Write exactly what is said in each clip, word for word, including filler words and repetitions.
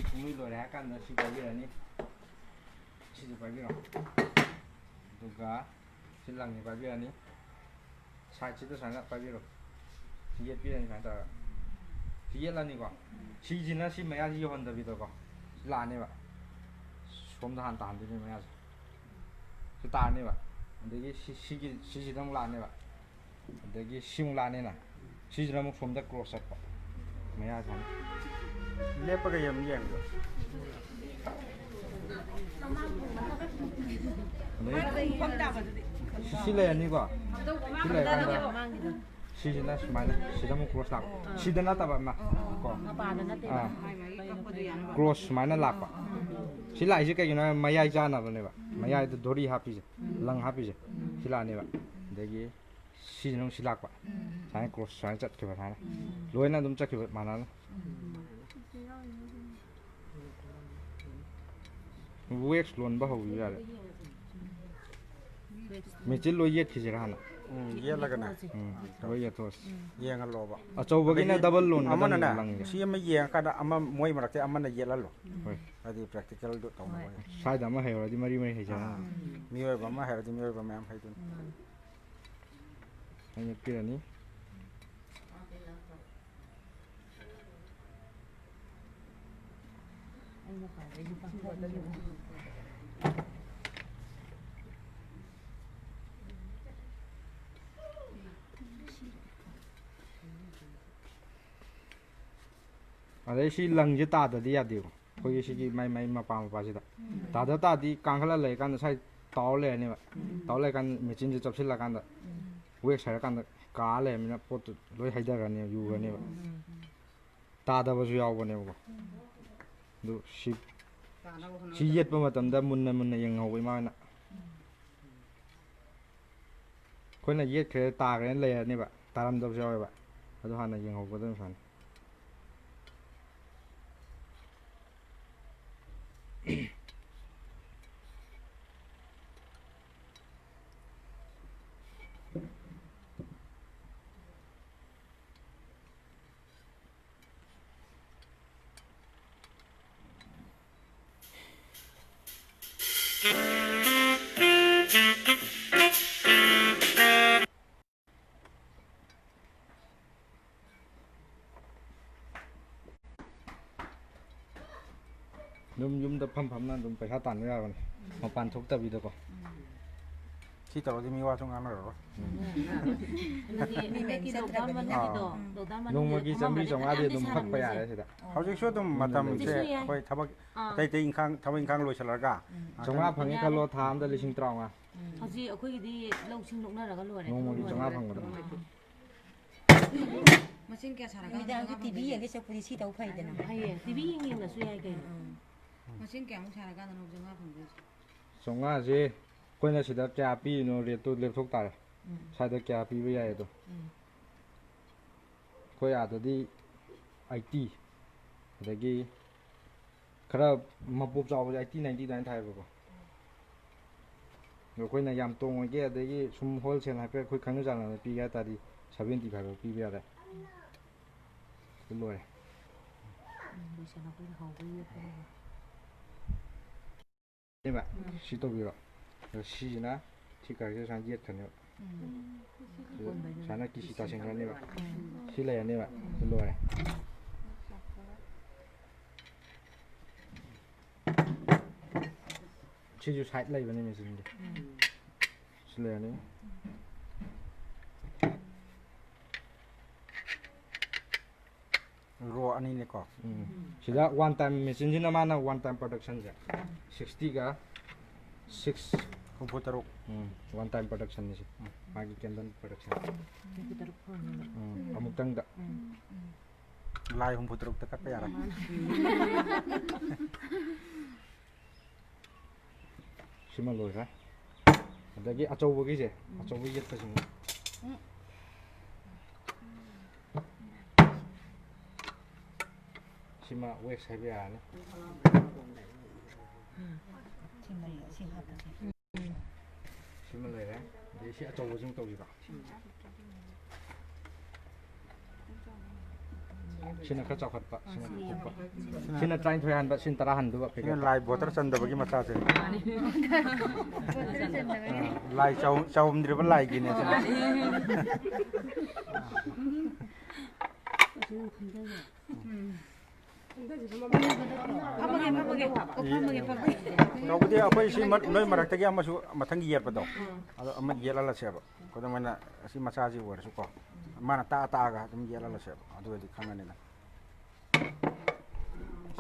ꯄꯨꯡꯂꯣꯏ ꯂꯣꯏꯔꯦ ꯍꯥꯏꯔ ꯀꯥꯟꯗ ꯁꯤ ꯄꯥꯏꯕꯤꯔꯅꯤ꯫ ꯁꯤꯁꯨ ꯄꯥꯏꯕꯤꯔꯣ꯫ ꯑꯗꯨꯒ ꯁꯤ ꯂꯪꯁꯤ ꯄꯥꯏꯕꯤꯔꯅꯤ꯫ ꯁꯥꯏꯠꯁꯤꯗ ꯁꯨꯃꯥꯏꯅ ꯄꯥꯏꯕꯤꯔꯣ꯫ ꯁꯤ ꯌꯦꯠꯄꯤꯔꯅꯤ ꯁꯨꯃꯥꯏꯅ ꯇꯧꯔꯒ꯫ ꯁꯤ ꯌꯦꯠꯂꯅꯤꯀꯣ꯫ ꯁꯤꯁꯤꯅ ꯁꯤ ꯃꯌꯥꯁꯤ ꯌꯧꯍꯟꯗꯕꯤꯗꯀꯣ꯫ ꯁꯤ ꯂꯥꯛꯑꯅꯦꯕ꯫ ꯁꯣꯝꯗ ꯍꯥꯟꯅ ꯇꯥꯍꯟꯗꯣꯏꯅꯦ ꯃꯌꯥꯁꯦ꯫ ꯁꯤ ꯇꯥꯔꯅꯦꯕ꯫ ꯑꯗꯒꯤ ꯁꯤ, ꯁꯤꯒꯤ, ꯁꯤꯁꯤꯗ ꯑꯃꯨꯛ ꯂꯥꯛꯑꯅꯦꯕ꯫ ꯑꯗꯒꯤ ꯁꯤꯃꯨꯛ ꯂꯥꯛꯑꯅꯤꯅ꯫ ꯁꯤꯁꯤꯅ ꯑꯃꯨꯛ ꯁꯣꯝꯗ ꯀ꯭ꯔꯣꯁ ꯆꯠꯄ꯫ ꯃꯌꯥ ꯁꯨꯃꯥꯏꯅ꯫ ꯂꯦꯞꯄꯒ ꯌꯦꯡ ꯌꯦꯡꯕ꯫ ꯑꯗꯩ ꯁꯤ, ꯁꯤ ꯂꯩꯔꯅꯤꯀꯣ꯫ ꯁꯤ ꯂꯩꯔꯀꯥꯟꯗ ꯁꯤꯁꯤꯅ ꯁꯨꯃꯥꯏꯅ ꯁꯤꯗ ꯑꯃꯨꯛ ꯀ꯭ꯔꯣꯁ ꯂꯥꯛꯄ꯫ ꯁꯤꯗ ꯅꯠꯇꯕ ꯑꯃ ꯀꯣ꯫ ꯃꯄꯥꯗ ꯅꯠꯇꯦꯕ꯫ ꯑꯥ꯫ ꯀ꯭ꯔꯣꯁ ꯁꯨꯃꯥꯏꯅ ꯂꯥꯛꯄ꯫ ꯁꯤ ꯂꯥꯛꯏꯁꯦ ꯀꯩꯒꯤꯅꯣ ꯍꯥꯏ ꯃꯌꯥꯏ ꯆꯥꯅꯕꯅꯦꯕ꯫ ꯃꯌꯥꯏꯗ ꯙꯣꯔꯤ ꯍꯥꯞꯄꯤꯁꯦ꯫ ꯂꯪ ꯍꯥꯞꯄꯤꯁꯦ꯫ ꯁꯤ ꯂꯥꯛꯑꯅꯦꯕ꯫ ꯑꯗꯒꯤ ꯁꯤꯁꯤꯅ ꯑꯃꯨꯛ ꯁꯤ ꯂꯥꯛꯄ꯫ ꯁꯨꯃꯥꯏꯅ ꯀ꯭ꯔꯣꯁ ꯁꯨꯃꯥꯏꯅ ꯆꯠꯈꯤꯕ ꯁꯨꯃꯥꯏꯅ꯫ ꯂꯣꯏꯅ ꯑꯗꯨꯝ ꯆꯠꯈꯤꯕ ꯃꯥꯟꯅꯅ꯫ ꯋꯦꯛꯁ ꯂꯣꯟꯕ ꯍꯧꯕꯤꯕ ꯌꯥꯔꯦ꯫ ꯃꯦꯆꯤꯟ ꯂꯣꯏ ꯌꯦꯠꯈꯤꯁꯤꯔꯥ ꯍꯥꯟꯅ? ꯎꯝ, ꯌꯦꯠꯂꯒꯅꯦ꯫ ꯎꯝ, ꯂꯣꯏ ꯌꯦꯠꯊꯣꯛꯑꯁꯤ꯫ ꯌꯦꯡꯍꯜꯂꯣꯕ꯫ ꯑꯆꯧꯕꯒꯤꯅ ꯑꯗꯒꯤ ꯗꯕꯜ ꯂꯣꯟꯒꯗꯕꯅꯦ ꯑꯃꯅꯅꯦ, ꯂꯪꯁꯦ꯫ ꯁꯤ ꯑꯃ ꯌꯦꯡꯉꯀꯥꯟꯗ ꯑꯃ ꯃꯣꯏ ꯃꯔꯛꯇ ꯑꯃꯅ ꯌꯦꯠꯍꯜꯂꯣ꯫ ꯍꯣꯏ꯫ ꯍꯥꯏꯗꯤ ꯄ꯭ꯔꯦꯛꯇꯤꯀꯦꯜꯗꯣ ꯇꯧꯅꯕ ꯑꯣꯏꯅ꯫ ꯁ꯭ꯋꯥꯏꯗ ꯑꯃ ꯍꯩꯍꯧꯔꯗꯤ ꯃꯔꯤ ꯃꯔꯤ ꯍꯩꯖꯔꯅꯤ꯫ ꯑꯥ, ꯃꯤꯑꯣꯏꯕ ꯑꯃ ꯍꯩꯔꯗꯤ ꯃꯤꯑꯣꯏꯕ ꯃꯌꯥꯝ ꯍꯩꯗꯣꯏꯅꯤ꯫ ꯑꯩꯅ ꯄꯤꯔꯅꯤ꯫ ꯑꯗꯩ ꯁꯤ ꯂꯪꯁꯦ ꯇꯥꯗꯗꯤ ꯌꯥꯗꯦꯕ꯫ ꯑꯩꯈꯣꯏꯒꯤ ꯁꯤꯒꯤ ꯃꯥꯏ ꯃꯥꯏ ꯃꯄꯥ ꯃꯄꯥꯁꯤꯗ ꯇꯥꯗ ꯇꯥꯗꯤ ꯀꯥꯡꯈꯠꯂ ꯂꯩꯔꯀꯥꯟꯗ ꯁ꯭ꯋꯥꯏ ꯇꯥꯎꯔ ꯂꯩꯔꯅꯦꯕ꯫ ꯇꯥꯎꯔ ꯂꯩꯔꯀꯥꯟꯗ ꯃꯦꯆꯤꯟꯁꯦ ꯆꯞꯁꯤꯜꯂꯀꯥꯟꯗ ꯋꯦꯛꯁ ꯍꯥꯏꯔꯀꯥꯟꯗ ꯀꯥ ꯂꯩꯔꯃꯤꯅ ꯄꯣꯠꯇꯨ ꯂꯣꯏ ꯍꯩꯊꯈ꯭ꯔꯅꯦꯕ, ꯌꯨꯈ꯭ꯔꯅꯦꯕ꯫ ꯇꯥꯗꯕꯁꯨ ꯌꯥꯎꯕꯅꯦꯕꯀꯣ꯫ ꯑꯗꯨ ꯁꯤ, ꯁꯤ ꯌꯦꯠꯄ ꯃꯇꯝꯗ ꯃꯨꯟꯅ ꯃꯨꯟꯅ ꯌꯦꯡꯍꯧꯕ ꯏꯃꯥ ꯍꯣꯏꯅ꯫ ꯑꯩꯈꯣꯏꯅ ꯌꯦꯠꯈ꯭ꯔꯦ ꯇꯥꯈ꯭ꯔꯦꯅ ꯂꯩꯔꯅꯦꯕ, ꯇꯥꯔꯝꯗꯕꯁꯨ ꯌꯥꯎꯋꯦꯕ꯫ ꯑꯗꯨ ꯍꯥꯟꯅ ꯌꯦꯡꯍꯧꯒꯗꯕꯅꯤ ꯁꯨꯃꯥꯏꯅ꯫ ꯑꯗꯨꯝ ꯌꯨꯝꯗ ꯐꯝ ꯐꯝꯅ ꯑꯗꯨꯝ ꯄꯩꯁꯥ ꯇꯥꯟꯕ ꯌꯥꯕꯅꯤ, ꯃꯄꯥꯟ ꯊꯣꯛꯇꯕꯤꯗꯀꯣ꯫ ꯁꯤ ꯇꯧꯔꯗꯤ ꯃꯤ ꯋꯥꯁꯨ ꯉꯥꯡꯅꯔꯔꯣꯏ꯫ ꯃꯤ ꯃꯌꯥꯝ ꯆꯠꯇ꯭ꯔꯕꯅꯤꯅ꯫ ꯑꯥ꯫ ꯅꯣꯡꯃꯒꯤ ꯆꯥꯝꯃꯔꯤ ꯆꯥꯝꯃꯉꯥꯗꯤ ꯑꯗꯨꯝ ꯐꯛꯄ ꯌꯥꯔꯦ ꯁꯤꯗ꯫ ꯍꯧꯖꯤꯛꯁꯨ ꯑꯗꯨꯝ ꯃꯇꯝꯁꯦ ꯍꯧꯖꯤꯛꯁꯨ ꯌꯥꯏ꯫ ꯑꯩꯈꯣꯏ ꯊꯕꯛ ꯑꯥ꯫ ꯑꯇꯩ ꯑꯇꯩ ꯏꯪꯈꯥꯡ, ꯊꯕꯛ ꯏꯪꯈꯥꯡ ꯂꯣꯏꯁꯤꯜꯂꯒ ꯉꯥꯛꯇꯪ ꯆꯥꯝꯃꯉꯥ ꯐꯪꯉꯦ ꯈꯜꯂꯣ, ꯊꯥ ꯑꯃꯗ ꯂꯤꯁꯤꯡ ꯇꯔꯥꯃꯉꯥ꯫ ꯎꯝ꯫ ꯍꯧꯖꯤꯛ ꯑꯩꯈꯣꯏꯒꯤꯗꯤ ꯂꯧꯁꯤꯡ ꯂꯣꯛꯅꯔꯒ ꯂꯣꯏꯔꯦ꯫ ꯅꯣꯡꯃꯒꯤ ꯆꯥꯝꯃꯉꯥ ꯐꯪꯕꯗꯣ꯫ ꯃꯁꯤꯡ ꯀꯌꯥ ꯁꯥꯔꯒꯦ? ꯅꯨꯃꯤꯗꯥꯡꯁꯨ ꯇꯤ ꯚꯤ ꯌꯦꯡꯒꯦ ꯆꯠꯄꯗꯤ ꯁꯤ ꯇꯧ ꯐꯩꯗꯅ꯫ ꯐꯩꯌꯦ, ꯇꯤ ꯚꯤ ꯌꯦꯡ ꯌꯦꯡꯅꯁꯨ ꯌꯥꯏ ꯀꯩꯅꯣ꯫ ꯎꯝ꯫ ꯃꯁꯤꯡ ꯀꯌꯥꯃꯨꯛ ꯁꯥꯔꯀꯥꯟꯗꯅꯣ ꯆꯥꯝꯃꯉꯥ ꯐꯪꯗꯣꯏꯁꯦ? ꯆꯥꯝꯃꯉꯥꯁꯦ ꯑꯩꯈꯣꯏꯅ ꯁꯤꯗ ꯀꯌꯥ ꯄꯤꯔꯤꯅꯣ ꯔꯦꯠꯇꯣ ꯂꯦꯞꯊꯣꯛ ꯇꯥꯔꯦ꯫ ꯎꯝ꯫ ꯁ꯭ꯋꯥꯏꯗ ꯀꯌꯥ ꯄꯤꯕ ꯌꯥꯏ ꯑꯗꯣ꯫ ꯎꯝ꯫ ꯑꯩꯈꯣꯏ ꯑꯥꯗꯗꯤ ꯑꯩꯠꯇꯤ, ꯑꯗꯒꯤ ꯈꯔ ꯃꯄꯣꯞ ꯆꯥꯎꯕꯁꯦ ꯑꯩꯠꯇꯤ, ꯅꯥꯏꯟꯇꯤ ꯑꯗꯨꯃꯥꯏꯅ ꯊꯥꯏꯕꯀꯣ꯫ ꯑꯗꯣ ꯑꯩꯈꯣꯏꯅ ꯌꯥꯝ ꯇꯣꯡꯉꯣꯏꯒꯦ, ꯑꯗꯒꯤ ꯁꯨꯝ ꯍꯣꯜꯁꯦꯜ ꯍꯥꯏꯐꯦꯠ ꯑꯩꯈꯣꯏ ꯈꯪꯅ ꯆꯥꯟꯅꯕ ꯄꯤꯒꯦ ꯍꯥꯏ ꯇꯥꯔꯗꯤ, ꯁꯚꯦꯟꯇꯤ ꯐꯥꯏꯚ ꯐꯥꯎ ꯄꯤꯕ ꯌꯥꯔꯦ꯫ ꯑꯗꯨ ꯂꯣꯏꯔꯦ꯫ ꯎꯝ, ꯂꯣꯏꯁꯜꯂꯛꯄꯩ ꯍꯧꯕꯩ ꯌꯦꯠꯄꯗꯨꯒ꯫ ꯅꯦꯕ, ꯎꯝ꯫ ꯁꯤ ꯇꯧꯕꯤꯔꯣ꯫ ꯑꯗꯣ ꯁꯤꯁꯤꯅ ꯁꯤ ꯀꯥꯔꯛꯁꯤꯗ ꯁꯨꯃꯥꯏꯅ ꯌꯦꯠꯈ꯭ꯔꯅꯦꯕ꯫ ꯎꯝ꯫ ꯁꯤꯗ ꯁꯨꯃꯥꯏꯅ ꯀꯤꯁꯤ ꯇꯥꯁꯤꯟꯈ꯭ꯔꯅꯦꯕ꯫ ꯎꯝ꯫ ꯁꯤ ꯂꯩꯔꯅꯦꯕ꯫ ꯁꯤ ꯂꯣꯏꯔꯦ꯫ ꯁꯤꯁꯨ ꯁꯥꯏꯠ ꯂꯩꯕꯅꯦ ꯃꯦꯆꯤꯟꯒꯤ꯫ ꯎꯝ꯫ ꯁꯤ ꯂꯩꯔꯅꯤ꯫ ꯔꯣ ꯑꯅꯤꯅꯦꯀꯣ꯫ ꯎꯝ꯫ ꯁꯤꯗ ꯋꯥꯟ ꯇꯥꯏꯝ ꯃꯦꯆꯤꯟꯁꯤꯅ ꯃꯥꯅ ꯋꯥꯟ ꯇꯥꯏꯝ ꯄ꯭ꯔꯗꯛꯁꯟꯁꯦ ꯁꯤꯛꯁꯇꯤꯒ ꯁꯤꯛꯁ꯫ ꯍꯨꯝꯐꯨ ꯇꯔꯨꯛ꯫ ꯎꯝ, ꯋꯥꯟ ꯇꯥꯏꯝ ꯄ꯭ꯔꯗꯛꯁꯟꯅꯤ ꯁꯤ꯫ ꯎꯝ꯫ ꯃꯥꯒꯤ ꯀꯦꯟꯗꯜ ꯄ꯭ꯔꯗꯛꯁꯟ꯫ ꯍꯨꯝꯐꯨ ꯇꯔꯨꯛ ꯐꯪꯉꯦꯕ꯫ ꯎꯝ, ꯑꯃꯨꯛꯇꯪꯗ꯫ ꯎꯝ꯫ ꯂꯥꯏ ꯍꯨꯝꯐꯨ ꯇꯔꯨꯛꯇ ꯀꯠꯄ ꯌꯥꯔꯦ꯫ ꯃꯥꯅꯦ꯫ ꯁꯤꯃ ꯂꯣꯏꯈ꯭ꯔꯦ꯫ ꯑꯗꯒꯤ ꯑꯆꯧꯕꯒꯤꯁꯦ, ꯎꯝ꯫ ꯑꯆꯧꯕ ꯌꯦꯠꯄꯁꯤꯃ꯫ ꯎꯝ꯫ ꯁꯤꯃ ꯋꯦꯛꯁ ꯍꯥꯏꯕ ꯌꯥꯔꯅꯤ꯫ ꯎꯝ꯫ ꯁꯤ ꯃꯔꯤ, ꯁꯤ ꯍꯥꯞꯄꯁꯦ꯫ ꯁꯤꯃ ꯂꯩꯔꯦ꯫ ꯑꯗꯩ ꯁꯤ ꯑꯆꯧꯕꯁꯤꯃ ꯇꯧꯁꯤꯔꯣ? ꯁꯤꯅ ꯈꯔ ꯆꯥꯎꯈꯠꯄ, ꯁꯤꯅ ꯄꯤꯛꯄ꯫ ꯁꯤꯅ ꯇꯔꯥꯅꯤꯊꯣꯏ ꯍꯥꯟꯕ, ꯁꯤꯅ ꯇꯔꯥ ꯍꯟꯗꯨꯕ ꯁꯤꯅ ꯄꯤꯛꯑꯦ꯫ ꯂꯥꯏ ꯕꯣꯇꯔ ꯆꯟꯗꯕꯒꯤ ꯃꯆꯥꯁꯦ꯫ ꯂꯥꯏ ꯆꯥꯎ-, ꯆꯥꯎꯔꯝꯗ꯭ꯔꯤꯕ ꯂꯥꯏꯒꯤꯅꯦ ꯁꯤꯅ꯫ ꯐꯝꯃꯒꯦ, ꯐꯝꯃꯒꯦ꯫ ꯑꯣ, ꯐꯝꯃꯒꯦ, ꯐꯝꯃꯒꯦ꯫ ꯇꯧꯕꯗꯤ ꯑꯩꯈꯣꯏ ꯁꯤ ꯃ-, ꯅꯣꯏ ꯃꯔꯛꯇꯒꯤ ꯑꯃꯁꯨ ꯃꯊꯪꯒꯤ ꯌꯦꯠꯄꯗꯣ, ꯑꯗꯣ ꯑꯃ ꯌꯦꯠꯍꯜꯂꯁꯦꯕ꯫ ꯈꯨꯗꯝ ꯑꯣꯏꯅ ꯑꯁꯤ ꯃꯆꯥꯁꯤ ꯑꯣꯏꯔꯁꯨꯀꯣ, ꯃꯥꯅ ꯇꯥꯛꯑ ꯇꯥꯛꯑꯒ ꯑꯗꯨꯝ ꯌꯦꯠꯍꯜꯂꯁꯦꯕ, ꯑꯗꯨ ꯑꯣꯏꯔꯗꯤ ꯈꯪꯉꯅꯤꯅ꯫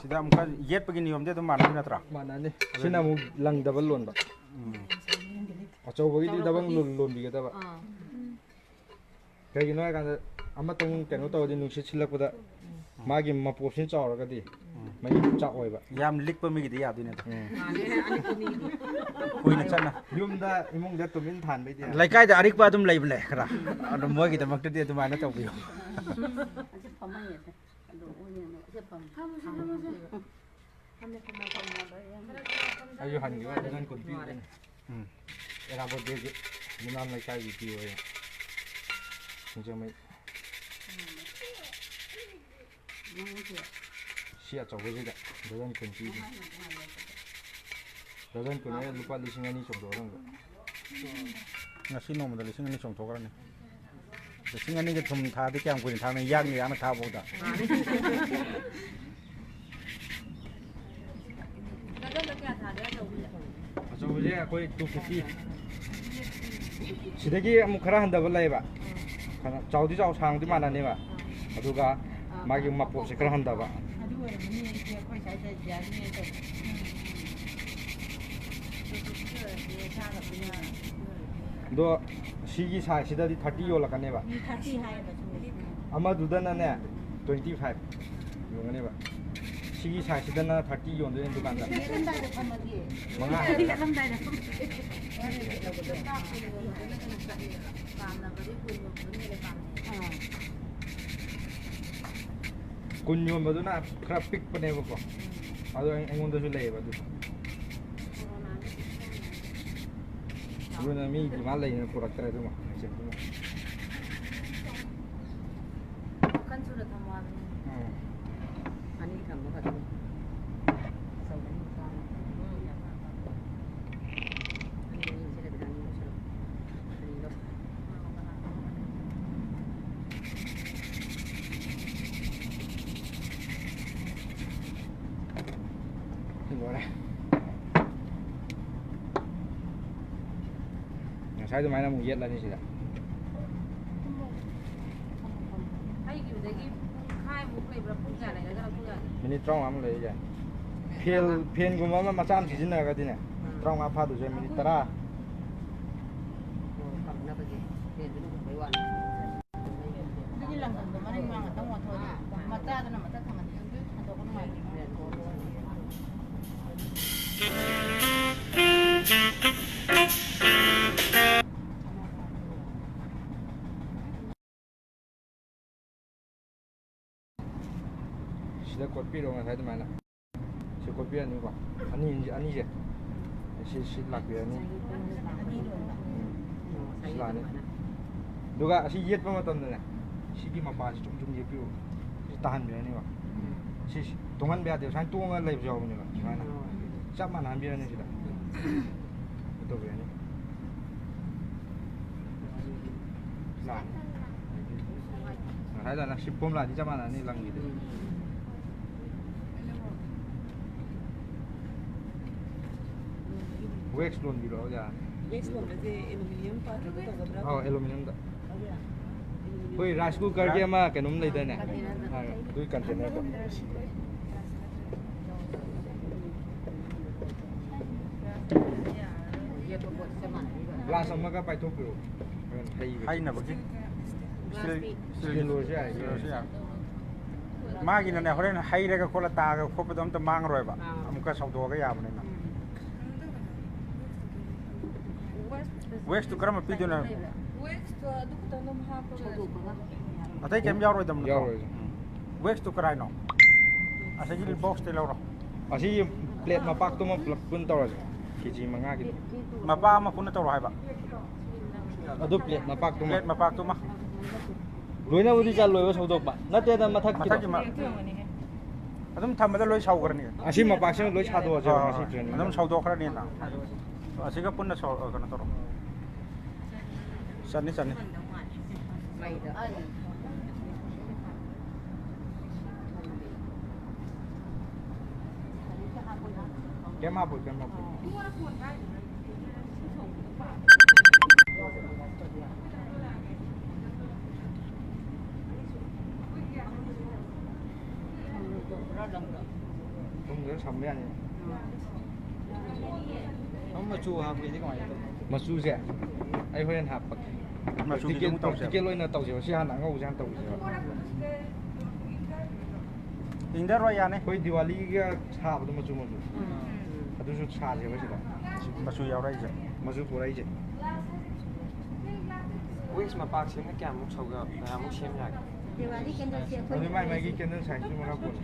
ꯁꯤꯗ ꯑꯃꯨꯛꯀ ꯌꯦꯠꯄꯒꯤ ꯅꯤꯌꯣꯝꯗꯤ ꯑꯗꯨꯝ ꯃꯥꯟꯅꯗꯣꯏ ꯅꯠꯇ꯭ꯔꯥ? ꯃꯥꯟꯅꯅꯤ꯫ ꯁꯤꯅ ꯑꯃꯨꯛ ꯂꯪꯗꯕ ꯂꯣꯟꯕ꯫ ꯎꯝ꯫ ꯑꯆꯧꯕꯒꯤꯗꯤ ꯗꯕꯪ ꯂꯣꯟ-, ꯂꯣꯟꯕꯤꯒꯗꯕ꯫ ꯑꯥ꯫ ꯀꯩꯒꯤꯅꯣ ꯍꯥꯏꯀꯥꯟꯗ ꯑꯃꯇꯪ ꯀꯩꯅꯣ ꯇꯧꯔꯗꯤ ꯅꯨꯡꯁꯤꯠ ꯁꯤꯜꯂꯛꯄꯗ ꯃꯥꯒꯤ ꯃꯄꯣꯞꯁꯤꯅ ꯆꯥꯎꯔꯒꯗꯤ ꯃꯍꯤ ꯆꯥꯛꯑꯣꯏꯕ꯫ ꯌꯥꯝ ꯂꯤꯛꯄ ꯃꯤꯒꯤꯗꯤ ꯌꯥꯗꯣꯏꯅꯦ ꯑꯗꯣ꯫ ꯎꯝ꯫ ꯀꯨꯏꯅ ꯆꯠꯅ꯫ ꯌꯨꯝꯗ ꯏꯃꯨꯡꯗ ꯇꯨꯃꯤꯟ ꯊꯥꯟꯕꯩꯗꯤ ꯌꯥꯏ꯫ ꯂꯩꯀꯥꯏꯗ ꯑꯔꯤꯛꯄ ꯑꯗꯨꯝ ꯂꯩꯕꯅꯦ ꯈꯔ꯫ ꯑꯗꯣ ꯃꯣꯏꯒꯤꯗꯃꯛꯇꯗꯤ ꯑꯗꯨꯃꯥꯏꯅ ꯇꯧꯕꯤꯌꯨ꯫ ꯑꯩꯁꯨ ꯍꯟꯈꯤꯕ ꯗꯔꯖꯟ ꯀꯨꯟ ꯄꯤꯕꯅꯦ꯫ ꯎꯝ꯫ ꯑꯦꯔꯥꯕꯣꯠ ꯗꯦꯒꯤ ꯌꯨꯅꯥꯝ ꯂꯩꯀꯥꯏꯒꯤ ꯄꯤꯌꯣꯌꯦ꯫ ꯁꯤꯡꯖꯃꯩ꯫ ꯁꯤ ꯑꯆꯧꯕꯁꯤꯗ ꯗꯔꯖꯟ ꯀꯨꯟ ꯄꯤꯕꯅꯦ꯫ ꯗꯔꯖꯟ ꯀꯨꯟ ꯍꯥꯏꯔꯦ ꯂꯨꯄꯥ ꯂꯤꯁꯤꯡ ꯑꯅꯤ ꯆꯣꯡꯊꯣꯛꯑꯗꯝꯗ꯫ ꯉꯁꯤ ꯅꯣꯡꯃꯗ ꯂꯤꯁꯤꯡ ꯑꯅꯤ ꯆꯣꯡꯊꯣꯛꯈ꯭ꯔꯅꯤ꯫ ꯂꯤꯁꯤꯡ ꯑꯅꯤꯒ ꯊꯨꯝ ꯊꯥꯗꯤ ꯀꯌꯥꯝ ꯀꯨꯏꯅ ꯊꯥꯅꯤ? ꯌꯥꯛꯅ ꯌꯥꯛꯅ ꯊꯥꯐꯥꯎꯗ꯫ ꯑꯆꯧꯕꯁꯦ ꯑꯩꯈꯣꯏ two fifty꯫ ꯁꯤꯗꯒꯤ ꯑꯃꯨꯛ ꯈꯔ ꯍꯟꯊꯕ ꯂꯩꯌꯦꯕ꯫ ꯐꯅ ꯆꯥꯎꯗꯤ ꯆꯥꯎ, ꯁꯥꯡꯗꯤ ꯃꯥꯟꯅꯅꯦꯕ꯫ ꯑꯗꯨꯒ ꯃꯥꯒꯤ ꯃꯄꯣꯞꯁꯦ ꯈꯔ ꯍꯟꯊꯕ꯫ ꯑꯗꯨ ꯑꯣꯏꯔꯝꯒꯅꯤ ꯑꯩꯁꯦ ꯑꯩꯈꯣꯏ ꯁ꯭ꯋꯥꯏꯗ ꯌꯥꯅꯤ ꯇꯧꯕ꯫ ꯑꯗꯣ ꯁꯤꯒꯤ size ꯁꯤꯗꯗꯤ thirty ꯌꯣꯜꯂꯛꯀꯅꯦꯕ꯫ Thirty ꯍꯥꯏꯌꯦꯕ ꯁꯨꯝ꯫ ꯑꯃꯗꯨꯗꯅꯅꯦ, twenty five ꯌꯣꯟꯒꯅꯦꯕ꯫ ꯁꯤꯒꯤ size ꯁꯤꯗꯅ thirty ꯌꯣꯟꯗꯣꯏꯅꯦ ꯗꯨꯀꯥꯟꯗ꯫ ꯌꯦꯠꯂꯝꯗꯥꯏꯗ ꯐꯝꯃꯒꯦ꯫ ꯃꯉꯥ ꯍꯥꯏꯕ꯫ ꯌꯦꯠꯂꯝꯗꯥꯏꯗ ꯐꯝꯃꯒꯦ꯫ ꯄꯥꯝꯅꯕꯗꯤ ꯀꯨꯟ ꯌꯣꯟꯕꯗꯨꯅ ꯍꯦꯟꯅ ꯄꯥꯝꯅꯩ꯫ ꯑꯥ꯫ ꯀꯨꯟ ꯌꯣꯟꯕꯗꯨꯅ ꯈꯔ ꯄꯤꯛꯄꯅꯦꯕꯀꯣ꯫ ꯑꯗꯣ ꯑꯩ-, ꯑꯩꯉꯣꯟꯗꯁꯨ ꯂꯩꯌꯦꯕ ꯑꯗꯨꯗꯣ꯫ ꯑꯗꯨꯅ ꯃꯤ demand ꯂꯩꯅ ꯄꯨꯔꯛꯇ꯭ꯔꯦ ꯑꯗꯨꯃ, ꯃꯦꯆꯤꯟꯗꯨꯃ꯫ ꯋꯥꯈꯜ ꯁꯨꯅ ꯊꯝꯃꯣ ꯍꯥꯏꯕꯅꯤ꯫ ꯂꯣꯏꯔꯦ꯫ ꯉꯁꯥꯏ ꯑꯗꯨꯃꯥꯏꯅ ꯑꯃꯨꯛ ꯌꯦꯠꯂꯅꯤ ꯁꯤꯗ꯫ ꯍꯩꯈꯤꯕꯗꯒꯤ ꯄꯨꯡꯈꯥꯏꯃꯨꯛ ꯂꯩꯕ꯭ꯔꯥ? ꯄꯨꯡ ꯀꯌꯥ ꯂꯩꯔꯒ ꯂꯧꯊꯣꯛ ꯌꯥꯒꯦ? ꯃꯤꯅꯤꯠ ꯇꯔꯥꯃꯉꯥꯃꯨꯛ ꯂꯩ ꯌꯥꯏ꯫ ꯐꯦꯟ, ꯐꯦꯟꯒꯨꯝꯕ ꯑꯃ ꯃꯆꯥ ꯑꯃ ꯁꯤꯖꯤꯟꯅꯔꯒꯗꯤꯅꯦ, ꯇꯔꯥꯃꯉꯥ ꯐꯥꯗꯣꯏꯁꯦ, ꯃꯤꯅꯤꯠ ꯇꯔꯥ꯫ ꯑꯗꯨꯒꯤ ꯂꯪꯗꯝꯗꯣ ꯃꯅꯤꯡ ꯃꯥꯡ ꯉꯥꯛꯇꯪ ꯑꯣꯟꯊꯣꯛꯑꯗꯤ, ꯃꯆꯥꯗꯨꯅ ꯃꯊꯛ ꯊꯪꯒꯗꯤ ꯁꯟꯗꯣꯛꯄ ꯅꯨꯡꯉꯥꯏꯇꯦ꯫ ꯁꯤꯗ ꯀꯣꯠꯄꯤꯔꯣ, ꯉꯁꯥꯏ ꯑꯗꯨꯃꯥꯏꯅ꯫ ꯁꯤ ꯀꯣꯠꯄꯤꯔꯅꯤꯀꯣ꯫ ꯑꯅꯤ, ꯑꯅꯤꯁꯦ꯫ ꯁꯤ, ꯁꯤ ꯂꯥꯛꯄꯤꯔꯅꯤ꯫ ꯁꯤ ꯂꯥꯛꯑꯅꯤ꯫ ꯑꯗꯨꯒ ꯑꯁꯤ ꯌꯦꯠꯄ ꯃꯇꯝꯗꯅꯦ, ꯁꯤꯒꯤ ꯃꯄꯥꯁꯤ ꯆꯨꯝ ꯆꯨꯝ ꯌꯦꯠꯄꯤꯌꯨ꯫ ꯁꯤ ꯇꯥꯍꯟꯕꯤꯔꯅꯤꯀꯣ꯫ ꯁꯤ, ꯁꯤ ꯇꯣꯡꯍꯟꯕ ꯌꯥꯗꯦꯕ꯫ ꯁꯨꯃꯥꯏꯅ ꯇꯣꯡꯉꯒ ꯂꯩꯕꯁꯨ ꯌꯥꯎꯕꯅꯦꯕ꯫ ꯁꯨꯃꯥꯏꯅ꯫ ꯆꯞ ꯃꯥꯟꯅꯍꯟꯕꯤꯔꯅꯤ ꯁꯤꯗ꯫ ꯇꯧꯕꯤꯔꯅꯤ꯫ ꯂꯥꯛꯑꯅꯤ꯫ ꯉꯁꯥꯏ ꯑꯗꯨꯃꯥꯏꯅ ꯁꯤ ꯐꯣꯝꯂꯥꯗꯤ ꯆꯞ ꯃꯥꯟꯅꯅꯤ ꯂꯪꯒꯤꯗꯤ꯫ ꯋꯦꯛꯁ ꯂꯣꯟꯕꯤꯔꯣ, ꯑꯣꯖꯥ꯫ ꯋꯦꯛꯁ ꯂꯣꯟꯕꯁꯦ ꯑꯦꯂꯨꯃꯤꯅꯤꯌꯝ ꯄꯥꯇ꯭ꯔꯗ ꯇꯧꯒꯗ꯭ꯔꯥ? ꯑꯧ, ꯑꯦꯂꯨꯃꯤꯅꯤꯌꯝꯗ꯫ ꯑꯩꯈꯣꯏ ꯔꯥꯏꯁ ꯀꯨꯀꯔꯒꯤ ꯑꯃ ꯀꯩꯅꯣꯝ ꯂꯩꯗꯥꯏꯅꯦ? ꯑꯥ, ꯑꯗꯨꯒꯤ ꯀꯟꯇꯦꯅꯔꯗꯣ꯫ ꯒ꯭ꯂꯥꯁ ꯑꯃꯒ ꯄꯥꯏꯊꯣꯛꯄꯤꯔꯣ꯫ ꯍꯣꯔꯦꯟ ꯍꯩꯕ꯫ ꯍꯩꯅꯕꯒꯤ? ꯁ꯭ꯇꯤꯜ, ꯁ꯭ꯇꯤꯜ ꯑꯣꯏꯔꯁꯨ ꯌꯥꯏ꯫ ꯁ꯭ꯇꯤꯜ ꯑꯣꯏꯔꯁꯨ ꯌꯥꯏ꯫ ꯃꯥꯒꯤꯅꯅꯦ, ꯍꯣꯔꯦꯟ ꯍꯩꯔꯒ ꯈꯣꯠꯂ ꯇꯥꯔꯒ ꯈꯣꯠꯄꯗꯣ ꯑꯝꯇ ꯃꯥꯡꯉꯔꯣꯏꯕ꯫ ꯑꯥ꯫ ꯑꯃꯨꯛꯀ ꯁꯧꯗꯣꯛꯑꯒ ꯌꯥꯕꯅꯤꯅ꯫ ꯋꯦꯛꯁꯇꯨ ꯀꯔꯝꯕ ꯄꯤꯗꯣꯏꯅꯣ? ꯋꯦꯛꯁꯇꯣ ꯑꯗꯨ ꯈꯛꯇꯪ ꯑꯗꯨꯝ ꯍꯥꯞꯄꯒ꯫ ꯑꯇꯩ ꯀꯩꯝ ꯌꯥꯎꯔꯣꯏꯗꯕ ꯅꯠꯇ꯭ꯔꯣ? ꯌꯥꯎꯔꯣꯏ꯫ ꯎꯝ꯫ ꯋꯦꯛꯁꯇꯨ ꯀꯔꯥꯏꯅꯣ? ꯑꯁꯤꯒꯤ ꯕꯣꯛꯁꯇꯩ ꯂꯧꯔꯣ꯫ ꯑꯁꯤ ꯄ꯭ꯂꯦꯠ ꯃꯄꯥꯛꯇꯨꯃ ꯄꯨꯂꯞ ꯄꯨꯟ ꯇꯧꯔꯁꯦ꯫ ꯀꯦ ꯖꯤ ꯃꯉꯥꯒꯤꯗꯣ꯫ ꯃꯄꯥꯛ ꯑꯃ ꯄꯨꯟꯅ ꯇꯧꯔꯣ ꯍꯥꯏꯕ꯫ ꯑꯗꯨ ꯄ꯭ꯂꯦꯠ ꯃꯄꯥꯛꯇꯨꯃ꯫ ꯄ꯭ꯂꯦꯠ ꯃꯄꯥꯛꯇꯨꯃ꯫ ꯂꯣꯏꯅꯕꯨꯗꯤ ꯆꯜꯂꯣꯏꯕ ꯁꯧꯗꯣꯛꯄ꯫ ꯅꯠꯇꯦꯗ, ꯃꯊꯛꯀꯤꯗꯣ꯫ ꯃꯊꯛꯀꯤ ꯃ-, ꯑꯗꯨꯝ ꯊꯝꯕꯗ ꯂꯣꯏ ꯁꯧꯈ꯭ꯔꯅꯤ꯫ ꯑꯁꯤ ꯃꯄꯥꯛꯁꯤꯃ ꯂꯣꯏ ꯁꯥꯗꯣꯛꯑꯁꯦꯕ ꯍꯣꯏ, ꯉꯁꯤ ꯍꯣꯏ꯫ ꯇ꯭ꯔꯦꯟꯅꯤꯡꯗ꯫ ꯑꯗꯨꯝ ꯁꯧꯗꯣꯛꯈ꯭ꯔꯅꯤꯅ꯫ ꯑꯁꯤꯒ ꯄꯨꯟꯅ ꯁꯧ-, ꯀꯩꯅꯣ ꯇꯧꯔꯣ꯫ ꯆꯟꯅꯤ, ꯆꯟꯅꯤ꯫ ꯃꯩꯗ꯫ ꯀꯩꯝ ꯍꯥꯞꯄꯣꯏ, ꯀꯩꯝ ꯍꯥꯞꯄꯣꯏ꯫ ꯊꯨꯝꯗꯨꯁꯨ ꯁꯝꯕ ꯌꯥꯅꯤ꯫ ꯑꯃ ꯃꯆꯨ ꯍꯥꯞꯀꯦꯗꯤ ꯀꯃꯥꯏꯅ ꯇꯧꯅꯤ? ꯃꯆꯨꯁꯦ ꯑꯩ ꯍꯣꯔꯦꯟ ꯍꯥꯞꯄꯛꯀꯦ꯫ ꯃꯆꯨꯗꯨꯁꯨ practical, ꯑꯃꯨꯛ ꯇꯧꯁꯦꯕ꯫ Practical ꯑꯣꯏꯅ ꯇꯧꯁꯦꯕ꯫ ꯁꯤ ꯍꯥꯟꯅ ꯑꯉꯧꯕꯁꯦ ꯍꯥꯟꯅ ꯇꯧꯁꯦꯕ꯫ ꯏꯪꯗꯔꯣ ꯌꯥꯅꯤ꯫ ꯑꯩꯈꯣꯏ ꯗꯤꯋꯥꯂꯤꯒ ꯁꯥꯕꯗꯣ ꯃꯆꯨ ꯃꯆꯨ꯫ ꯎꯝ꯫ ꯑꯗꯨꯁꯨ ꯁꯥꯁꯦꯕ ꯁꯤꯗ꯫ ꯃꯆꯨ ꯌꯥꯎꯔꯛꯏꯁꯦ꯫ ꯃꯆꯨ ꯄꯨꯔꯛꯏꯁꯦ꯫ Wings ꯃꯄꯥꯛꯁꯤꯅ ꯀꯌꯥꯃꯨꯛ ꯁꯧꯒ-, ꯀꯌꯥꯃꯨꯛ ꯁꯦꯝ ꯌꯥꯒꯦ? ꯗꯤꯋꯥꯂꯤ candle ꯁꯦ ꯑꯩꯈꯣꯏ ꯑꯗꯨ ꯃꯥꯏ ꯃꯥꯏꯒꯤ candle size ꯇꯨ ꯃꯈꯥ ꯄꯣꯜꯂꯦ꯫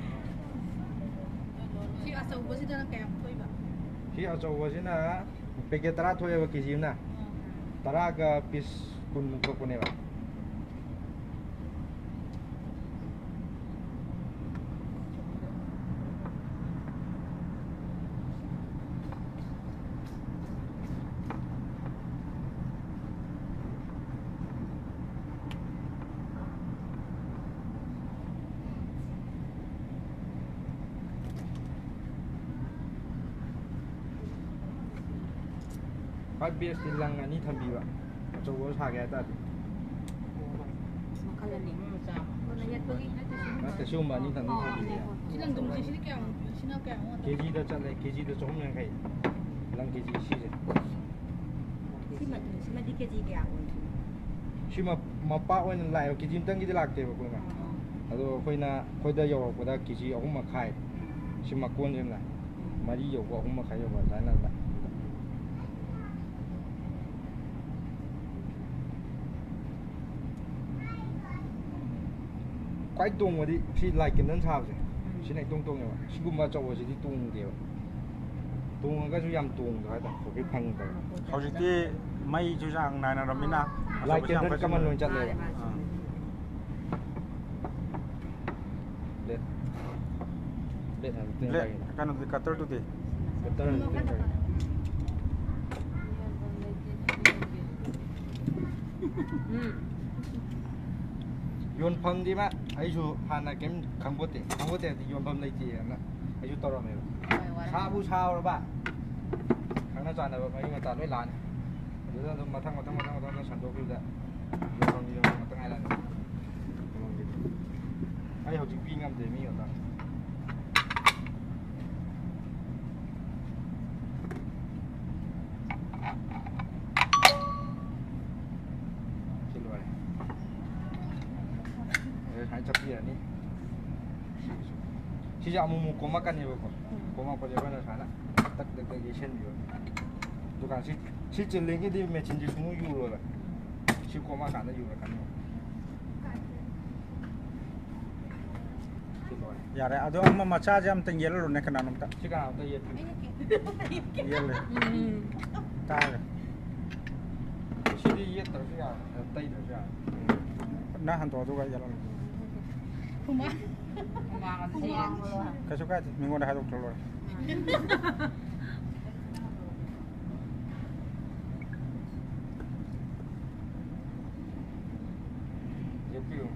ꯁꯤ ꯑꯆꯧꯕꯁꯤꯗꯅ ꯀꯌꯥꯝ ꯊꯣꯛꯏꯕ? ꯁꯤ ꯑꯆꯧꯕꯁꯤꯅ packet ꯇꯔꯥ ꯊꯣꯛꯑꯦꯕ, ꯀꯦ ꯖꯤ ꯑꯃꯅ꯫ ꯎꯝ꯫ ꯇꯔꯥꯒ piece ꯀꯨꯟꯃꯨꯛ ꯊꯣꯛꯄꯅꯦꯕ꯫ ꯈ꯭ꯋꯥꯏ best ꯇꯤ ꯂꯪ ꯑꯅꯤ ꯊꯝꯕꯤꯕ, ꯑꯆꯧꯕ ꯁꯥꯒꯦ ꯍꯥꯏ ꯇꯥꯔꯗꯤ꯫ ꯃꯈꯜ ꯑꯅꯤ꯫ ꯅꯠꯇꯦ, ꯁꯤꯒꯨꯝꯕ ꯑꯅꯤ ꯊꯝꯕꯤꯕ꯫ ꯁꯤ ꯂꯪꯗꯝꯁꯦ ꯁꯤꯗꯤ ꯀꯌꯥꯃꯨꯛ ꯄꯤ? ꯁꯤꯅ ꯀꯌꯥꯃꯨꯛ? ꯀꯦ ꯖꯤꯗ ꯆꯠꯂꯦ, ꯀꯦ ꯖꯤꯗ ꯆꯍꯨꯝ ꯌꯥꯡꯈꯩ꯫ ꯂꯪ ꯀꯦ ꯖꯤ ꯁꯤꯁꯦ꯫ ꯁꯤ ꯃꯇꯨꯡꯁꯤꯃꯗꯤ ꯀꯦ ꯖꯤ ꯀꯌꯥ ꯑꯣꯏꯗꯣꯏꯅꯣ? ꯁꯤ ꯃ-, ꯃꯄꯥꯛ ꯑꯣꯏꯅ ꯂꯥꯛꯑꯦꯕ, ꯀꯦ ꯖꯤ ꯑꯃꯇꯪꯒꯤꯗꯤ ꯂꯥꯛꯇꯦꯕ ꯑꯩꯈꯣꯏꯅ꯫ ꯑꯥ꯫ ꯑꯗꯣ ꯑꯩꯈꯣꯏꯅ, ꯑꯩꯈꯣꯏꯗ ꯌꯧꯔꯛꯄꯗ ꯀꯦ ꯖꯤ ꯑꯍꯨꯝ ꯃꯈꯥꯏ, ꯁꯤ ꯃꯀꯣꯟꯁꯤꯅ ꯃꯔꯤ ꯌꯧꯕ, ꯑꯍꯨꯝ ꯃꯈꯥꯏ ꯌꯧꯕ ꯑꯗꯨꯃꯥꯏꯅ ꯂꯥꯛꯑꯦ꯫ ꯈ꯭ꯋꯥꯏ ꯇꯣꯡꯕꯗꯤ ꯁꯤ light candle ꯁꯥꯕꯁꯦ, ꯎꯝ꯫ ꯁꯤꯅ ꯏꯇꯣꯡ ꯇꯣꯡꯉꯦꯕ꯫ ꯁꯤꯒꯨꯝꯕ ꯑꯆꯧꯕꯁꯤꯗꯤ ꯇꯣꯡꯗꯦꯕ꯫ ꯇꯣꯡꯉꯒꯁꯨ ꯌꯥꯝ ꯇꯣꯡꯗꯕ ꯍꯥꯏꯇꯥꯔꯦ, profit ꯐꯪꯗꯕ꯫ ꯍꯧꯖꯤꯛꯇꯤ ꯃꯩꯁꯨ ꯆꯥꯡ ꯅꯥꯏꯅꯔꯕꯅꯤꯅ light ꯑꯆꯧꯕꯁꯦ ꯌꯥꯝ candle ꯀꯟꯅ ꯀꯃꯟ ꯁꯤꯖꯤꯟꯅꯗ꯭ꯔꯦ꯫ ꯑꯣꯏꯅ ꯆꯠꯂꯦꯕ꯫ ꯑꯥ꯫ Blade꯫ Blade ꯍꯥꯏꯕ blade, ꯀꯩꯅꯣꯗꯨꯗꯤ, cutter ꯗꯨꯗꯤ? Cutter ꯗꯨꯗꯤ ꯀꯩꯅꯣ? ꯎꯝ꯫ ꯌꯣꯟꯐꯝꯗꯤ ꯃꯥ, ꯑꯩꯁꯨ ꯍꯥꯟꯅ ꯀꯩꯝ ꯈꯪꯄꯣꯠꯇꯦ, ꯈꯪꯄꯣꯠꯇꯦ ꯍꯥꯏꯗꯤ ꯌꯣꯟꯐꯝ ꯂꯩꯇꯦꯅ ꯑꯩꯁꯨ ꯇꯧꯔꯝꯃꯦꯕ꯫ ꯍꯣꯏ, ꯋꯥꯔꯦ꯫ ꯁꯥꯕꯨ ꯁꯥꯎꯔꯕ, ꯈꯪꯅ ꯆꯥꯟꯅꯕ ꯃꯔꯤ ꯃꯇꯥ ꯂꯣꯏ ꯂꯥꯛꯑꯅꯤ꯫ ꯑꯗꯨꯗ ꯑꯗꯨꯝ ꯃꯊꯪ, ꯃꯊꯪ, ꯃꯊꯪ, ꯃꯊꯪ, ꯃꯊꯪ ꯁꯟꯗꯣꯛꯈꯤꯕꯗ ꯌꯣꯟꯐꯝꯒꯤ ꯌꯣꯟꯐꯝ ꯉꯥꯛꯇ ꯉꯥꯏꯔꯛꯑꯅꯤ꯫ ꯌꯣꯟꯐꯝꯒꯤ꯫ ꯑꯩ ꯍꯧꯖꯤꯛ ꯄꯤ ꯉꯝꯗꯦ ꯃꯤ ꯑꯝꯇ꯫ ꯁꯤ ꯂꯣꯏꯔꯦ꯫ ꯑꯗꯩ ꯁꯨꯃꯥꯏꯅ ꯆꯠꯄꯤꯔꯅꯤ꯫ ꯁꯤꯁꯦ ꯑꯃꯨꯛ ꯑꯃꯨꯛ ꯀꯣꯝꯃꯛꯀꯅꯦꯕꯀꯣ꯫ ꯀꯣꯝꯃꯛꯄꯁꯦ ꯑꯩꯈꯣꯏꯅ ꯁꯨꯃꯥꯏꯅ ꯇꯛ ꯇꯛ ꯇꯛ ꯌꯩꯁꯟꯕꯤꯕ꯫ ꯑꯗꯨꯀꯥꯟꯗ ꯁꯤ, ꯁꯤ ꯆꯤꯜꯂꯤꯉꯩꯗꯤ ꯃꯦꯆꯤꯟꯁꯦ ꯁꯨꯡꯌꯨ ꯌꯨꯔꯣꯏꯕ꯫ ꯁꯤ ꯀꯣꯝꯃꯛꯑꯀꯥꯟꯗ ꯌꯨꯔꯛꯀꯅꯦꯕ꯫ ꯁꯤ ꯂꯣꯏꯔꯦ꯫ ꯌꯥꯔꯦ, ꯑꯗꯣ ꯑꯃ ꯃꯆꯥꯁꯦ ꯑꯝꯇꯪ ꯌꯦꯜꯍꯜꯂꯨꯅꯦ ꯀꯅꯥꯅꯣꯝꯇ꯫ ꯁꯤ ꯀꯅꯥꯅꯣꯝꯇ ꯌꯦꯠꯄꯤꯌꯨ꯫ ꯌꯦꯜꯂꯦ꯫ ꯎꯝ꯫ ꯇꯥꯔꯦ꯫ ꯁꯤꯗꯤ ꯌꯦꯠꯇ꯭ꯔꯁꯨ ꯌꯥꯔꯦ, ꯇꯩꯗ꯭ꯔꯁꯨ ꯌꯥꯔꯦ꯫ ꯅꯪ ꯍꯟꯗꯣꯛ ꯑꯗꯨꯒ ꯌꯦꯜꯍꯜꯂꯣ꯫ ꯍꯨꯃꯥꯡ꯫ ꯍꯨꯃꯥꯡ ꯑꯗꯨꯗꯤ ꯀꯩꯁꯨ ꯀꯥꯏꯗꯦ, ꯃꯤꯉꯣꯟꯗ ꯍꯥꯏꯗꯣꯛꯇ꯭ꯔ ꯂꯣꯏꯔꯦ꯫ ꯌꯦꯠꯄꯤꯌꯨ꯫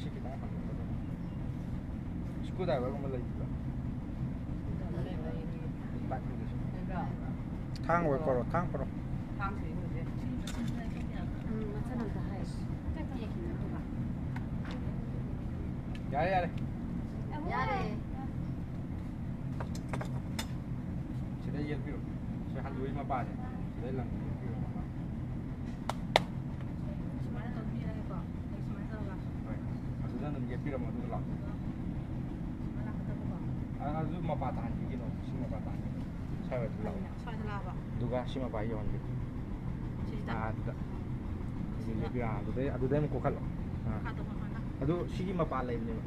ꯁꯤ ꯈꯤꯇꯪ ꯍꯟꯗꯣꯛꯀꯗꯕ꯫ ꯁ꯭ꯀꯔꯨ ꯗ꯭ꯔꯥꯏꯚꯔꯒꯨꯝꯕ ꯂꯩꯕ꯭ꯔꯥ? ꯇꯥꯛꯄꯤꯒꯦ ꯁꯤ꯫ ꯊꯥꯡ ꯑꯣꯏ ꯄꯣꯔꯣ, ꯊꯥꯡ ꯄꯣꯔꯣ꯫ ꯎꯝ, ꯃꯆꯟ ꯑꯝꯇ ꯍꯥꯏ꯫ ꯌꯥꯔꯦ, ꯌꯥꯔꯦ꯫ ꯌꯥꯔꯦ꯫ ꯁꯤꯗ ꯌꯦꯠꯄꯤꯔꯣ꯫ ꯁꯤ ꯍꯟꯗꯣꯛꯏ ꯃꯄꯥꯁꯦ꯫ ꯁꯤꯗ ꯂꯪ ꯌꯦꯠꯄꯤꯔꯣ ꯃꯄꯥ꯫ ꯁꯨꯃꯥꯏꯅ ꯇꯧꯕꯤꯔꯒꯦꯀꯣ꯫ ꯑꯗꯩ ꯁꯨꯃꯥꯏꯅ ꯇꯧꯔꯒ꯫ ꯍꯣꯏ꯫ ꯑꯗꯨꯗ ꯑꯗꯨꯝ ꯌꯦꯠꯄꯤꯔꯝꯃꯣ, ꯑꯗꯨꯒ ꯂꯥꯛꯑꯣ꯫ ꯁꯨꯃꯥꯏꯅ ꯂꯥꯛꯀꯗꯕꯀꯣ꯫ ꯑ, ꯑꯗꯨ ꯃꯄꯥ ꯇꯥꯍꯟꯕꯤꯒꯤꯅꯣ꯫ ꯁꯤ ꯃꯄꯥ ꯇꯥꯍꯟꯕꯤꯒꯅꯣ꯫ ꯁ꯭ꯋꯥꯏ ꯑꯣꯏꯔꯗꯤ ꯂꯥꯛꯑꯣ꯫ ꯁ꯭ꯋꯥꯏꯗ ꯂꯥꯛꯑꯕ? ꯑꯗꯨꯒ ꯁꯤ ꯃꯄꯥ ꯌꯧꯍꯟꯕꯤꯔꯣ꯫ ꯁꯤꯗ? ꯑꯥ, ꯑꯗꯨꯗ꯫ ꯁꯤꯗ ꯁꯤꯗ꯫ ꯂꯦꯞꯄꯤꯔꯣ, ꯑꯥ, ꯑꯗꯨꯗꯩ, ꯑꯗꯨꯗꯩ ꯑꯃꯨꯛ ꯀꯣꯛꯈꯠꯂꯣ꯫ ꯑꯥ꯫ ꯃꯈꯥꯗ ꯀꯣꯛꯈꯠꯂ? ꯑꯗꯨ ꯁꯤꯒꯤ ꯃꯄꯥ ꯂꯩꯕꯅꯦꯕ꯫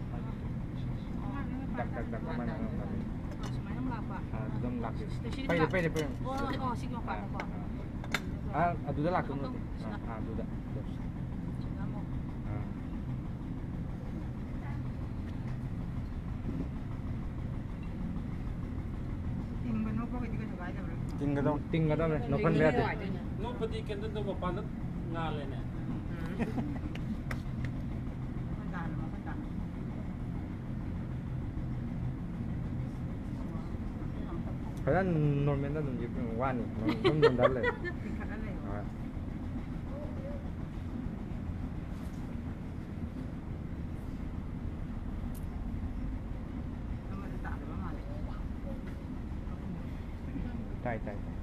ꯑꯣ꯫ ꯗꯛ, ꯗꯛ, ꯗꯛ, ꯃꯥꯅ ꯉꯝꯒꯅꯤ꯫ ꯑꯣ, ꯁꯨꯃꯥꯏꯅ ꯑꯃꯨꯛ ꯂꯥꯛꯄ? ꯑꯥ, ꯑꯗꯨꯗ ꯑꯃꯨꯛ ꯂꯥꯛꯄꯤꯔꯣ꯫ ꯁꯤꯗ, ꯁꯤꯗ ꯄꯩꯔꯦ, ꯂꯥꯛ-, ꯄꯩꯔꯦ, ꯄꯩꯔꯦ꯫ ꯑꯣ, ꯑꯣ, ꯁꯤꯒꯤ ꯑꯥ, ꯃꯄꯥꯗꯀꯣ? ꯑꯥ꯫ ꯑꯥ, ꯑꯗꯨꯗ ꯂꯥꯛꯇꯣꯏ ꯅꯠꯇꯦ꯫ ꯑꯥ, ꯑꯥ, ꯑꯗꯨꯗ꯫ ꯁꯤꯗ ꯑꯃꯨꯛ꯫ ꯑꯥ꯫ ꯇꯤꯡꯕ ꯅꯣꯛꯄꯒꯤꯗꯤ ꯀꯩꯁꯨ ꯀꯥꯏꯗꯕ꯭ꯔꯥ? ꯇꯤꯡꯒꯗꯧꯅꯤ꯫ ꯇꯤꯡꯒꯗꯧꯅꯤ, ꯅꯣꯛꯍꯟꯕ ꯌꯥꯗꯦ꯫ ꯅꯣꯛꯄꯗꯤ ꯀꯦꯟꯗꯜꯗꯣ ꯃꯄꯥꯟꯗ ꯉꯥꯜꯂꯦꯅꯦ꯫ ꯎꯝ꯫ ꯃꯈꯣꯟ ꯇꯥꯍꯜꯂꯣ, ꯃꯈꯣꯟ ꯇꯥꯍꯜꯂꯣ꯫ ꯐꯖꯅ ꯅꯣꯔꯃꯦꯜꯗ ꯑꯗꯨꯝ ꯌꯦꯞꯄ ꯋꯥꯅꯤ꯫ ꯑꯗꯨꯝ ꯅꯣꯟꯊꯔ ꯂꯩ꯫ ꯆꯤꯡꯈꯠꯂ ꯂꯩꯌꯣ꯫ ꯍꯣꯏ꯫ ꯑꯃꯗ ꯇꯥꯗꯕ ꯃꯥꯜꯂꯦ꯫ ꯇꯥꯏ, ꯇꯥꯏ, ꯇꯥꯏ꯫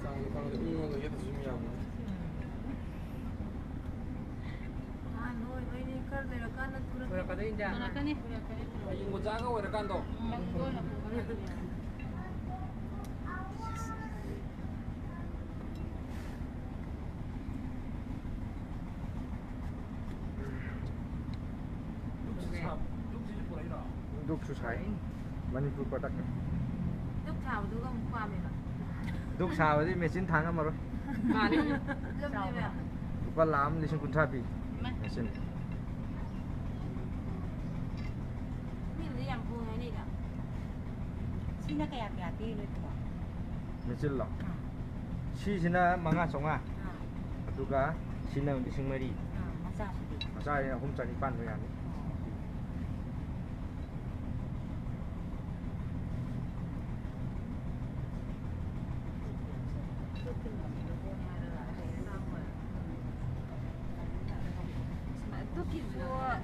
ꯆꯥꯡꯗ ꯐꯪꯗꯦ, ꯃꯤꯉꯣꯟꯗ ꯌꯦꯠꯇꯁꯨ ꯑꯗꯨꯝ ꯌꯥꯕꯅꯦ꯫ ꯑꯍꯥꯟꯕ ꯑꯣꯏꯕꯩꯅꯦ, ꯈꯔ ꯂꯩꯔꯀꯥꯟꯗ ꯊꯨꯔꯛꯀꯅꯤ꯫ ꯊꯨꯔꯛꯀꯗꯣꯏꯅꯤꯗ꯫ ꯊꯨꯔꯛꯀꯅꯤ꯫ ꯍꯌꯦꯡ ꯑꯣꯖꯥꯒ ꯑꯣꯏꯔꯀꯥꯟꯗꯣ꯫ ꯎꯝ, ꯑꯗꯨ ꯑꯣꯏꯅ ꯄꯨꯒꯗꯕꯅꯦ꯫ ꯗꯨꯛꯁꯨ ꯁꯥ-, ꯗꯨꯛꯁꯤꯁꯨ ꯄꯨꯔꯛꯏꯔꯣ? ꯗꯨꯛꯁꯨ ꯁꯥꯏ꯫ ꯃꯅꯤꯄꯨꯔ product꯫ ꯗꯨꯛ ꯁꯥꯕꯗꯨꯒ ꯑꯃꯨꯛ ꯄꯥꯝꯃꯦꯕ꯫ ꯗꯨꯛ ꯁꯥꯕꯗꯤ ꯃꯦꯆꯤꯟ ꯊꯥꯡ ꯉꯝꯃꯔꯣꯏ꯫ ꯃꯥꯅꯤ꯫ ꯂꯨꯝꯃꯦꯕ꯫ ꯂꯨꯄꯥ ꯂꯥꯈ ꯑꯃ ꯂꯤꯁꯤꯡ ꯀꯨꯟꯊ꯭ꯔꯥ ꯄꯤ꯫ ꯏꯃꯥ꯫ ꯃꯦꯆꯤꯟ꯫ ꯃꯤꯅꯗꯤ ꯌꯥꯝ ꯍꯣꯡꯉꯦ ꯍꯥꯏꯅꯩꯗ꯫ ꯁꯤꯅ ꯀꯌꯥ ꯀꯌꯥ ꯄꯤꯔꯤꯅꯣ ꯁꯤꯕꯣ? ꯃꯦꯆꯤꯟꯂꯣ? ꯑꯥ꯫ ꯁꯤꯁꯤꯅ ꯃꯉꯥ ꯆꯥꯝꯃꯉꯥ꯫ ꯑꯥ꯫ ꯑꯗꯨꯒ ꯁꯤꯅ ꯂꯤꯁꯤꯡ ꯃꯔꯤ꯫ ꯑꯥ, ꯃꯆꯥꯁꯤꯗꯤ? ꯃꯆꯥꯁꯤꯅ ꯑꯍꯨꯝ ꯆꯅꯤꯄꯥꯟꯗꯣ ꯌꯥꯅꯤ꯫ ꯑꯣ꯫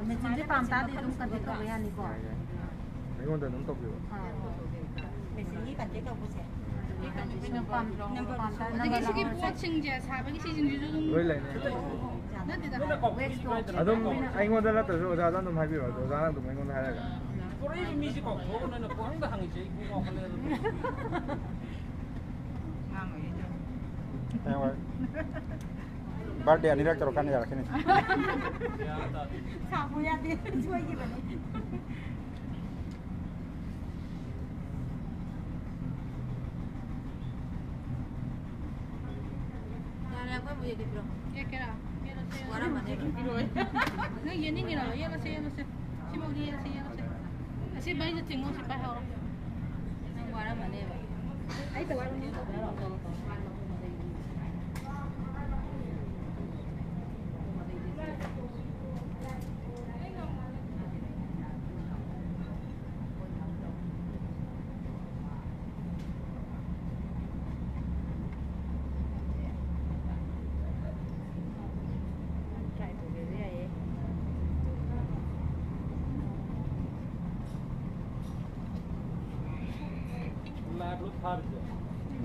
ꯃꯦꯆꯤꯟꯁꯦ ꯄꯥꯝ ꯇꯥꯔꯗꯤ ꯑꯗꯨꯝ contact ꯇꯧꯕ ꯌꯥꯅꯤꯀꯣ? ꯌꯥꯏ, ꯌꯥꯏ꯫ ꯑꯩꯉꯣꯟꯗ ꯑꯗꯨꯝ ꯇꯧꯕꯤꯔꯣ꯫ ꯑꯥ꯫ ꯃꯦꯆꯤꯟꯒꯤ contact ꯇꯧꯕꯁꯦ꯫ ꯁꯨꯝ ꯄꯥꯝ-, ꯄꯥꯝ ꯇꯥꯔꯗꯤ ꯑꯗꯒꯤ ꯁꯤꯒꯤ ꯅꯝꯕꯔ ꯄꯣꯠꯁꯤꯡꯁꯦ ꯁꯥꯕꯒꯤ ꯁꯤꯁꯤꯡꯁꯤꯁꯨ ꯑꯗꯨꯝ ꯂꯣꯏ ꯂꯩꯅꯤ꯫ ꯅꯠꯇꯦꯗ꯫ ꯑꯗꯨꯝ ꯑꯩꯉꯣꯟꯗ ꯅꯠꯇ꯭ꯔꯁꯨ ꯑꯣꯖꯥꯗ ꯑꯗꯨꯝ ꯍꯥꯏꯕꯤꯔꯣ꯫ ꯑꯗꯣ ꯑꯣꯖꯥꯅ ꯑꯗꯨꯝ ꯑꯩꯉꯣꯟꯗ ꯍꯥꯏꯔꯒ꯫ ꯄꯨꯔꯛꯏꯕ ꯃꯤꯁꯦ ꯀꯥꯎꯊꯣꯛꯑꯒ ꯅꯣꯏꯅ ꯄꯨꯡꯍꯪꯗ ꯍꯪꯉꯤꯁꯦ ꯑꯩ ꯀꯣꯛ ꯉꯥꯎꯈꯠꯂꯦ ꯑꯗꯨꯝ꯫ ꯉꯥꯡꯉꯣꯏ ꯑꯩ꯫ ꯍꯌꯦꯡꯋꯥꯏ birthday ꯑꯅꯤꯔꯛ ꯇꯧꯔꯀꯥꯟꯗ ꯌꯥꯔꯛꯈꯤꯅꯤ꯫ ꯒ꯭ꯌꯥꯟ ꯇꯥꯗꯦ꯫ ꯁꯥꯎꯕ ꯌꯥꯗꯦ, ꯁꯣꯏꯈꯤꯕꯅꯤ꯫ ꯌꯥꯔꯦ, ꯑꯩꯈꯣꯏ ꯑꯃꯨꯛ ꯌꯦꯡꯒꯦ, ꯄꯤꯔꯛꯑꯣ꯫ ꯌꯦꯛꯀꯦꯔꯥ? ꯌꯦꯛꯂꯁꯦ꯫ ꯋꯥꯔꯝꯃꯅꯦꯕ꯫ ꯅꯪ ꯌꯦꯛꯅꯤꯡꯉꯤꯔꯣ? ꯌꯦꯛꯂꯁꯦ, ꯌꯦꯛꯂꯁꯦ꯫ ꯁꯤꯃꯛꯇꯤ ꯌꯦꯛꯂꯁꯦ, ꯌꯦꯛꯂꯁꯦ꯫ ꯑꯁꯤ ꯃꯩꯗ ꯆꯤꯡꯉꯣ, ꯁꯤ ꯄꯥꯏꯍꯧꯔꯣ꯫ ꯅꯪ ꯋꯥꯔꯝꯃꯅꯦꯕ꯫ ꯑꯩ ꯇꯧ ꯍꯥꯏꯕ ꯅꯪ ꯇꯧ ꯍꯥꯏꯕ? ꯇꯧꯔꯣ, ꯇꯧꯔꯣ꯫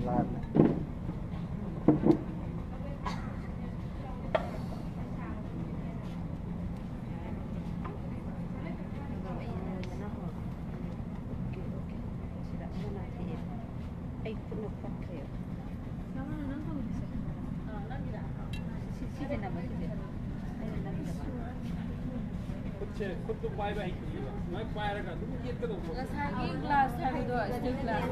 ꯂꯥꯜꯂꯦ꯫ ꯑꯩ ꯈꯨꯠꯅ ꯈꯣꯠꯈ꯭ꯔꯦꯕ꯫ ꯁꯤ, ꯁꯤꯁꯦ ꯅꯝꯃꯣ, ꯁꯤꯁꯦ꯫ ꯑꯩꯅ ꯅꯝꯗꯕ꯫ ꯈꯨꯠꯁꯦ, ꯈꯨꯠꯇꯨ ꯄꯥꯏꯕ ꯍꯩꯇ꯭ꯔꯤꯕ꯫ ꯁꯨꯃꯥꯏꯅ ꯄꯥꯏꯔꯒ ꯑꯗꯨꯝ ꯌꯦꯠꯀꯗꯧꯕ꯫ ꯉꯁꯥꯏꯒꯤ glass ꯍꯥꯏꯕꯗꯣ, steel glass꯫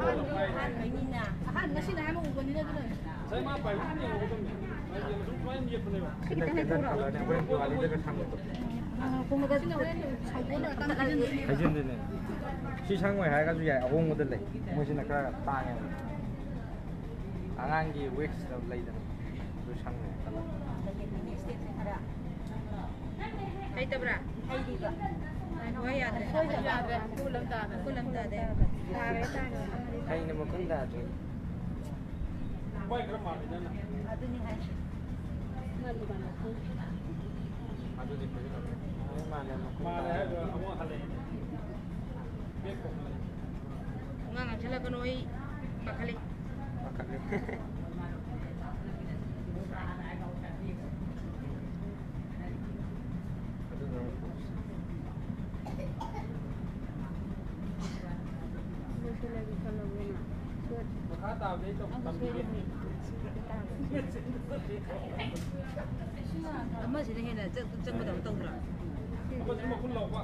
ꯑꯍꯥꯟꯕꯅꯤꯅ꯫ ꯑꯍꯥꯟꯕ ꯉꯁꯤꯅ ꯑꯍꯥꯟꯕ ꯎꯕꯅꯤꯅ ꯑꯗꯨꯅꯅꯦ꯫ ꯉꯁꯥꯏ ꯃꯥ ꯄꯥꯏꯕ ꯑꯗꯨꯝ ꯌꯦꯡꯍꯧꯒꯗꯕꯅꯦ꯫ ꯃꯥ ꯌꯦꯡꯕ ꯁꯨꯝ ꯁꯨꯃꯥꯏꯅ ꯌꯦꯠꯄꯅꯦꯕ꯫ ꯁꯤꯗꯤ ꯈꯤꯇꯪ ꯂꯩꯊꯣꯔꯛꯑꯣ꯫ ꯁꯤꯅ ꯍꯣꯔꯦꯟ ꯗꯤꯋꯥꯂꯤꯗꯒ ꯁꯪꯕꯗꯣ꯫ ꯑꯥ, ꯄꯨꯡ ꯁꯤꯅ ꯍꯣꯔꯦꯟ ꯁꯥꯎꯗꯣꯛꯑ ꯂꯣꯏꯔꯀꯥꯟꯗ ꯍꯩꯖꯤꯟꯗꯣꯏꯅꯦ꯫ ꯍꯩꯖꯤꯟꯗꯣꯏꯅꯦ꯫ ꯁꯤ ꯁꯪꯉꯣꯏ ꯍꯥꯏꯔꯒꯁꯨ ꯌꯥꯏ, ꯑꯍꯣꯡꯕꯗ ꯂꯩ꯫ ꯃꯣꯏꯁꯤꯅ ꯈꯔ ꯇꯥꯡꯉꯦꯕ꯫ ꯑꯉꯥꯡꯒꯤ wax ꯂꯩꯗꯅ, ꯑꯗꯨ ꯁꯪꯉꯦ ꯈꯜꯂꯣ꯫ ꯍꯩꯇꯕ꯭ꯔꯥ? ꯍꯩꯔꯤꯕ꯫ ꯍꯣꯏ, ꯌꯥꯗ꯭ꯔꯦ꯫ ꯌꯥꯗ꯭ꯔꯦ꯫ ꯀꯨꯜ ꯑꯃ ꯇꯥꯗ꯭ꯔꯦ꯫ ꯀꯨꯜ ꯑꯃ ꯇꯥꯗꯦ꯫ ꯇꯥꯔꯦ, ꯇꯥꯔꯦ꯫ ꯑꯩꯅ ꯃꯈꯨꯟ ꯇꯥꯗ꯭ꯔꯦ꯫ ꯃꯣꯏ ꯈꯔ ꯃꯥꯜꯂꯤ ꯅꯪꯅ꯫ ꯑꯗꯨꯅꯤ ꯍꯥꯏꯁꯦ꯫ ꯑꯗꯨꯗꯤ ꯐꯖꯅ ꯃꯥꯜꯂꯦ, ꯃꯈꯨꯟ ꯃꯥꯜꯂꯦ ꯇꯥꯗ꯭ꯔꯦ꯫ ꯍꯥꯏꯕ ꯑꯃꯨꯛ ꯍꯜꯂꯛꯑꯦ꯫ ꯄꯨꯡꯉꯥꯡ ꯉꯥꯡꯁꯤꯜꯂꯛꯀꯅꯨ, ꯑꯩ ꯄꯥꯈꯠꯂꯤ꯫ ꯄꯥꯈꯠꯂꯤ꯫ ꯑꯗꯨꯅ ꯑꯃꯨꯛ ꯂꯣꯏꯁꯤꯜꯂꯒꯦ ꯈꯜꯂꯕꯣ ꯅꯪ? ꯁꯣꯏ-, ꯃꯈꯥ ꯇꯥꯕꯗꯤ ꯑꯩ ꯇꯧ-, ꯅꯪꯁꯨ ꯇꯝꯕꯤꯒꯦ꯫ ꯁꯣꯏꯔꯝꯃꯦ꯫ ꯑꯃꯁꯤꯅ ꯍꯦꯟꯅ ꯆꯪ-, ꯆꯪꯕꯗꯧꯅ ꯇꯧꯗ꯭ꯔꯥ? ꯑꯃꯁꯨ ꯃꯈꯨꯟ ꯂꯧꯕ꯫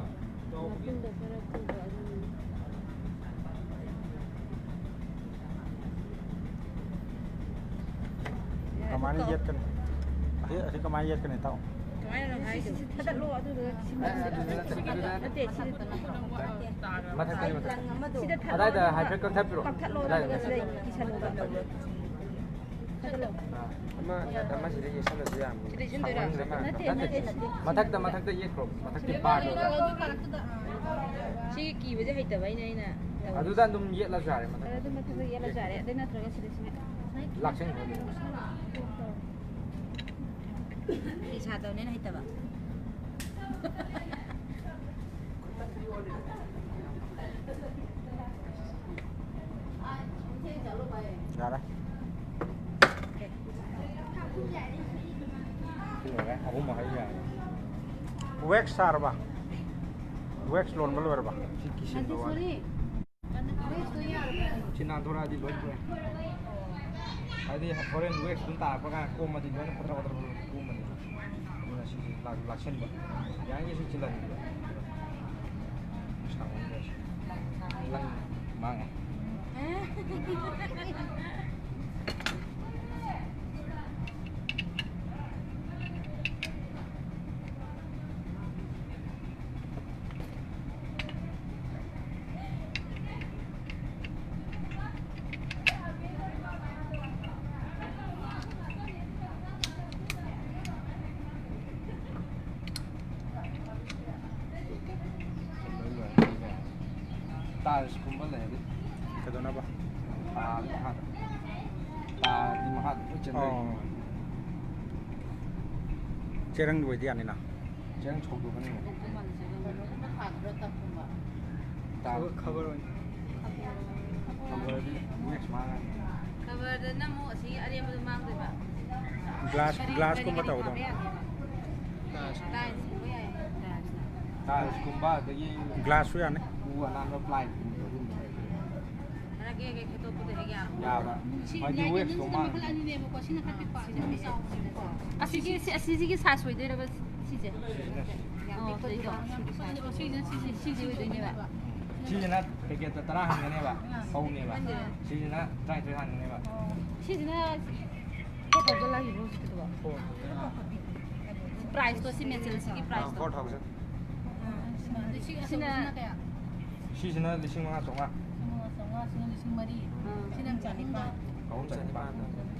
ꯃꯈꯨꯟꯗꯣ ꯈꯔ ꯈꯨꯕ ꯑꯗꯨꯅꯤ꯫ ꯀꯃꯥꯏꯅ ꯌꯦꯠꯀꯅꯤ? ꯑꯁꯤ, ꯑꯁꯤ ꯀꯃꯥꯏꯅ ꯌꯦꯠꯀꯅꯤ, ꯏꯇꯥꯎ? ꯀꯃꯥꯏꯅ ꯅꯪ ꯍꯥꯏꯗꯣ? ꯁꯤ ꯊꯥꯗꯠꯂꯣ, ꯑꯗꯨꯗꯨꯒ ꯁꯤ ꯑꯦ, ꯑꯗꯨꯗꯤ ꯅꯠꯇꯦ꯫ ꯅꯠꯇꯦ, ꯁꯤꯗ ꯃꯊꯛꯇ, ꯃꯊꯛꯇ꯫ ꯂꯪ ꯑꯃꯗꯣ꯫ ꯑꯗꯥꯏꯗ ꯍꯥꯏꯐꯦꯠ ꯀꯛꯊꯠꯄꯤꯔꯣ꯫ ꯀꯛꯊꯠꯂꯣ, ꯑꯗꯥꯏꯗ ꯑꯗꯨꯗꯨꯒ ꯁꯤꯗ ꯀꯛꯊꯠꯄꯤꯔꯣ꯫ ꯀꯤꯁꯜꯂꯣ꯫ ꯊꯥꯗꯠꯂꯣ꯫ ꯑꯥ꯫ ꯑꯃ, ꯑꯃ ꯁꯤꯗ ꯌꯦꯛꯁꯜꯂꯁꯨ ꯌꯥꯕꯅꯤ꯫ ꯁꯤꯗ ꯌꯦꯛꯁꯤꯟꯗꯣꯏꯔꯥ? ꯁꯥꯡꯃꯟꯈ꯭ꯔ ꯃꯥꯜꯂꯦ꯫ ꯅꯠꯇꯦ, ꯅꯠꯇꯦ, ꯅꯠꯇꯦ꯫ ꯃꯊꯛꯇ, ꯃꯊꯛꯇ ꯌꯦꯛꯈ꯭ꯔꯣ꯫ ꯃꯊꯛꯀꯤ ꯕꯥꯔꯗꯨꯗ꯫ ꯁꯤꯒꯤ ꯀꯤꯕꯁꯦ ꯍꯩꯇꯕ ꯑꯩꯅ, ꯑꯩꯅ ꯇꯧꯔꯤꯁꯦ꯫ ꯑꯗꯨꯗ ꯑꯗꯨꯝ ꯌꯦꯠꯂꯁꯨ ꯌꯥꯔꯦ, ꯃꯊꯛꯇ꯫ ꯑꯗꯨ ꯃꯊꯛꯇ ꯌꯦꯠꯂꯁꯨ ꯌꯥꯔꯦ꯫ ꯑꯗꯨ ꯅꯠꯇ꯭ꯔꯒ ꯁꯤꯗ ꯁꯨꯃꯥꯏꯅ꯫ ꯂꯥꯛꯁꯟꯈ꯭ꯔꯣ꯫ ꯐꯤ ꯁꯥꯗꯕꯅꯤꯅ ꯍꯩꯇꯕ꯫ ꯌꯥꯔꯦ꯫ ꯁꯤ ꯂꯣꯏꯔꯦ, ꯑꯍꯨꯝ ꯃꯈꯥꯏ ꯌꯥꯔꯦ꯫ ꯋꯦꯛꯁ ꯁꯥꯔꯕ? ꯋꯦꯛꯁ ꯂꯣꯟꯕ ꯂꯣꯏꯔꯕ? ꯁꯤ ꯀꯤꯁꯤꯟꯕ ꯋꯥꯠꯂꯤ꯫ ꯁꯤ ꯅꯥꯟꯊꯣꯔꯛꯑꯗꯤ ꯂꯣꯏ ꯊꯣꯛꯑꯦ꯫ ꯍꯥꯏꯗꯤ ꯍꯣꯔꯦꯟ ꯋꯦꯛꯁ ꯑꯗꯨꯝ ꯇꯥꯔꯛꯄ ꯀꯥꯟꯗ ꯀꯣꯝꯃꯗꯤ ꯂꯣꯏꯅ ꯄꯠꯊ꯭ꯔ ꯄꯠꯊ꯭ꯔ ꯄꯠꯊ꯭ꯔ ꯀꯣꯝꯃꯅꯤ꯫ ꯑꯗꯨꯅ ꯁꯤꯁꯦ ꯂꯥꯛ-, ꯂꯥꯛꯁꯟꯕ꯫ ꯌꯥꯔꯤꯉꯩ ꯁꯤ ꯆꯤꯜꯍꯟꯕꯤꯕ꯫ ꯁꯥꯡꯃꯟꯗ꯭ꯔꯁꯨ꯫ ꯂꯪ ꯃꯥꯡꯉꯦ꯫ ꯇꯥꯏꯜꯁꯀꯨꯝꯕ ꯂꯩꯔꯗꯤ꯫ ꯀꯩꯗꯧꯅꯕ? ꯇꯥꯏꯜ ꯃꯈꯥꯗ꯫ ꯇꯥꯏꯜꯗꯤ ꯃꯈꯥꯗ ꯂꯣꯏ ꯆꯦꯟꯊꯔꯛꯏ꯫ ꯑꯣ꯫ ꯆꯦꯔꯪꯗ ꯑꯣꯏꯗꯤ ꯌꯥꯅꯤꯅ꯫ ꯆꯦꯔꯪ ꯁꯧꯗꯣꯛꯀꯅꯤ꯫ ꯇꯥꯏꯜ꯫ ꯈꯕꯔ ꯑꯣꯏꯅ꯫ ꯈꯕꯔꯗꯤ ꯋꯦꯛꯁ ꯃꯥꯡꯉꯅꯤ꯫ ꯈꯕꯔꯗꯅ ꯑꯃꯨꯛ ꯑꯁꯤ ꯑꯔꯦꯝꯕꯗꯣ ꯃꯥꯡꯗꯣꯏꯕ꯫ ꯒ꯭ꯂꯥꯁ, ꯀꯔꯤ, ꯒ꯭ꯂꯥꯁꯀꯨꯝꯕ ꯀꯔꯤ, ꯀꯔꯤ ꯇꯧꯒꯗꯧꯅꯤ꯫ ꯊꯥꯕ ꯌꯥꯒꯦꯕ? ꯇꯥꯏꯜꯁꯀꯨꯝꯕ ꯌꯥꯏ, ꯇꯥꯏꯜꯁꯅ꯫ ꯇꯥꯏꯜꯁꯀꯨꯝꯕ ꯑꯗꯒꯤ ꯒ꯭ꯂꯥꯁꯁꯨ ꯌꯥꯅꯤ꯫ ꯎ ꯑꯅꯥꯟꯕ ꯄ꯭ꯂꯥꯏꯒꯨꯝꯕ ꯑꯗꯨꯝꯕ ꯈꯔ ꯍꯦꯛ ꯍꯦꯛ ꯈꯦꯠꯇꯣꯛꯄꯗ ꯍꯦꯛ ꯌꯥꯕ꯫ ꯌꯥꯕ꯫ ꯁꯤ ꯍꯥꯏꯗꯤ ꯂꯥꯏꯠ ꯋꯦꯛꯁꯇꯣ ꯀꯦꯟꯗꯜꯁꯤꯅ ꯃꯥ-, ꯃꯈꯜ ꯑꯅꯤꯅꯦꯕꯀꯣ, ꯁꯤꯅ ꯈꯔ ꯄꯤꯛꯄ, ꯁꯤꯅ ꯈꯔ ꯆꯥꯎꯕꯅꯦꯕꯀꯣ꯫ ꯑꯁꯤꯒꯤ, ꯁꯤ, ꯑꯁꯤꯁꯤꯒꯤ ꯁꯥꯏꯖ ꯑꯣꯏꯗꯣꯏꯔꯕ ꯁꯤꯁꯦ? ꯁꯤꯁꯤꯅ꯫ ꯌꯥꯝ ꯑꯣ, ꯄꯤꯛꯄꯗꯤ ꯁꯤꯗꯩꯗꯣ꯫ ꯇꯧꯔꯣꯏ꯫ ꯁꯤꯒꯤ ꯁꯥꯏꯖ꯫ ꯑꯣ, ꯁꯤꯁꯤꯅ, ꯁꯤꯁꯤ, ꯁꯤꯁꯤ ꯑꯣꯏꯗꯣꯏꯅꯦꯕ꯫ ꯁꯤꯁꯤꯅ ꯄꯦꯀꯦꯠꯇ ꯇꯔꯥ ꯍꯥꯟꯒꯅꯦꯕ, ꯑꯥ꯫ ꯐꯧꯅꯦꯕ꯫ ꯃꯟꯗꯦ꯫ ꯁꯤꯁꯤꯅ ꯇꯔꯥꯅꯤꯊꯣꯏ ꯍꯥꯟꯒꯅꯦꯕ꯫ ꯑꯣ꯫ ꯁꯤꯁꯤꯅ ꯀꯌꯥ ꯇꯧꯕ ꯂꯥꯛꯏꯅꯣ ꯍꯧꯖꯤꯛꯀꯤꯗꯨꯕꯣ? ꯐꯣꯔ꯫ ꯄ꯭ꯔꯥꯏꯁꯇꯣ, ꯁꯤ ꯃꯦꯆꯤꯟꯁꯤꯒꯤ ꯑꯥ, ꯄ꯭ꯔꯥꯏꯁꯇꯣ꯫ Four thousand. ꯑꯥ, ꯁꯤꯅ, ꯁꯤ ꯁꯤꯅ ꯑꯆꯧꯕꯁꯤꯅ ꯀꯌꯥ? ꯁꯤꯁꯤꯅ ꯂꯤꯁꯤꯡ ꯃꯉꯥ ꯆꯥꯝꯃꯉꯥ꯫ ꯂꯤꯁꯤꯡ ꯃꯉꯥ ꯆꯥꯝꯃꯉꯥ, ꯁꯤꯅ ꯂꯤꯁꯤꯡ ꯃꯔꯤ꯫ ꯑꯥ꯫ ꯁꯤꯅ ꯆꯅꯤꯄꯥꯟ꯫ ꯑꯍꯨꯝ ꯆꯅꯤꯄꯥꯟ꯫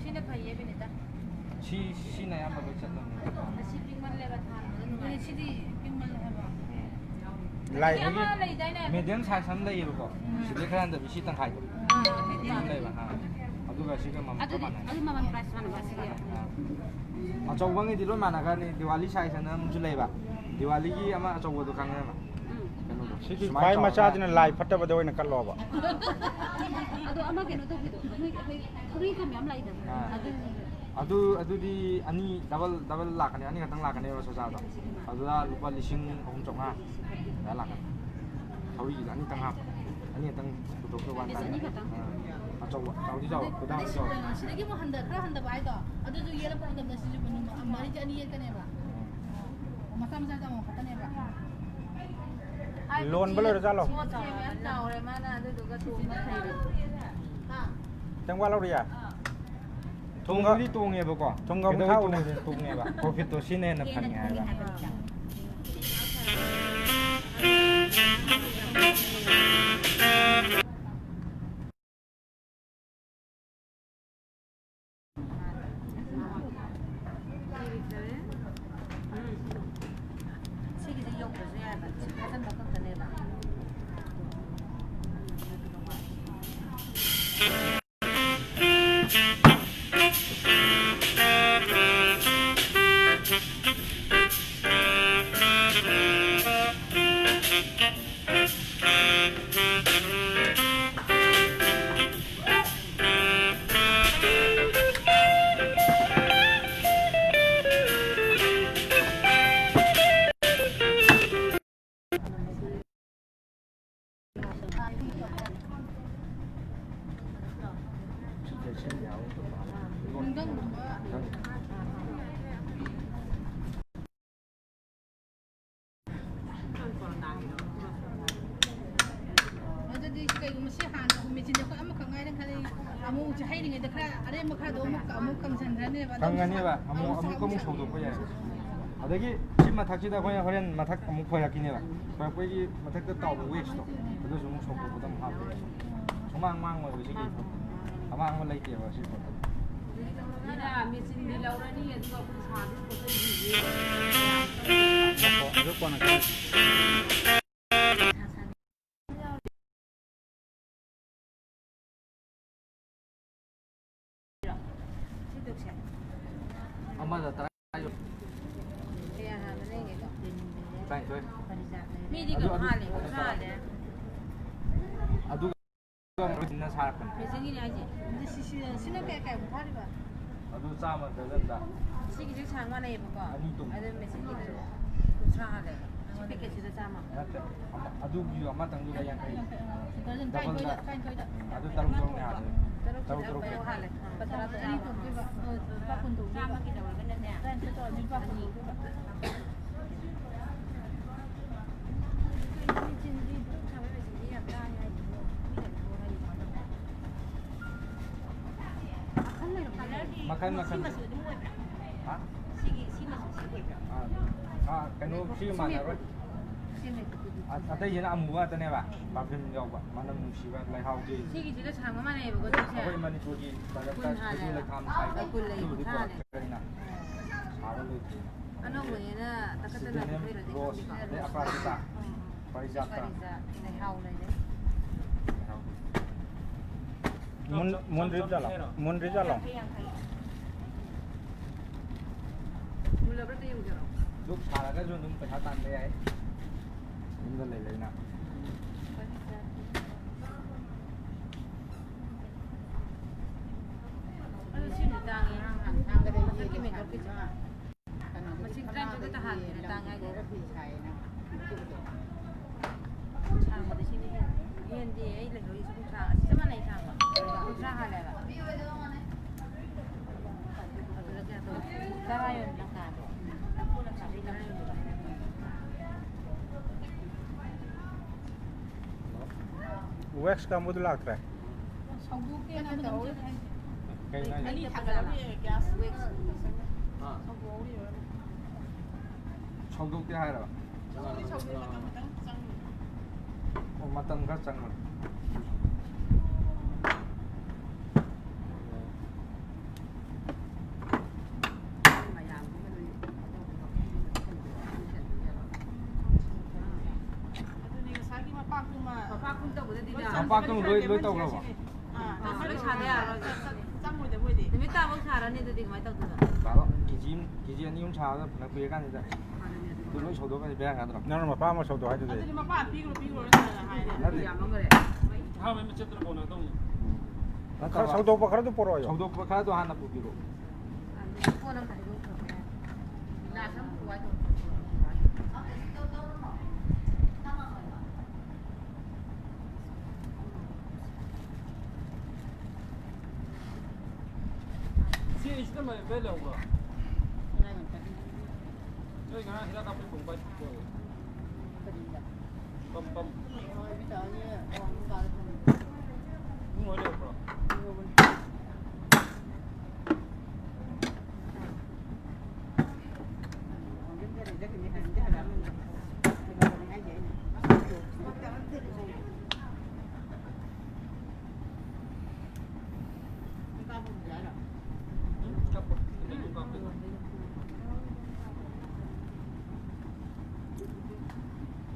ꯁꯤꯅ ꯐꯩꯌꯦ, ꯕꯤꯅꯤꯇꯥ꯫ ꯁꯤ, ꯁꯤꯅ ꯑꯌꯥꯝꯕ ꯂꯣꯏ ꯆꯠꯂꯝꯅꯤ꯫ ꯑꯁꯤ ꯄꯤꯛꯃꯜꯂꯦꯕ, ꯊꯥꯟꯕꯗ ꯅꯨꯡꯉꯥꯏꯇꯦ꯫ ꯑꯗꯨꯅꯦ, ꯁꯤꯗꯤ ꯄꯤꯛꯃꯜꯂꯦ ꯍꯥꯏꯕ꯫ ꯎꯝ꯫ ꯂꯥꯏꯠ ꯑꯗꯒꯤ ꯑꯃ ꯍꯣꯏꯒꯤ ꯂꯩꯗꯥꯏꯅꯦ? ꯃꯦꯗꯤꯌꯝ ꯁꯥꯏꯖ ꯑꯃ ꯂꯩꯌꯦꯕꯀꯣ꯫ ꯎꯝ꯫ ꯁꯤꯗꯩ ꯈꯔ ꯍꯟꯊꯕꯤ ꯁꯤ ꯇꯪꯈꯥꯏꯗꯣ꯫ ꯑꯥ, ꯃꯦꯗꯤꯌꯝ꯫ ꯑꯗꯨꯝ ꯂꯩꯕ꯫ ꯑꯥ꯫ ꯑꯗꯨꯒ ꯁꯤꯒ ꯃꯃꯜ ꯆꯞ ꯑꯗꯨꯗꯤ, ꯃꯥꯟꯅꯩ꯫ ꯑꯗꯨ ꯃꯃꯜ ꯄ꯭ꯔꯥꯏꯁ ꯃꯥꯟꯅꯕ ꯁꯤꯒꯤ? ꯑꯥ꯫ ꯑꯆꯧꯕꯉꯩꯗꯤ ꯂꯣꯏ ꯃꯥꯟꯅꯈ꯭ꯔꯅꯤ꯫ ꯗꯤꯋꯥꯂꯤ ꯁꯥꯏꯖ ꯑꯅ ꯑꯃꯁꯨ ꯂꯩꯕ꯫ ꯗꯤꯋꯥꯂꯤꯒꯤ ꯑꯃ ꯑꯆꯧꯕꯗꯣ ꯈꯪꯉꯦꯗꯅ? ꯎꯝ꯫ ꯀꯩꯅꯣꯗꯣ, ꯁꯤꯒꯤ ꯁꯨꯃꯥꯏꯅ ꯈ꯭ꯋꯥꯏ ꯆꯥꯎꯔꯀꯥꯟꯗ ꯃꯆꯥꯁꯤꯅ ꯂꯥꯏ ꯐꯠꯇꯕꯗ ꯑꯣꯏꯅ ꯀꯠꯂꯣꯕ꯫ ꯑꯗꯣ ꯑꯃ ꯀꯩꯅꯣ ꯇꯧꯕꯤꯗꯣ, ꯑꯩꯈꯣꯏ, ꯑꯩꯈꯣꯏ ꯈꯨꯔꯨ ꯈꯝꯕ ꯌꯥꯝ ꯂꯥꯛꯏꯗꯅ꯫ ꯑꯥ꯫ ꯑꯗꯨ ꯑꯗꯨ, ꯑꯗꯨꯗꯤ ꯑꯅꯤ, ꯗꯕꯜ, ꯗꯕꯜ ꯂꯥꯛꯀꯅꯤ, ꯑꯅꯤ ꯈꯛꯇꯪ ꯂꯥꯛꯀꯅꯦꯕ ꯁꯣꯖꯥꯗꯣ꯫ ꯑꯗꯨꯗ ꯂꯨꯄꯥ ꯂꯤꯁꯤꯡ ꯑꯍꯨꯝ ꯆꯥꯝꯃꯉꯥ ꯑꯗꯨꯃꯥꯏꯅ ꯂꯥꯛꯀꯅꯤ꯫ ꯊꯧꯔꯤꯒꯤꯗ ꯑꯅꯤꯇꯪ ꯍꯥꯞꯄ, ꯑꯅꯤꯇꯪ ꯄꯨꯊꯣꯛꯄ ꯋꯥꯅꯤ꯫ ꯄꯤꯁ ꯑꯅꯤ ꯈꯛꯇꯪ? ꯑꯥ, ꯑꯆꯧꯕ, ꯆꯥꯎꯗꯤ ꯆꯥꯎꯕ, ꯑꯗꯩ, ꯈꯨꯗꯥꯡꯗꯤ ꯆꯥꯎꯕ꯫ ꯁꯤꯗꯒꯤ ꯑꯃꯨꯛ ꯍꯟꯊ-, ꯈꯔ ꯍꯟꯊꯕ ꯍꯥꯏꯗꯣ, ꯑꯗꯨꯁꯨ ꯌꯦꯜꯂꯛꯄ ꯃꯇꯝꯗ ꯁꯤꯁꯨ ꯃꯅꯤꯡ ꯃꯔꯤꯁꯦ ꯑꯅꯤ ꯌꯦꯠꯀꯅꯦꯕ꯫ ꯎꯝ꯫ ꯃꯆꯥ ꯃꯆꯥꯁꯦ ꯑꯃꯃꯝ ꯈꯛꯇꯅꯦꯕ꯫ ꯂꯣꯟꯕ ꯂꯣꯏꯔꯖꯥꯠꯂꯣ? ꯄꯣꯠꯁꯦ ꯃꯌꯥꯝ ꯆꯥꯎꯔꯦ, ꯃꯥꯅ ꯑꯗꯨꯗꯨꯒ ꯇꯣꯡꯕ ꯍꯩꯔꯦ꯫ ꯍꯥ? ꯈꯤꯇꯪ ꯋꯥꯠꯍꯧꯔꯤꯌꯦ? ꯊꯨꯝꯒ ꯇꯣꯡꯕꯨꯗꯤ ꯇꯣꯡꯉꯦꯕꯀꯣ꯫ ꯊꯨꯝꯒ ꯑꯃꯨꯛ ꯀꯩꯗꯧꯕꯩ ꯊꯥꯛꯎꯅꯦ꯫ ꯇꯣꯡꯉꯦ? ꯇꯣꯡꯉꯦꯕ꯫ Profitꯇꯣ ꯁꯤꯅ ꯍꯦꯟꯅ ꯐꯪꯉꯦ ꯍꯥꯏꯕ꯫ ꯁꯤꯒꯤꯁꯦ ꯌꯧꯗ꯭ꯔꯁꯨ ꯌꯥꯏꯕ, ꯁꯤ ꯐꯥꯖꯟꯕ ꯈꯛꯇꯅꯦꯕ꯫ ꯑꯗꯨꯗꯤ ꯀꯩꯒꯨꯝꯕ ꯁꯤ ꯍꯥꯟꯅ ꯃꯦꯆꯤꯟꯗ ꯑꯩꯈꯣꯏ ꯑꯃꯈꯛ ꯉꯥꯏꯔꯦ ꯈꯜꯂꯤ, ꯑꯃꯨꯛ ꯍꯩꯔꯤꯉꯩꯗ ꯈꯔ ꯑꯔꯦꯝꯕ ꯈꯔꯗꯣ ꯑꯃꯨꯛ, ꯑꯃꯨꯛ ꯀꯪꯁꯟꯈ꯭ꯔꯅꯦꯕ, ꯑꯗꯨꯝ ꯀꯪꯉꯅꯦꯕ, ꯑꯃꯨꯛ, ꯑꯃꯨꯛ ꯑꯃꯨꯛꯀ ꯑꯃꯨꯛ ꯁꯧꯗꯣꯛꯄ ꯌꯥꯏ꯫ ꯑꯗꯒꯤ ꯁꯤ ꯃꯊꯛꯁꯤꯗ ꯑꯩꯈꯣꯏꯅ ꯍꯣꯔꯦꯟ ꯃꯊꯛ ꯑꯃꯨꯛ ꯈꯣꯏꯔꯛꯈꯤꯅꯦꯕ꯫ ꯈꯣꯏꯔꯛꯄꯒꯤ ꯃꯊꯛꯇ ꯇꯥꯎꯕ ꯋꯦꯛꯁꯇꯣ, ꯑꯗꯨꯁꯨ ꯑꯃꯨꯛ ꯁꯧꯗꯣꯛꯄꯗ ꯑꯃꯨꯛ ꯍꯥꯞꯄ ꯌꯥꯏ꯫ ꯁꯨꯃꯥꯡ ꯃꯥꯡꯉꯣꯏꯕ ꯁꯤꯒꯤ ꯄꯣꯠꯇꯣ꯫ ꯑꯃꯥꯡꯕ ꯂꯩꯇꯦꯕ ꯁꯤ ꯄꯣꯠꯇꯣ꯫ ꯃꯤꯅ ꯃꯦꯆꯤꯟꯗꯤ ꯂꯧꯔꯅꯤ, ꯑꯗꯨꯒ ꯑꯩꯈꯣꯏ ꯁꯥꯗꯣꯏ ꯈꯣꯠꯇꯣꯏ ꯉꯥꯏꯈꯣ, ꯑꯗꯨ ꯀꯣꯟꯅ ꯈꯟꯅꯁꯤ꯫ ꯑꯃꯗ ꯇꯔꯥ ꯌꯣꯜꯂꯤ꯫ ꯀꯌꯥ ꯍꯥꯟꯕ ꯂꯩꯒꯦꯀꯣ? ꯇꯔꯥꯅꯤꯊꯣꯏ꯫ ꯃꯤꯗꯤ ꯑꯗꯨ, ꯀꯩꯅꯣ ꯑꯗꯨ ꯍꯥꯜꯂꯦ, ꯀꯨꯟꯊ꯭ꯔꯥ ꯍꯥꯜꯂꯦ꯫ ꯑꯗꯨꯒ ꯃꯦꯆꯤꯟꯅ ꯁꯥꯔꯛꯄꯅꯦ꯫ ꯃꯦꯆꯤꯟꯒꯤꯅꯦ ꯍꯥꯏꯁꯦ꯫ ꯑꯗꯨ ꯁꯤ, ꯁꯤ, ꯁꯤꯅ ꯀꯌꯥ, ꯀꯌꯥꯃꯨꯛ ꯊꯥꯔꯤꯕ? ꯑꯗꯨ ꯆꯥꯝꯃ ꯗꯔꯖꯟꯗ꯫ ꯁꯤꯒꯤꯁꯦ ꯁꯥꯡ ꯃꯥꯟꯅꯩꯌꯦꯕꯀꯣ꯫ ꯑꯅꯤ ꯇꯣꯡꯉꯤ꯫ ꯑꯗꯨ ꯃꯦꯆꯤꯟꯒꯤꯗꯨ ꯀꯨꯟꯊ꯭ꯔꯥ ꯍꯥꯜꯂꯦꯕ꯫ ꯁꯤ ꯄꯦꯀꯦꯠꯁꯤꯗ ꯆꯥꯝꯃ꯫ ꯅꯠꯇꯦ, ꯑꯃ-, ꯑꯗꯨꯒꯤꯁꯨ ꯑꯃꯇꯪꯗꯨꯗ ꯌꯥꯡꯈꯩ꯫ ꯗꯔꯖꯟ ꯗꯕꯜꯗ꯫ ꯇꯔꯥꯅꯤꯊꯣꯏꯗ, ꯇꯔꯥꯅꯤꯊꯣꯏꯗ꯫ ꯎꯝ, ꯑꯗꯨ ꯇꯔꯨꯛ ꯇꯔꯨꯛꯅꯦ ꯍꯥꯜꯂꯦ꯫ ꯇꯔꯨꯛ ꯇꯔꯨꯛ ꯇꯔꯨꯛ꯫ ꯇꯔꯨꯛ ꯍꯥꯜꯂꯦ꯫ ꯂꯨꯄꯥ ꯇꯔꯥ ꯇꯔꯥ꯫ ꯑꯅꯤ ꯇꯣꯡꯗꯣꯏꯕ꯫ ꯑ, ꯂꯨꯄꯥ ꯀꯨꯟ ꯇꯣꯡꯗꯣꯏꯕ꯫ ꯆꯥꯝꯃꯒꯤ ꯇꯧꯔꯒꯅꯅꯦ꯫ ꯇꯔꯥꯅꯤꯊꯣꯏ ꯇꯧꯔ ꯂꯨꯄꯥ ꯀꯨꯟ ꯇꯣꯡꯗꯣꯏꯕ꯫ ꯃꯈꯜ ꯃꯈꯜ꯫ ꯁꯤ ꯃꯆꯨ ꯑꯗꯨꯝ ꯑꯣꯏꯕ꯭ꯔꯥ? ꯍꯥ? ꯁꯤꯒꯤ, ꯁꯤ ꯃꯆꯨ ꯁꯤ ꯑꯣꯏꯕ꯭ꯔꯥ? ꯑꯥ, ꯑꯥ, ꯀꯩꯅꯣ, ꯁꯤꯒ ꯃꯥꯟꯅꯔꯣꯏ꯫ ꯁꯤ ꯂꯩꯕꯗꯨꯗꯤ꯫ ꯑ-, ꯑꯇꯩꯁꯤꯅ ꯑꯃꯨꯕ ꯉꯥꯛꯇꯅꯦꯕ, perfume ꯌꯥꯎꯕ, ꯃꯅꯝ ꯅꯨꯡꯁꯤꯕ, ꯂꯩꯍꯥꯎꯗꯤ꯫ ꯁꯤꯒꯤꯁꯤꯒ ꯁꯥꯡꯕ ꯃꯥꯟꯅꯩꯌꯦꯕꯀꯣ, ꯁꯤꯁꯦ꯫ ꯑꯩꯈꯣꯏ ꯃꯅꯤꯄꯨꯔꯒꯤ ꯀꯨꯟ ꯄ꯭ꯔꯗꯛꯇ ꯍꯥꯜꯂꯦꯕ꯫ ꯍꯩꯀ꯭ꯔꯨ ꯂꯩꯈꯥꯝ ꯁꯥꯏꯗ꯫ ꯑ, ꯀꯨꯟ ꯂꯩ, ꯑꯗꯨꯕꯨꯗꯤ ꯀꯨꯟꯊ꯭ꯔꯥ ꯍꯥꯜꯂꯦ꯫ ꯄꯨꯔꯛꯇꯕꯅꯤꯅ ꯁꯥꯕ ꯂꯣꯏꯗ꯭ꯔꯤ꯫ ꯑꯅꯧꯕꯅꯦꯅ ꯇꯛꯈꯠꯇꯅ ꯁꯤꯗꯅꯦ ꯄꯨꯊꯣꯛꯏꯔꯗꯤ ꯔꯣꯁ, ꯈꯪꯗꯦꯀꯣ꯫ ꯑꯗꯩ ꯑꯄꯔꯥꯖꯤꯇꯥ, ꯎꯝ꯫ ꯄꯔꯤꯖꯥꯇ꯫ ꯄꯔꯤꯖꯥꯠ, ꯂꯩꯍꯥꯎ ꯂꯩꯔꯦ꯫ ꯂꯩꯍꯥꯎ꯫ ꯃꯨꯟ-, ꯃꯨꯟꯗ꯭ꯔꯤꯕ ꯖꯥꯠꯂꯣ? ꯃꯨꯟꯗ꯭ꯔꯤ ꯖꯥꯠꯂꯣ? ꯌꯥꯡꯈꯩ, ꯌꯥꯡꯈꯩ꯫ ꯃꯨꯜꯂꯕ꯭ꯔꯥ ꯑꯝꯇ ꯌꯦꯡꯉꯨꯁꯤꯔꯣ? ꯗꯨꯛ ꯁꯥꯔꯒꯁꯨ ꯑꯗꯨꯝ ꯄꯩꯁꯥ ꯇꯥꯟꯕ ꯌꯥꯏ꯫ ꯌꯨꯝꯗ ꯂꯩ ꯂꯩꯅ꯫ ꯑꯗꯨ ꯁꯤꯅ ꯇꯥꯡꯉꯦ꯫ ꯃꯊꯛꯀꯤ ꯃꯦꯀꯞꯀꯤꯁꯦ꯫ ꯃꯁꯤꯡ ꯇꯔꯥꯅꯤꯊꯣꯏ ꯈꯛꯇ ꯍꯥꯟꯕꯅꯦ, ꯇꯥꯡꯉꯦ ꯍꯥꯏꯁꯦ꯫ ꯁꯥꯡꯕꯗꯤ ꯁꯤꯅ ꯍꯦꯟ-, ꯍꯦꯟꯗꯦ, ꯑꯩ ꯂꯩꯍꯧꯔꯤꯁꯦ ꯀꯨꯟꯊ꯭ꯔꯥ꯫ ꯑꯁꯤ ꯆꯞ ꯃꯥꯟꯅꯩ ꯁꯥꯡꯕ꯫ ꯀꯨꯟꯊ꯭ꯔꯥ ꯍꯥꯜꯂꯦꯕ꯫ ꯑꯗꯨꯗ ꯀꯌꯥ ꯇꯧ-, ꯇꯔꯥ ꯌꯣꯟꯕ ꯀꯥꯗꯣ꯫ ꯅꯝꯐꯨ ꯅꯝꯐꯨ ꯇꯔꯥ ꯌꯣꯟꯕ꯫ Wax ꯀꯥꯡꯕꯨꯗꯨ ꯂꯥꯛꯇ꯭ꯔꯦ? ꯁꯧꯗꯣꯛꯇꯦꯅ ꯑꯗꯨꯝ ꯆꯠꯂꯦ꯫ ꯀꯩꯅꯣ ꯍꯥꯏꯁꯦ? ꯑꯅꯤ ꯊꯥꯡꯒꯠꯂꯝꯃꯦ, gas꯫ Wax꯫ ꯑꯥ꯫ ꯁꯧꯗꯣꯛꯍꯧꯔꯤꯕ꯫ ꯁꯧꯗꯣꯛꯇꯦ ꯍꯥꯏꯔꯣ? ꯁꯧꯗꯤ ꯁꯧꯗꯦ, ꯃꯇꯝ ꯈꯤꯇꯪ ꯆꯪꯉꯤ꯫ ꯑꯣ, ꯃꯇꯝ ꯈꯔ ꯆꯪꯕꯅꯤ꯫ ꯑꯗꯨꯅꯦ ꯉꯁꯥꯏꯒꯤ ꯃꯄꯥꯛꯇꯨꯃ ꯃꯄꯥꯛꯇꯨꯝ ꯇꯧꯕꯗꯗꯤ ꯂꯣꯏ ꯃꯄꯥꯛꯇꯨꯝ ꯂꯣꯏ, ꯂꯣꯏ ꯇꯧꯈ꯭ꯔꯕꯣ? ꯑꯥ, ꯑꯥ, ꯂꯣꯏ ꯁꯥꯗ ꯌꯥꯔꯔꯣꯏ꯫ ꯆꯪꯉꯣꯏꯗ ꯃꯣꯏꯗꯤ꯫ ꯅꯨꯃꯤꯠ ꯇꯥꯐꯧ ꯁꯥꯔꯅꯤ ꯑꯗꯨꯗꯤ ꯀꯃꯥꯏꯅ ꯇꯧꯗꯣꯏꯕ? ꯕꯥꯕꯥ, ꯀꯦ ꯖꯤ ꯑꯃ, ꯀꯦ ꯖꯤ ꯑꯅꯤ ꯑꯍꯨꯝ ꯁꯥꯕꯗ ꯐꯅ ꯀꯨꯏꯔꯀꯥꯟꯁꯤꯗ꯫ ꯐꯔꯦꯅꯦ ꯑꯗꯨ꯫ ꯂꯣꯏ ꯁꯧꯗꯣꯛꯈ꯭ꯔꯗꯤ ꯕꯦꯔꯥ ꯀꯥꯗ꯭ꯔꯣ? ꯅꯪꯅ ꯃꯄꯥ ꯑꯃ ꯁꯧꯗꯣꯛ ꯍꯥꯏꯗꯨꯗꯤ꯫ ꯑꯗꯨꯗꯤ ꯃꯄꯥ ꯄꯤꯈ꯭ꯔꯣ ꯄꯤꯈ꯭ꯔꯣꯅ ꯍꯥꯟꯅ ꯍꯥꯏꯔꯦ꯫ ꯅꯠꯇꯦ꯫ ꯌꯥꯝꯃꯝꯈ꯭ꯔꯦ꯫ ꯍꯥ ꯃꯩ ꯃꯆꯦꯠꯇꯨꯅ ꯀꯣꯟꯅ ꯇꯧꯅꯤ꯫ ꯈꯔ ꯁꯧꯗꯣꯛꯄ ꯈꯔꯗꯨ ꯄꯣꯔꯛꯑꯣ꯫ ꯁꯧꯗꯣꯛꯄ ꯈꯔꯗꯣ ꯍꯥꯟꯅ ꯄꯨꯕꯤꯔꯛꯑꯣ꯫ ꯄꯣꯠ ꯑꯝꯇ ꯍꯩꯗꯣꯛꯈ꯭ꯔꯣ꯫ ꯒꯤꯂꯥꯁ ꯑꯃ ꯄꯨ ꯍꯥꯏꯗꯣ꯫ ꯁꯤ ꯏꯁꯤꯅ ꯃꯩ ꯃꯩ ꯂꯧꯕ꯭ꯔꯣ? ꯉꯥꯏ ꯉꯝꯇ꯫ ꯅꯣꯏ ꯉꯔꯥꯡ ꯍꯤꯗꯥꯛ ꯀꯥꯞꯄ ꯄꯨꯡ ꯀꯥꯏ ꯆꯠꯄ꯭ꯔꯣ? ꯀꯔꯤꯗ? Pump pump. ꯍꯣꯏ, ꯕꯤꯇꯥꯅꯤ, ꯑꯣ, ꯀꯥꯔꯦ꯫ ꯏꯕꯨꯡ ꯍꯣꯏ ꯂꯩꯔꯛꯄ꯭ꯔꯣ?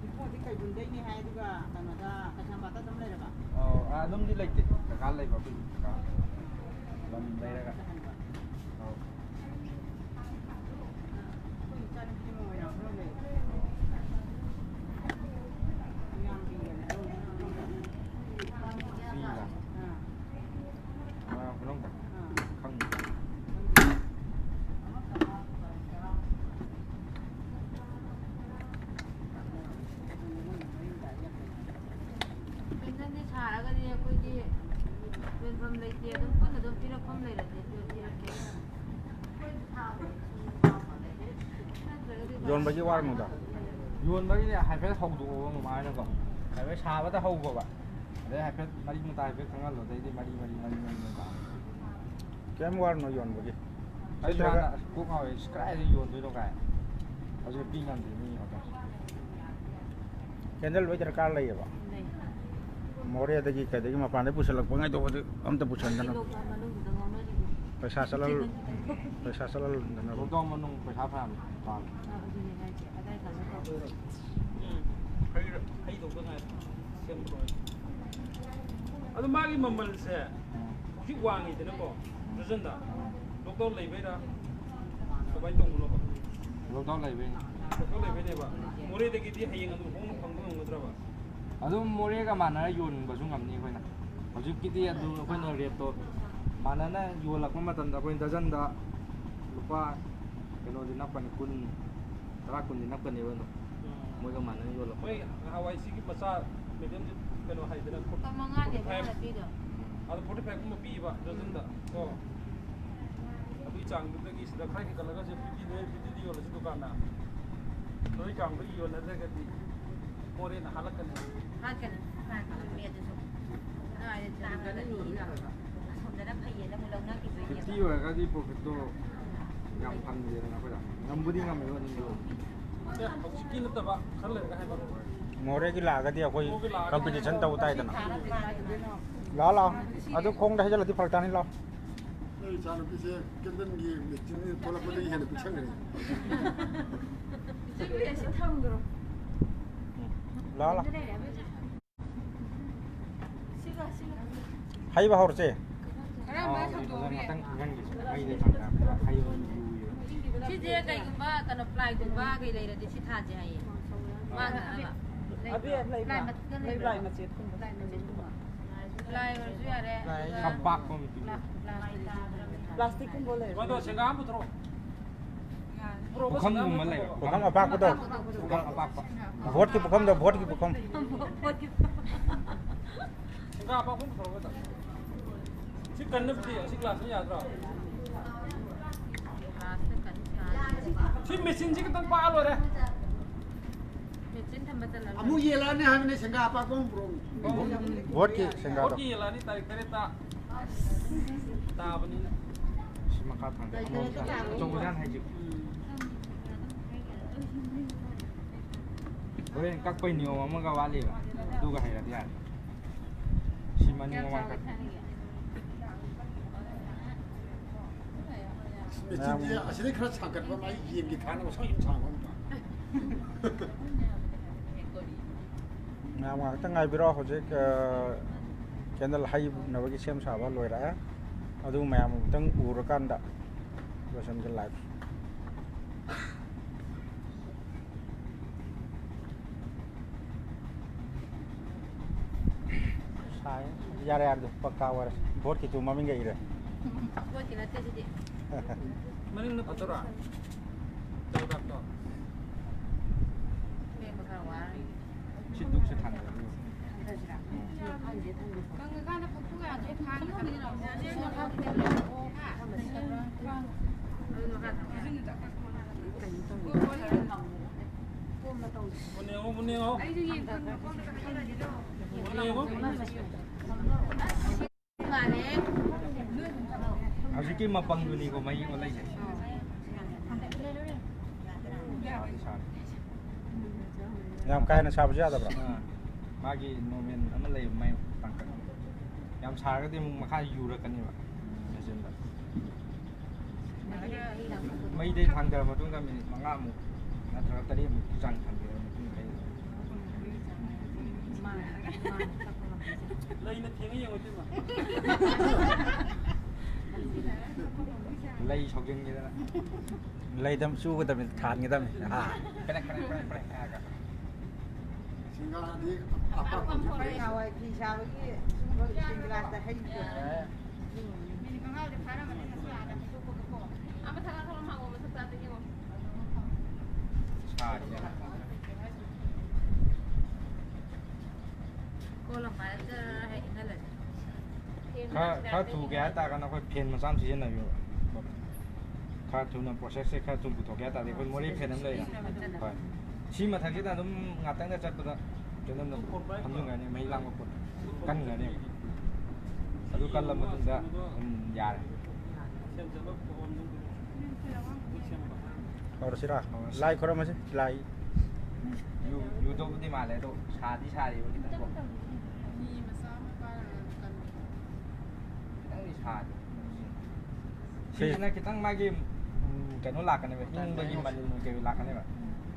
ꯏꯕꯨꯡꯉꯣꯗꯤ ꯀꯩꯕꯨꯜꯗꯩꯅꯦ ꯍꯥꯏ, ꯑꯗꯨꯒ ꯀꯩꯅꯣꯗ ꯀꯩꯁꯥꯝꯄꯥꯠꯇ ꯑꯗꯨꯝ ꯂꯩꯔꯕ? ꯑꯧ, ꯑꯥ, ꯑꯗꯨꯝꯗꯤ ꯂꯩꯇꯦ꯫ ꯀꯀꯥ ꯂꯩꯕ ꯑꯩꯈꯣꯏꯒꯤ ꯀꯀꯥ꯫ ꯂꯝ ꯂꯩꯔꯒ꯫ ꯀꯩꯁꯥꯝꯄꯥꯠꯇ ꯍꯟꯕ꯫ ꯑꯧ꯫ ꯑꯩꯈꯣꯏ ꯏꯆꯥꯅꯨꯄꯤ ꯑꯃ ꯃꯣꯏꯔꯥꯡꯗ ꯂꯩ꯫ ꯃꯣꯏꯔꯥꯡꯒꯤ ꯀꯩꯅꯣꯗ ꯁꯤꯒ꯫ ꯑꯥ, ꯃꯣꯏꯔꯥꯡ ꯈꯨꯅꯧꯗ꯫ ꯑꯥ꯫ ꯈꯪꯗꯦ꯫ ꯄꯦꯟꯁꯟꯁꯦ ꯁꯥꯔꯒꯗꯤ ꯑꯩꯈꯣꯏꯗꯤ ꯌꯣꯟꯐꯝ ꯂꯩꯇꯦ, ꯑꯗꯨꯝ ꯄꯨꯟꯅ ꯑꯗꯨꯝ ꯄꯤꯔꯛꯐꯝ ꯂꯩꯔꯗꯤ ꯑꯗꯨ ꯄꯤꯔꯛꯀꯦ꯫ ꯅꯠꯇ꯭ꯔꯒꯗꯤ ꯎꯄꯥꯏ ꯌꯣꯟꯕꯒꯤ ꯋꯥꯔꯅꯨꯗ꯫ ꯌꯣꯟꯕꯒꯤꯗꯤ ꯍꯥꯏꯐꯦꯠ ꯍꯧꯗꯣꯛꯑꯣ ꯃꯃꯥꯏꯅꯀꯣ꯫ ꯍꯥꯏꯐꯦꯠ ꯁꯥꯕꯗ ꯍꯧꯈꯣꯕ꯫ ꯑꯗꯩ ꯍꯥꯏꯐꯦꯠ ꯃꯔꯤ ꯃꯇꯥ ꯍꯥꯏꯐꯦꯠ ꯈꯪꯍꯜꯂꯣ꯫ ꯑꯗꯩꯗꯤ ꯃꯔꯤ ꯃꯔꯤ ꯃꯔꯤ ꯃꯔꯤ ꯃꯔꯤ ꯇꯥꯔꯦ꯫ ꯀꯩꯝ ꯋꯥꯔꯅꯨ ꯌꯣꯟꯕꯒꯤ꯫ ꯑꯩꯁꯨ ꯅꯠꯇ꯭ꯔꯒ ꯍꯥꯟꯅ ꯑꯁ ꯀꯣꯛ ꯉꯥꯎꯋꯦ꯫ ꯑꯁ ꯀꯗꯥꯏꯗ ꯌꯣꯟꯗꯣꯏꯅꯣ ꯀꯥꯏ꯫ ꯍꯧꯖꯤꯛ ꯄꯤ ꯉꯝꯗꯦ ꯃꯤ ꯑꯣꯗꯔ꯫ ꯀꯦꯟꯗꯜ ꯂꯣꯏ ꯗꯔꯀꯥꯔ ꯂꯩꯌꯦꯕ꯫ ꯂꯩ꯫ ꯃꯣꯔꯦꯗꯒꯤ ꯀꯩꯗꯒꯤ ꯃꯄꯥꯟꯗꯒꯤ ꯄꯨꯁꯜꯂꯛꯄ ꯉꯥꯏꯗꯧꯕꯗꯤ ꯑꯝꯇ ꯄꯨꯁꯟꯗꯅ꯫ ꯂꯣꯛꯇꯥꯛ ꯃꯅꯨꯡꯗꯨꯗ ꯉꯥꯎꯅꯔꯤꯕ꯫ ꯄꯩꯁꯥ ꯆꯠꯍꯜ ꯄꯩꯁꯥ ꯆꯠꯍꯜꯍꯟꯗꯅꯕ꯫ ꯂꯣꯛꯗꯥꯎꯟ ꯃꯅꯨꯡ ꯄꯩꯁꯥ ꯐꯅꯌꯥꯝ ꯇꯥꯜꯂꯦ꯫ ꯑꯥ, ꯑꯗꯨꯅꯦ ꯍꯥꯏꯁꯦ꯫ ꯑꯗꯥꯏ ꯀꯥꯟꯗ ꯇꯧꯗꯣꯏꯔꯣ? ꯎꯝ꯫ ꯍꯩ-, ꯍꯩꯗꯧꯗ ꯉꯥꯏꯔꯦ꯫ ꯁꯦꯝꯕ ꯂꯣꯏꯔꯦ꯫ ꯑꯗꯣ ꯃꯥꯒꯤ ꯃꯃꯜꯁꯦ ꯍꯧꯖꯤꯛ ꯋꯥꯡꯉꯤꯗꯅꯀꯣ, ꯗꯔꯖꯟꯗ꯫ ꯂꯣꯛꯗꯥꯎꯟ ꯂꯩꯕꯩꯔꯥ? ꯀꯃꯥꯏꯅ ꯇꯧꯕꯅꯣꯕ? ꯂꯣꯛꯗꯥꯎꯟ ꯂꯩꯕꯩꯅꯤ꯫ ꯐꯣꯇꯣ ꯂꯩꯕꯩꯅꯦꯕ꯫ ꯃꯣꯔꯦꯗꯒꯤꯗꯤ ꯍꯌꯦꯡ ꯑꯗꯨꯝ ꯍꯣꯡꯅ ꯐꯪꯕ ꯉꯝꯒꯗ꯭ꯔꯕ? ꯑꯗꯨꯝ ꯃꯣꯔꯦꯒ ꯃꯥꯟꯅꯔ ꯌꯣꯟꯕꯁꯨ ꯉꯝꯅꯤ ꯑꯩꯈꯣꯏꯅ꯫ ꯍꯧꯖꯤꯛꯀꯤꯗꯤ ꯑꯗꯨ ꯑꯩꯈꯣꯏꯅ ꯔꯦꯠꯇꯣ ꯃꯥꯟꯅꯅ ꯌꯣꯜꯂꯛꯄ ꯃꯇꯝꯗ ꯑꯩꯈꯣꯏꯅ ꯗꯔꯖꯟꯗ ꯂꯨꯄꯥ ꯀꯩꯅꯣꯗꯤ ꯅꯞꯀꯅꯤ, ꯀꯨꯟ, ꯇꯔꯥ ꯀꯨꯟꯗꯤ ꯅꯞꯀꯅꯦꯕ ꯑꯗꯨꯝ꯫ ꯎꯝ꯫ ꯃꯣꯏꯒ ꯃꯥꯟꯅꯅ ꯌꯣꯜꯂꯛꯄ꯫ ꯃꯣꯏ ꯅꯍꯥꯟꯋꯥꯏ ꯁꯤꯒꯤ ꯃꯆꯥ ꯃꯦꯗꯤꯌꯝꯁꯦ ꯀꯩꯅꯣ ꯍꯥꯏꯗꯅ ꯂꯨꯄꯥ ꯃꯉꯥꯅꯦꯕ ꯐꯣꯔꯇꯤ ꯐꯥꯏꯚ꯫ ꯍꯥꯟꯅ ꯄꯤꯗꯣ꯫ ꯑꯗꯣ ꯐꯣꯔꯇꯤ ꯐꯥꯏꯚ ꯀꯨꯝꯕ ꯄꯤꯕ ꯗꯔꯖꯟꯗ꯫ ꯀꯣ꯫ ꯑꯗꯨꯒꯤ ꯆꯥꯡꯗꯨꯗꯒꯤ ꯁꯤꯗ ꯈꯔ ꯍꯦꯟꯒꯠꯂꯒꯁꯦ ꯐꯤꯐꯇꯤꯗ, ꯐꯤꯐꯇꯤꯗ ꯌꯣꯜꯂꯁꯤ ꯗꯨꯀꯥꯟꯗ꯫ ꯅꯣꯏ ꯆꯥꯡꯗꯣ ꯌꯣꯟꯅꯗ꯭ꯔꯒꯗꯤ ꯃꯣꯔꯦꯅ ꯍꯥꯜꯂꯛꯀꯅꯤ꯫ ꯍꯥꯠꯀꯅꯤ꯫ ꯍꯥꯠꯀꯅꯤ꯫ ꯃꯤ ꯑꯗꯨꯁꯨ꯫ ꯅꯣꯏ ꯍꯥꯏꯗꯤ ꯇꯥꯡꯉꯒꯗꯤ ꯑꯁꯣꯝꯗꯅ ꯐꯩꯌꯦꯅ ꯑꯃꯨꯛ ꯂꯧꯅꯈꯤꯗꯣꯏꯅꯦꯕ꯫ ꯐꯤꯐꯇꯤ ꯑꯣꯏꯔꯒꯗꯤ ꯄ꯭ꯔꯣꯐꯤꯠꯇꯣ ꯌꯥꯝ ꯐꯪꯗꯦꯗꯅ ꯑꯩꯈꯣꯏꯗ꯫ ꯉꯝꯕꯨꯗꯤ ꯉꯝꯃꯦꯕ ꯑꯗꯨꯝ꯫ ꯑꯦ, ꯍꯧꯖꯤꯛꯀꯤ ꯅꯠꯇꯕ ꯈꯔ ꯂꯩꯔꯒ ꯍꯥꯏꯕ꯫ ꯃꯣꯔꯦꯒꯤ ꯂꯥꯛꯑꯒꯗꯤ ꯑꯩꯈꯣꯏ ꯃꯣꯔꯦꯒꯤ ꯂꯥꯛꯑꯒꯗꯤ ꯀꯝꯄꯤꯇꯤꯁꯟ ꯇꯧ ꯇꯥꯏꯗꯅ꯫ ꯂꯥꯛꯑꯣ, ꯂꯥꯛꯑꯣ꯫ ꯑꯗꯨ ꯈꯣꯡꯗ ꯍꯩꯖꯤꯜꯂꯗꯤ ꯐꯔꯛ ꯇꯥꯅꯤ, ꯂꯥꯛꯑꯣ꯫ ꯑꯩ ꯏꯆꯥꯅꯨꯄꯤꯁꯦ ꯀꯦꯟꯗꯜꯒꯤ ꯃꯦꯆꯤꯟ ꯊꯣꯛꯂꯛꯄꯗꯒꯤ ꯍꯦꯟꯅ ꯄꯤꯛꯁꯟꯈ꯭ꯔꯦ꯫ ꯁꯤ ꯊꯝꯈ꯭ꯔꯣ꯫ ꯂꯥꯛꯑꯣ, ꯂꯥꯛꯑꯣ꯫ ꯁꯤꯒ, ꯁꯤꯒ꯫ ꯍꯩꯕ ꯍꯧꯔꯁꯦ꯫ ꯈꯔ ꯑꯃ ꯁꯧꯗꯣꯛꯑꯣ꯫ ꯉꯥꯛꯇꯪ ꯏꯪꯍꯟꯒꯦ꯫ ꯃꯩꯗ ꯊꯥꯡꯗꯕꯅꯦ꯫ ꯍꯩꯕ ꯂꯨꯏꯌꯦꯕ꯫ ꯁꯤꯁꯦ ꯀꯩꯒꯨꯝꯕ ꯀꯩꯅꯣ ꯄ꯭ꯂꯥꯏꯒꯨꯝꯕ ꯀꯩ ꯂꯩꯔꯗꯤ ꯁꯤ ꯊꯥꯁꯦ ꯍꯥꯏꯌꯦ꯫ ꯃꯥꯅ ꯑꯃ꯫ ꯑꯗꯨ ꯂꯩꯕ꯭ꯔꯥ? ꯄ꯭ꯂꯥꯏ ꯃꯊꯛꯇ ꯂꯩꯕ꯭ꯔꯥ? ꯂꯩꯕ꯭ꯔꯥ? ꯃꯆꯦꯠꯀꯨꯝꯕ꯫ ꯄ꯭ꯂꯥꯏ ꯑꯣꯏꯔꯁꯨ ꯌꯥꯔꯦ꯫ ꯄ꯭ꯂꯥꯏ ꯑꯗꯨꯒ ꯈꯝꯄꯥꯛꯄ ꯑꯃ ꯄꯤꯕꯤꯌꯨ꯫ ꯄ꯭ꯂꯥ-, ꯄ꯭ꯂꯥꯁꯇꯤꯛ꯫ ꯃꯗꯣ ꯁꯦꯡꯒꯥ ꯑꯃ ꯄꯨꯊꯣꯔꯛꯑꯣ꯫ ꯄꯨꯈꯝꯒꯨꯝꯕ ꯂꯩꯕ꯭ꯔꯥ? ꯄꯨꯈꯝ ꯑꯄꯥꯛꯄꯗꯣ? ꯄꯨꯈꯝ ꯑꯄꯥꯛꯄ꯫ ꯚꯣꯠꯀꯤ ꯄꯨꯈꯝꯗꯣ, ꯚꯣꯠꯀꯤ ꯄꯨꯈꯝ꯫ ꯁꯦꯡꯒꯥ ꯑꯄꯥꯛꯄ ꯑꯃ ꯄꯨꯊꯣꯔꯛꯑꯣ꯫ ꯁꯤ ꯀꯟꯅꯕꯗꯤ, ꯑꯁꯤ ꯒ꯭ꯂꯥꯁꯅ ꯌꯥꯗ꯭ꯔꯣ? ꯁꯤ ꯃꯦꯆꯤꯟꯁꯤ ꯈꯤꯇꯪ ꯄꯥꯛꯑ ꯂꯣꯏꯔꯦ꯫ ꯃꯦꯆꯤꯟ ꯊꯝꯕ ꯆꯜꯂꯝꯃꯅꯤ꯫ ꯑꯃꯨꯛ ꯌꯦꯜꯂꯛꯑꯅꯤ ꯍꯥꯏꯕꯅꯦ, ꯁꯦꯡꯒꯥ ꯑꯄꯥꯛꯄ ꯑꯃ ꯄꯨꯔꯛꯎ꯫ ꯚꯣꯠꯀꯤ ꯁꯦꯡꯒꯥꯗꯣ꯫ ꯚꯣꯠꯀꯤ ꯌꯦꯜꯂꯛꯑꯅꯤ, ꯇꯥꯔꯤꯛ ꯇꯔꯦꯠꯇ ꯇꯥꯕꯅꯤꯅ꯫ ꯁꯤ ꯃꯈꯥ ꯊꯥꯡꯒꯠꯂꯣ꯫ ꯑꯆꯧꯕ ꯖꯥꯠ ꯍꯥꯏꯁꯦ꯫ ꯍꯣꯔꯦꯟ ꯀꯛꯄꯩ ꯅꯤꯌꯣꯝ ꯑꯃꯒ ꯋꯥꯠꯂꯤꯕ, ꯑꯗꯨꯒ ꯍꯩꯔꯗꯤ ꯌꯥꯔꯦ꯫ ꯁꯤ ꯃꯅꯤꯡ ꯃꯃꯥꯡ ꯀꯛꯄ꯫ ꯃꯦꯆꯤꯟꯁꯦ ꯑꯁꯤꯗꯩ ꯈꯔ ꯁꯥꯡꯒꯠꯄ ꯑꯃ, ꯑꯩ ꯌꯦꯟꯒꯤ ꯊꯥꯅꯕ ꯁ꯭ꯋꯥꯏ ꯁꯨꯝ ꯁꯥꯡꯕ ꯑꯃ꯫ ꯃꯌꯥꯝ ꯉꯥꯏꯍꯥꯛꯇꯪ ꯉꯥꯏꯕꯤꯔꯣ꯫ ꯍꯧꯖꯤꯛ, ꯑ, ꯀꯦꯟꯗꯜ ꯍꯩꯅꯕꯒꯤ ꯁꯦꯝ ꯁꯥꯕ ꯂꯣꯏꯔꯛꯑꯦ꯫ ꯑꯗꯨ ꯃꯌꯥꯝ ꯑꯃꯨꯛꯇꯪ ꯎꯔꯀꯥꯟꯗ ꯂꯣꯏꯁꯟꯒꯦ live꯫ ꯌꯥꯔꯦ, ꯌꯥꯔꯦ, ꯑꯗꯨ ꯄꯛꯀꯥ ꯑꯣꯏꯔꯦ꯫ ꯚꯣꯠꯀꯤꯁꯨ ꯃꯃꯤꯡꯒ ꯏꯔꯦ꯫ ꯚꯣꯠꯀꯤ ꯅꯠꯇꯦ ꯁꯤꯗꯤ꯫ ꯃꯅꯤꯡꯗ ꯐꯠꯇꯣꯔꯥ? ꯇꯧꯗꯥꯛꯇꯣ꯫ ꯂꯦꯡꯕ ꯈꯔ ꯋꯥꯔꯅꯤ꯫ ꯁꯤ ꯗꯨꯛꯁꯦ ꯊꯥꯡꯒꯠꯂꯣ꯫ ꯀꯪꯉꯀꯥꯟꯗ ꯐꯛꯇꯨꯒ ꯌꯥꯗ꯭ꯔꯦ, ꯊꯥꯡꯒꯗꯕꯅꯤꯅ꯫ ꯑꯗꯨ ꯃꯈꯥ ꯊꯝꯃꯣ꯫ ꯀꯩꯅꯣ ꯇꯧꯔꯤ꯫ ꯃꯨꯟꯅ ꯌꯦꯡꯉꯣ, ꯃꯨꯟꯅ ꯌꯦꯡꯉꯣ꯫ ꯃꯨꯟꯅ ꯌꯦꯡꯉꯣ꯫ ꯍꯧꯖꯤꯛꯀꯤ ꯃꯄꯪꯗꯨꯅꯤꯀꯣ ꯃꯩ ꯑꯣꯜꯂꯛꯏꯁꯦ꯫ ꯌꯥꯝ ꯀꯥ ꯍꯦꯟꯅ ꯁꯥꯕꯁꯨ ꯌꯥꯗꯕ꯭ꯔꯥ? ꯑꯥ, ꯃꯥꯒꯤ ꯅꯣꯔꯃꯦꯜ ꯑꯃ ꯂꯩꯌꯦꯕ, ꯃꯩ ꯇꯥꯡꯀꯛ꯫ ꯌꯥꯝ ꯁꯥꯔꯒꯗꯤ ꯑꯃꯨꯛ ꯃꯈꯥ ꯌꯨꯔꯛꯀꯅꯦꯕ ꯃꯦꯆꯤꯟꯗ꯫ ꯃꯩꯗꯩ ꯊꯥꯡꯊꯔ ꯃꯇꯨꯡꯗ ꯃꯤꯅꯤꯠ ꯃꯉꯥꯃꯨꯛ ꯅꯠꯇ꯭ꯔꯒ ꯇꯔꯦꯠꯃꯨꯛꯀꯤ ꯆꯥꯡ ꯊꯝꯕꯤꯔꯕ ꯃꯇꯨꯡꯗ ꯑꯩ ꯂꯩꯅ ꯊꯦꯡꯉ ꯌꯦꯡꯉꯣ ꯏꯇꯩꯃ꯫ ꯂꯩ ꯁꯧꯖꯤꯟꯈꯤꯗꯅ꯫ ꯂꯩꯗꯝ ꯆꯨꯒꯗꯕꯅꯤ, ꯊꯥꯟꯒꯗꯕꯅꯤ꯫ ꯑꯥ꯫ ꯀꯔꯦꯛ, ꯀꯔꯦꯛ, ꯀꯔꯦꯛ, ꯀꯔꯦꯛ ꯍꯥꯏꯔꯒ꯫ ꯁꯤꯡꯒꯥꯗꯤ ꯑꯄꯥꯛꯄꯁꯨ ꯐꯩ꯫ ꯅꯍꯥꯟꯋꯥꯏ ꯐꯤ ꯁꯥꯕꯒꯤ ꯁꯤꯒꯨꯝꯕ ꯏꯁꯤꯡ ꯒꯤꯂꯥꯁꯇ ꯍꯩꯕꯗꯣ꯫ ꯑꯦ꯫ ꯃꯤꯅꯤꯠ ꯃꯉꯥꯗꯤ ꯐꯥꯔꯝꯃꯅꯤ ꯉꯁꯤ ꯑꯥꯗ ꯍꯩꯗꯣꯛꯄꯒꯀꯣ꯫ ꯑꯥ ꯃꯊꯛ ꯀꯥꯈꯠꯂꯣ, ꯃꯥꯡꯒꯣꯜ ꯃꯊꯛꯇ ꯑꯝꯇ ꯌꯦꯡꯉꯣ꯫ ꯁꯥꯔꯤꯌꯦ꯫ ꯀꯣꯜ ꯑꯃ ꯄꯥꯏꯔ ꯖꯔ ꯍꯦꯛ ꯏꯟꯍꯜꯂꯁꯤ꯫ ꯈꯔ, ꯈꯔ ꯊꯨꯒꯦ ꯍꯥꯏꯇꯥꯔꯒꯅ ꯑꯩꯈꯣꯏ ꯐꯦꯟ ꯃꯆꯥ ꯑꯃ ꯁꯤꯖꯤꯟꯅꯕꯤꯌꯣ꯫ ꯈꯔ ꯊꯨꯅ ꯄ꯭ꯔꯣꯁꯦꯁꯁꯦ ꯈꯔ ꯊꯨꯅ ꯄꯨꯊꯣꯛꯀꯦ ꯍꯥꯏ ꯇꯥꯔꯗꯤ ꯑꯩꯈꯣꯏ ꯃꯣꯔꯦ ꯐꯦꯟ ꯑꯃ ꯂꯩꯌꯦ꯫ ꯍꯣꯏ꯫ ꯁꯤ ꯃꯊꯛꯁꯤꯗ ꯑꯗꯨꯝ ꯉꯥꯛꯇꯪꯒ ꯆꯠꯄꯗ ꯀꯩꯅꯣꯝꯗ ꯐꯝꯖꯤꯟꯈ꯭ꯔꯅꯤ, ꯃꯩ ꯂꯥꯡꯕ ꯄꯣꯠ ꯀꯟꯈ꯭ꯔꯅꯤ꯫ ꯑꯗꯨ ꯀꯜꯂ ꯃꯇꯨꯡꯗ ꯑꯗꯨꯝ ꯌꯥꯔꯦ꯫ ꯍꯧꯔꯁꯤꯔꯥ? ꯂꯥꯏ ꯈꯣꯏꯔꯝꯃꯁꯤ꯫ ꯂꯥꯏ꯫ ꯌꯨ-, ꯌꯨꯗꯧꯕꯨꯗꯤ ꯃꯥꯜꯂꯦ, ꯑꯗꯣ ꯁꯥꯗꯤ ꯁꯥꯔꯤꯕ ꯈꯤꯇꯪꯀꯣ꯫ ꯐꯤ ꯃꯆꯥ ꯑꯃ ꯄꯥꯏꯔꯒ ꯀꯟꯕ꯫ ꯈꯤꯇꯪꯗꯤ ꯁꯥꯔꯤ꯫ ꯐ꯭ꯔꯤꯖ-, ꯐ꯭ꯔꯤꯖꯅ ꯈꯤꯇꯪ ꯃꯥꯒꯤ, ꯎꯝ, ꯀꯩꯅꯣ ꯂꯥꯛꯀꯅꯦꯕ, ꯏꯪꯕꯒꯤ ꯃꯅꯤꯜ ꯀꯩ ꯂꯥꯛꯀꯅꯦꯕ꯫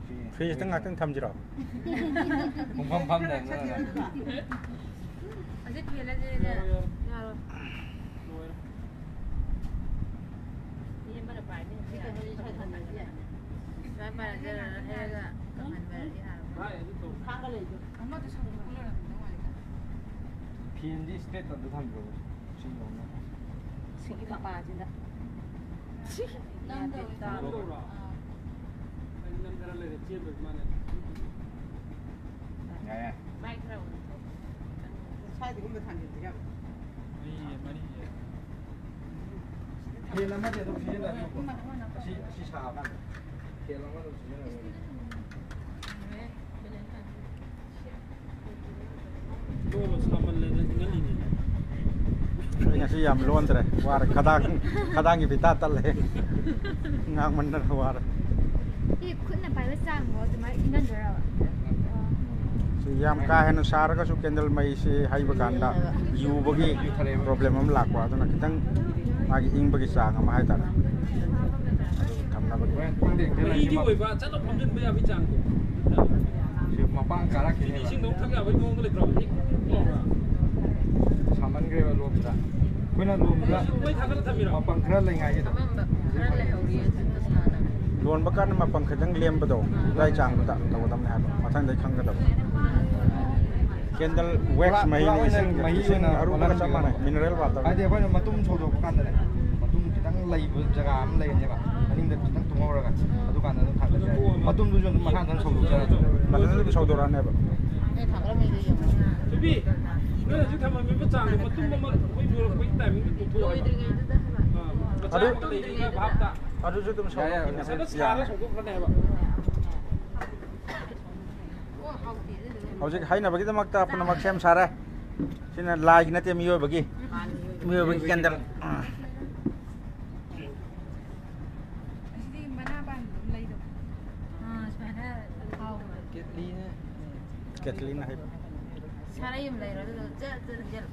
ꯐ꯭ꯔꯤꯖ-, ꯐ꯭ꯔꯤꯖꯇ ꯉꯥꯛꯇꯪ ꯊꯝꯁꯤꯔꯣ? ꯄꯨꯡꯐꯝ ꯐꯝ ꯂꯩꯔꯝꯗꯅ꯫ ꯑꯁꯤ ꯐꯦꯜꯂꯁꯦ꯫ ꯌꯥꯔꯣꯏ, ꯌꯥꯔꯣꯏ꯫ ꯌꯥꯔꯣꯏ꯫ ꯂꯣꯏꯔꯦ꯫ ꯃꯤ ꯑꯃꯅ ꯄꯥꯏꯅꯤ꯫ ꯁꯤ ꯀꯩꯅꯣꯁꯦ ꯁ꯭ꯋꯥꯏ ꯊꯝꯕꯗꯤ ꯌꯥꯏ꯫ ꯁ꯭ꯋꯥꯏ ꯄꯥꯏꯔꯒ ꯍꯩꯔꯒ ꯀꯪꯍꯟꯕ ꯌꯥꯔꯣꯏ꯫ ꯚꯥꯏ, ꯑꯗꯨ ꯇꯧ꯫ ꯈꯥꯡꯒ ꯂꯩꯗꯣ꯫ ꯑꯃꯗꯨ ꯁꯪꯕ ꯀꯨꯂꯔ ꯑꯗꯨꯝ ꯅꯨꯡꯉꯥꯏꯗ꯫ ꯐꯦꯟꯗꯤ ꯏꯁꯇ꯭ꯔꯦꯠꯇ ꯑꯝꯇ ꯊꯝꯕꯤꯔꯣ꯫ ꯁꯤ ꯌꯦꯡꯉꯣ꯫ ꯁꯤꯒꯤ ꯃꯄꯥꯁꯤꯗ꯫ ꯁꯤ ꯅꯝꯗꯧꯔꯦ꯫ ꯅꯝꯗꯧꯔꯣ? ꯑꯥ꯫ ꯑꯩ ꯅꯝꯊꯔ ꯂꯩꯔꯦ, ꯆꯦꯟꯕꯁꯨ ꯃꯥꯅ꯫ ꯌꯥꯏ, ꯌꯥꯏ꯫ ꯃꯥꯏ ꯈꯔ ꯑꯣꯟꯊꯣꯛ꯫ ꯁ꯭ꯋꯥꯏꯗꯒꯨꯝꯕ ꯊꯥꯡꯖꯤꯟꯁꯤꯔꯕ? ꯃꯔꯤ, ꯃꯔꯤ꯫ ꯐꯦꯟ ꯑꯃꯗꯤ ꯑꯗꯨꯝ ꯁꯤꯖꯤꯟꯅꯕꯤꯌꯨꯀꯣ꯫ ꯑꯁꯤ, ꯑꯁꯤ ꯁꯥꯔꯀꯥꯟꯗ ꯐꯦꯟ ꯑꯃ ꯑꯗꯨꯝ ꯁꯤꯖꯤꯟꯅꯕꯤꯌꯨ꯫ ꯂꯣꯜꯂꯣ, ꯁꯥꯃꯜꯂꯦꯅ ꯏꯪꯍꯜꯂꯤꯅꯦ꯫ ꯑꯩ ꯉꯁꯤ ꯌꯥꯝ ꯂꯣꯟꯗ꯭ꯔꯦ, ꯋꯥꯔꯦ꯫ ꯈꯗꯥꯡ, ꯈꯗꯥꯡꯒꯤ ꯐꯤꯇꯥ ꯇꯠꯂꯦ꯫ ꯉꯥꯡꯃꯟꯗꯅ ꯋꯥꯔꯦ꯫ ꯁꯤ ꯈꯨꯠꯅ ꯄꯥꯏꯕ ꯆꯥꯡꯕꯣ ꯑꯗꯨꯃꯥꯏꯅ ꯏꯪꯍꯟꯗꯣꯏꯔꯕ? ꯁꯤ ꯌꯥꯝ ꯀꯥ ꯍꯦꯟꯅ ꯁꯥꯔꯒꯁꯨ ꯀꯦꯟꯗꯜ ꯃꯩꯁꯤ ꯍꯩꯕ ꯀꯥꯟꯗ ꯌꯨꯕꯒꯤ ꯄ꯭ꯔꯣꯕ꯭ꯂꯦꯝ ꯑꯃ ꯂꯥꯛꯄ, ꯑꯗꯨꯅ ꯈꯤꯇꯪ ꯃꯥꯒꯤ ꯏꯪꯕꯒꯤ ꯆꯥꯡ ꯑꯃ ꯍꯥꯏꯇꯥꯔꯦ, ꯑꯗꯨ ꯊꯝꯅꯕꯒꯤ꯫ ꯃꯍꯤꯒꯤ ꯑꯣꯏꯕ ꯆꯠꯂ ꯐꯝꯖꯤꯟꯕ ꯌꯥꯕꯒꯤ ꯆꯥꯡꯗꯣ꯫ ꯁꯤ ꯃꯄꯥꯡ ꯀꯥꯔꯛꯈꯤꯅꯦꯕ꯫ ꯏꯁꯤꯡꯗꯣ ꯊꯛ ꯌꯥꯕꯒꯤ ꯃꯑꯣꯡꯗ ꯂꯩꯇ꯭ꯔꯣ? ꯍꯦꯛ ꯂꯥꯎꯅ꯫ ꯁꯥꯃꯟꯈ꯭ꯔꯦꯕ ꯂꯣꯝꯁꯤꯗ꯫ ꯑꯩꯈꯣꯏꯅ ꯂꯣꯝꯗ ꯃꯩ ꯊꯥꯒꯠꯂ ꯊꯝꯃꯤꯔꯣ? ꯃꯄꯪ ꯈꯔ ꯂꯩꯉꯥꯏꯒꯤꯗꯣ꯫ ꯑꯃꯝꯕ ꯈꯔ ꯂꯩꯍꯧꯔꯤ ꯑꯗꯨꯗ ꯁꯥꯟꯅꯕ꯫ ꯂꯣꯟꯕ ꯀꯥꯟꯗ ꯃꯄꯪ ꯈꯤꯇꯪ ꯂꯦꯝꯕꯗꯣ, ꯑꯗꯨꯋꯥꯏ ꯆꯥꯡꯗꯨꯗ ꯇꯧꯒꯗꯕꯅꯦ ꯍꯥꯏꯕ, ꯃꯊꯪꯗꯩ ꯈꯪꯒꯗꯕ꯫ ꯀꯦꯟꯗꯜ ꯋꯦꯛꯁ ꯄꯨꯔꯥ, ꯃꯍꯤꯅ ꯄꯨꯔꯥ ꯑꯣꯏꯅ ꯏꯁꯤꯡ, ꯃꯍꯤ ꯏꯁꯤꯡ ꯑꯣꯏꯅ ꯑꯔꯨꯕꯒ ꯆꯞ ꯑꯣꯜꯍꯟꯈꯤꯕ꯫ ꯃꯥꯟꯅꯩ, ꯃꯤꯅꯔꯦꯜ ꯋꯥꯇꯔ꯫ ꯍꯥꯏꯗꯤ ꯑꯩꯈꯣꯏꯅ ꯃꯇꯨꯝ ꯁꯧꯗꯣꯛꯄ ꯀꯥꯟꯗꯅꯦ, ꯃꯇꯨꯝ ꯈꯤꯇꯪ ꯂꯩꯕ ꯖꯒꯥ ꯑꯃ ꯂꯩꯔꯅꯦꯕ, ꯃꯅꯤꯡꯗ ꯈꯤꯇꯪ ꯇꯨꯡꯍꯧꯔꯒ, ꯑꯗꯨꯀꯥꯟꯗ ꯑꯗꯨꯝ ꯊꯥꯡꯒꯠꯄ ꯌꯥꯏ꯫ ꯃꯇꯨꯝꯗꯨꯁꯨ ꯑꯗꯨꯝ ꯃꯈꯥ ꯊꯪ ꯁꯧꯗꯣꯛꯆꯔꯅꯤ꯫ ꯃꯊꯟꯇ ꯑꯗꯨꯝ ꯁꯧꯗꯣꯔꯛꯑꯅꯦꯕ꯫ ꯑꯩ ꯊꯥꯡꯒꯠꯂꯝꯃꯦ, ꯑꯗꯨ ꯌꯦꯡꯉꯣ꯫ ꯁꯨꯕꯤ, ꯅꯣꯏ ꯍꯧꯖꯤꯛ ꯊꯝꯃꯝꯃꯤꯕ ꯆꯥꯡꯗꯣ ꯃꯇꯨꯝ ꯑꯃ ꯑꯩꯈꯣꯏ ꯂꯣꯏꯔꯛꯄꯒꯤ ꯇꯥꯏꯃꯤꯡꯗ ꯄꯨꯊꯣꯛꯑꯣ ꯍꯥꯏꯕ꯫ ꯂꯣꯏꯗ꯭ꯔꯤꯉꯩꯗꯨꯗ ꯍꯥꯏꯕ꯫ ꯑꯥ, ꯃꯆꯥ ꯑꯗꯨ ꯑꯃ ꯂꯩꯔꯤꯉꯩ ꯚꯥꯞꯇ꯫ ꯑꯗꯨꯁꯨ ꯑꯗꯨꯝ ꯌꯥꯏ, ꯌꯥꯏ, ꯁꯧꯗꯣꯛꯈꯤꯅꯦ꯫ ꯐꯖꯅ ꯁꯥꯔ ꯌꯥꯏ꯫ ꯁꯧꯗꯣꯛꯈ꯭ꯔꯅꯦ ꯍꯥꯏꯕ꯫ ꯑꯣ, ꯍꯥꯎꯇꯦ ꯑꯗꯨꯗꯨꯒ꯫ ꯍꯧꯖꯤꯛ ꯍꯩꯅꯕꯒꯤꯗꯃꯛꯇ ꯄꯨꯝꯅꯃꯛ ꯁꯦꯝ ꯁꯥꯔꯦ꯫ ꯁꯤꯅ ꯂꯥꯏꯒꯤ ꯅꯠꯇꯦ, ꯃꯤꯑꯣꯏꯕꯒꯤ꯫ ꯃꯤꯑꯣꯏꯕꯒꯤ ꯀꯦꯟꯗꯜ꯫ ꯑꯥ꯫ ꯑꯁꯤꯗꯤ ꯃꯅꯥ ꯄꯥꯟꯕ ꯑꯗꯨꯝ ꯂꯩꯗꯣ꯫ ꯑꯥ, ꯁꯨꯃꯥꯏꯅ ꯊꯥꯎ꯫ ꯀꯦꯠꯂꯤꯅ꯫ ꯀꯦꯠꯂꯤꯅ ꯍꯥꯏꯕ꯫ ꯁꯥꯔꯩ ꯑꯃ ꯂꯩꯔꯣ, ꯑꯗꯨꯗꯣ ꯖꯠ ꯖꯠ ꯖꯠ꯫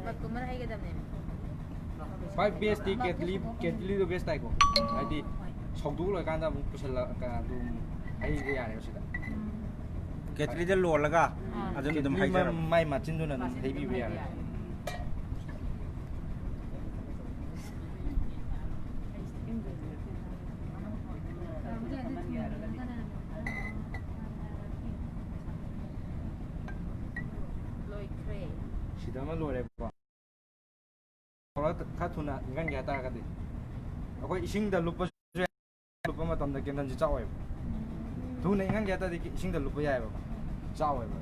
ꯃꯇꯨꯝ ꯑꯃ ꯍꯩꯒꯗꯕꯅꯦꯕ꯫ ꯈ꯭ꯋꯥꯏ ꯕꯦꯁꯇꯤ ꯀꯦꯠꯂꯤ, ꯀꯦꯠꯂꯤꯗꯣ ꯕꯦꯁ ꯇꯥꯏꯀꯣ꯫ ꯍꯥꯏꯗꯤ ꯁꯧꯗꯣꯛ ꯂꯣꯏꯀꯥꯟꯗ ꯑꯃꯨꯛ ꯄꯨꯁꯜꯂ-, ꯑꯗꯨꯝ ꯍꯩꯕ ꯌꯥꯔꯦꯕ ꯁꯤꯗ꯫ ꯀꯦꯠꯂꯤꯗ ꯂꯣꯜꯂꯒ ꯑꯥ꯫ ꯑꯗꯨꯅ ꯑꯗꯨꯝ ꯀꯦꯠꯂꯤ ꯍꯩꯖꯔꯕ꯫ ꯃꯥꯏ ꯃꯆꯤꯟꯗꯨꯅ ꯑꯗꯨꯝ ꯍꯩꯕꯤꯕ ꯌꯥꯔꯦ꯫ ꯑꯃ ꯂꯣꯏꯔꯦꯕꯀꯣ꯫ ꯈꯔ ꯊꯨꯅ ꯏꯪꯍꯟꯒꯦ ꯍꯥꯏꯇꯥꯔꯒꯗꯤ ꯑꯩꯈꯣꯏ ꯏꯁꯤꯡꯗ ꯂꯨꯞꯄꯁꯨ ꯌꯥꯏ꯫ ꯂꯨꯞꯄ ꯃꯇꯝꯗ ꯀꯦꯟꯗꯜꯁꯤ ꯆꯥꯛꯑꯣꯏꯕ꯫ ꯊꯨꯅ ꯏꯪꯍꯟꯒꯦ ꯍꯥꯏ ꯇꯥꯔꯗꯤ ꯏꯁꯤꯡꯗ ꯂꯨꯞꯄ ꯌꯥꯏꯑꯕ꯫ ꯆꯥꯛꯑꯣꯏꯕ꯫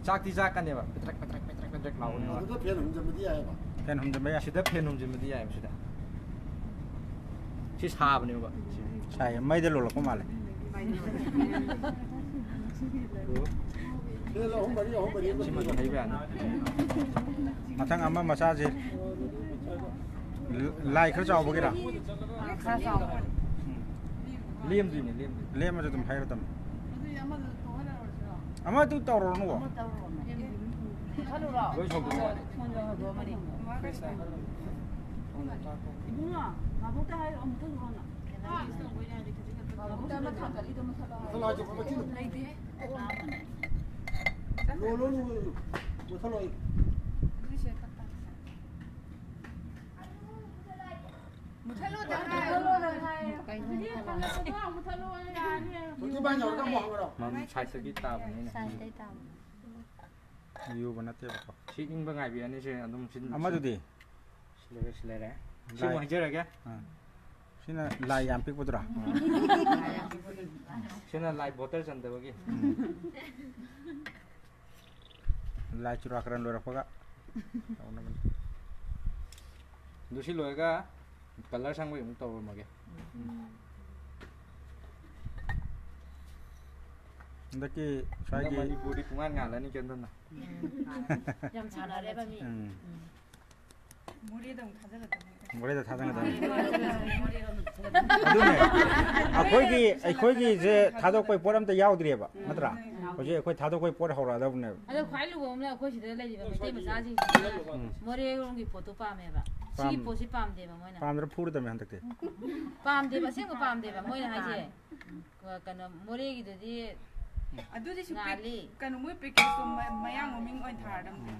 ꯆꯥꯛꯇꯤ ꯆꯥꯛꯀꯅꯦꯕ꯫ ꯄꯦꯗ꯭ꯔꯦꯛ ꯄꯦꯗ꯭ꯔꯦꯛ ꯄꯦꯗ꯭ꯔꯦꯛ ꯄꯦꯗ꯭ꯔꯦꯛ ꯂꯥꯎꯕꯅꯦꯕ꯫ ꯑꯗꯨꯗ ꯐꯦꯟ ꯍꯨꯝꯖꯤꯟꯕꯗꯤ ꯌꯥꯏꯑꯕ꯫ ꯐꯦꯟ ꯍꯨꯝꯖꯤꯟꯕ ꯌꯥꯏ꯫ ꯁꯤꯗ ꯐꯦꯟ ꯍꯨꯝꯖꯤꯟꯕꯗꯤ ꯌꯥꯏꯑꯕ ꯁꯤꯗ꯫ ꯁꯤ ꯁꯥꯕꯅꯦꯕ꯫ ꯁꯥꯏ꯫ ꯃꯩꯗ ꯂꯣꯜꯂꯛꯄ ꯃꯥꯜꯂꯦ꯫ ꯐꯦꯟ ꯑꯍꯨꯝ ꯃꯔꯤ, ꯑꯍꯨꯝ ꯃꯔꯤ ꯑꯃ ꯁꯤꯃ ꯊꯩꯕ ꯌꯥꯅꯤ꯫ ꯃꯊꯪ ꯑꯃ ꯃꯆꯥꯁꯦ꯫ ꯂꯥꯏ ꯈꯔ ꯆꯥꯎꯕꯒꯤꯔꯥ? ꯈꯔ ꯆꯥꯎꯕ꯫ ꯂꯦꯝꯗꯣꯏꯅꯦ, ꯂꯦꯝꯗꯣꯏꯅꯦ꯫ ꯂꯦꯝꯃꯁꯨ ꯑꯗꯨꯝ ꯍꯩꯔꯗꯝꯅꯤ꯫ ꯑꯃꯗꯨ ꯇꯧꯔꯨꯔꯅꯨꯀꯣ꯫ ꯂꯣꯏ ꯁꯧꯗꯣꯛꯑꯣ꯫ ꯏꯕꯨꯡꯉꯣ, ꯃꯥꯕꯣꯛꯇ ꯍꯥꯏꯔꯣ, ꯑꯃꯨꯛꯇ ꯂꯨꯍꯣꯡꯉꯣ꯫ ꯃꯥꯕꯣꯛꯇ ꯑꯃ ꯊꯥꯡꯒꯠꯂꯤꯗꯣ ꯃꯨꯊꯠꯂꯣ ꯍꯥꯏꯔꯣ꯫ ꯂꯩꯇꯦ꯫ ꯂꯣ, ꯂꯣ, ꯂꯣ, ꯂꯣ꯫ ꯃꯨꯊꯠꯂꯣ꯫ ꯃꯨꯊꯠꯂꯣꯗ ꯍꯥꯏꯌꯣ꯫ ꯃꯨꯊꯠꯂꯣꯗ ꯍꯥꯏꯌꯣ꯫ ꯀꯩꯅꯣ? ꯑꯗꯨꯗꯤ ꯐꯪꯉꯛꯄꯗꯣ ꯃꯨꯊꯠꯂꯣ ꯌꯥꯅꯤ꯫ ꯃꯝ ꯁꯥꯏꯠꯇꯒꯤ ꯇꯥꯕꯅꯤꯅꯦ꯫ ꯁꯥꯏꯠꯇꯩ ꯇꯥꯕ꯫ ꯌꯨꯕ ꯅꯠꯇꯦꯕꯀꯣ꯫ ꯁꯤ ꯏꯪꯕ ꯉꯥꯏꯕꯤꯔꯅꯤ, ꯁꯦ ꯑꯗꯨꯝ ꯁꯤ ꯑꯃꯗꯨꯗꯤ? ꯁꯤ ꯂꯩꯔꯦ, ꯁꯤ ꯂꯩꯔꯦ꯫ ꯁꯤ ꯑꯃꯨꯛ ꯂꯥꯏ꯫ ꯍꯥꯏꯖꯔꯒꯦ꯫ ꯑꯥ꯫ ꯁꯤꯅ ꯂꯥꯏ ꯌꯥꯝ ꯄꯤꯛꯄꯗꯨꯔꯥ? ꯁꯤꯅ ꯂꯥꯏ ꯕꯣꯇꯜ ꯆꯟꯗꯕꯒꯤ꯫ ꯎꯝ꯫ ꯂꯥꯏ ꯆꯨꯔꯥꯀꯔꯟ ꯂꯣꯏꯔꯛꯄꯒ ꯇꯧꯅꯕꯅꯤ꯫ ꯑꯗꯨ ꯁꯤ ꯂꯣꯏꯔꯒ ꯀꯂꯔ ꯁꯪꯕꯒꯤ ꯑꯃꯨꯛ ꯇꯧꯔꯝꯃꯒꯦ꯫ ꯍꯟꯗꯛꯀꯤ ꯍꯟꯗꯛ ꯁ꯭ꯋꯥꯏꯒꯤ ꯃꯅꯤꯄꯨꯔꯗꯤ ꯄꯨꯡꯉꯥꯟ ꯉꯥꯜꯂꯅꯤ ꯀꯦꯟꯗꯜꯅ꯫ ꯌꯥꯝ ꯁꯥꯟꯅꯔꯦꯕ ꯃꯤ꯫ ꯎꯝ꯫ ꯃꯣꯔꯦꯗ ꯑꯃꯨꯛ ꯊꯥꯖꯤꯜꯂꯛꯀꯅꯤ꯫ ꯃꯣꯔꯦꯗ ꯊꯥꯖꯤꯜꯂꯛꯀꯅꯤ꯫ ꯑꯗꯨꯅꯦ, ꯑꯩꯈꯣꯏꯒꯤ, ꯑꯩꯈꯣꯏꯒꯤꯁꯦ ꯊꯥꯗꯣꯛꯄꯩ ꯄꯣꯠ ꯑꯝꯇ ꯌꯥꯎꯗ꯭ꯔꯤꯑꯕ, ꯅꯠꯇ꯭ꯔꯥ? ꯍꯧꯖꯤꯛ ꯑꯩꯈꯣꯏ ꯊꯥꯗꯣꯛꯄꯩ ꯄꯣꯠ ꯍꯧꯔꯛꯑꯗꯕꯅꯦꯕ꯫ ꯑꯗꯣ ꯈ꯭ꯋꯥꯏ ꯂꯨꯕ ꯑꯃꯅ ꯑꯩꯈꯣꯏ ꯁꯤꯗ ꯂꯩꯔꯤꯕ ꯃꯩꯇꯩ ꯃꯆꯥꯁꯤꯡꯁꯤꯅ ꯎꯝ꯫ ꯃꯣꯔꯦꯔꯣꯝꯒꯤ ꯄꯣꯠꯇꯣ ꯄꯥꯝꯃꯦꯕ꯫ ꯁꯤꯒꯤ ꯄꯥꯝ-, ꯄꯣꯠꯁꯤ ꯄꯥꯝꯗꯦꯕ ꯃꯣꯏꯅ꯫ ꯄꯥꯝꯗ꯭ꯔ ꯐꯨꯔꯗꯕꯅꯦ ꯍꯟꯗꯛꯇꯤ꯫ ꯄꯥꯝꯗꯦꯕ, ꯑꯁꯦꯡꯕ ꯄꯥꯝꯗꯦꯕ ꯃꯣꯏꯅ ꯍꯥꯏꯁꯦ꯫ ꯀꯩꯅꯣ, ꯃꯣꯔꯦꯒꯤꯗꯨꯗꯤ ꯑꯗꯨꯗꯤ ꯁꯨ ꯄꯦꯛ-, ꯉꯥꯜꯂꯤ꯫ ꯀꯩꯅꯣ, ꯃꯣꯏ ꯄꯦꯀꯦꯖꯇꯣ ꯃ-, ꯃꯌꯥꯡ ꯃꯃꯤꯡ ꯑꯣꯏꯅ ꯊꯥꯔꯗꯝꯅꯦ꯫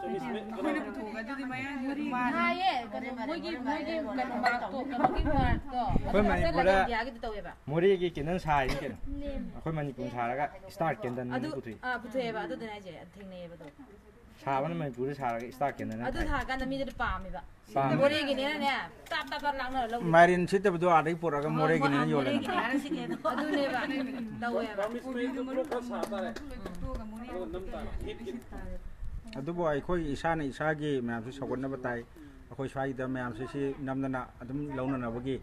ꯑꯩꯈꯣꯏꯅ ꯄꯨꯊꯣꯛꯑꯒ ꯑꯗꯨꯗꯤ ꯃꯌꯥꯡꯒꯤ ꯃꯥꯜꯂꯦ꯫ ꯊꯥꯏꯌꯦ, ꯀꯩꯅꯣ, ꯃꯣꯏꯒꯤ, ꯃꯣꯏꯒꯤ ꯀꯩꯅꯣ ꯃꯥꯔꯛꯇꯣ, ꯀꯩꯅꯣꯒꯤ ꯃꯥꯔꯛꯇꯣ꯫ ꯑꯩꯈꯣꯏ ꯑꯗꯨ ꯃꯅꯤꯄꯨꯔꯗ ꯍꯥꯞꯆꯜꯂꯒ ꯏꯟꯗꯤꯌꯥꯒꯤ ꯇꯧꯋꯦꯕ꯫ ꯃꯣꯔꯦꯒꯤ ꯀꯦꯟꯗꯜ ꯁꯥꯔꯤꯅꯤ ꯀꯩꯅꯣ꯫ ꯑꯩꯈꯣꯏ ꯃꯅꯤꯄꯨꯔ ꯁꯥꯔꯒ ꯏꯁꯇꯥꯔ ꯀꯦꯟꯗꯜ ꯑꯗꯨ, ꯄꯨꯊꯣꯛꯏ꯫ ꯑꯥ, ꯄꯨꯊꯣꯛꯑꯦꯕ, ꯑꯗꯨꯗꯨꯅꯦ ꯍꯥꯏꯁꯦ, ꯊꯦꯡꯅꯩꯌꯦꯕ ꯑꯗꯣ꯫ ꯁꯥꯕꯅ ꯃꯅꯤꯄꯨꯔꯗ ꯁꯥꯔꯒ ꯏꯁꯇꯥꯔ ꯀꯦꯟꯗꯜ ꯑꯗꯨ ꯅꯠꯇ꯭ꯔꯥ? ꯊꯥꯔꯀꯥꯟꯗ ꯃꯤꯗꯨꯗꯤ ꯄꯥꯝꯃꯦꯕ꯫ ꯄꯥꯝꯃꯦ꯫ ꯃꯣꯔꯦꯒꯤꯅꯦꯅꯅꯦ, ꯇꯥꯞ ꯇꯥꯞ ꯇꯥꯞ ꯂꯥꯛꯅꯔ ꯂꯧꯕ꯫ ꯃꯥꯏꯔꯦꯟ ꯁꯤꯠꯇꯕꯗꯣ ꯑꯥꯗꯒꯤ ꯄꯨꯔꯛꯑꯒ ꯍꯣꯏ, ꯃꯣꯔꯦꯒꯤꯅꯦꯅ ꯍꯣꯏ, ꯌꯣꯜꯂꯦꯅ꯫ ꯃꯣꯔꯦꯒꯤꯅꯦꯅ ꯁꯤꯠꯅꯦ ꯑꯗꯣ꯫ ꯑꯗꯨꯅꯦꯕ ꯇꯧꯋꯦꯕ꯫ ꯑꯗꯨꯕꯨ ꯑꯩꯈꯣꯏ ꯏꯁꯥꯅ ꯏꯁꯥꯒꯤ ꯃꯌꯥꯝꯁꯨ ꯁꯧꯒꯠꯅꯕ ꯇꯥꯏ꯫ ꯑꯩꯈꯣꯏ ꯁ꯭ꯋꯥꯏꯗ ꯃꯌꯥꯝꯁꯦ ꯁꯤ ꯅꯝꯗꯅ ꯑꯗꯨꯝ ꯂꯧꯅꯅꯕꯒꯤ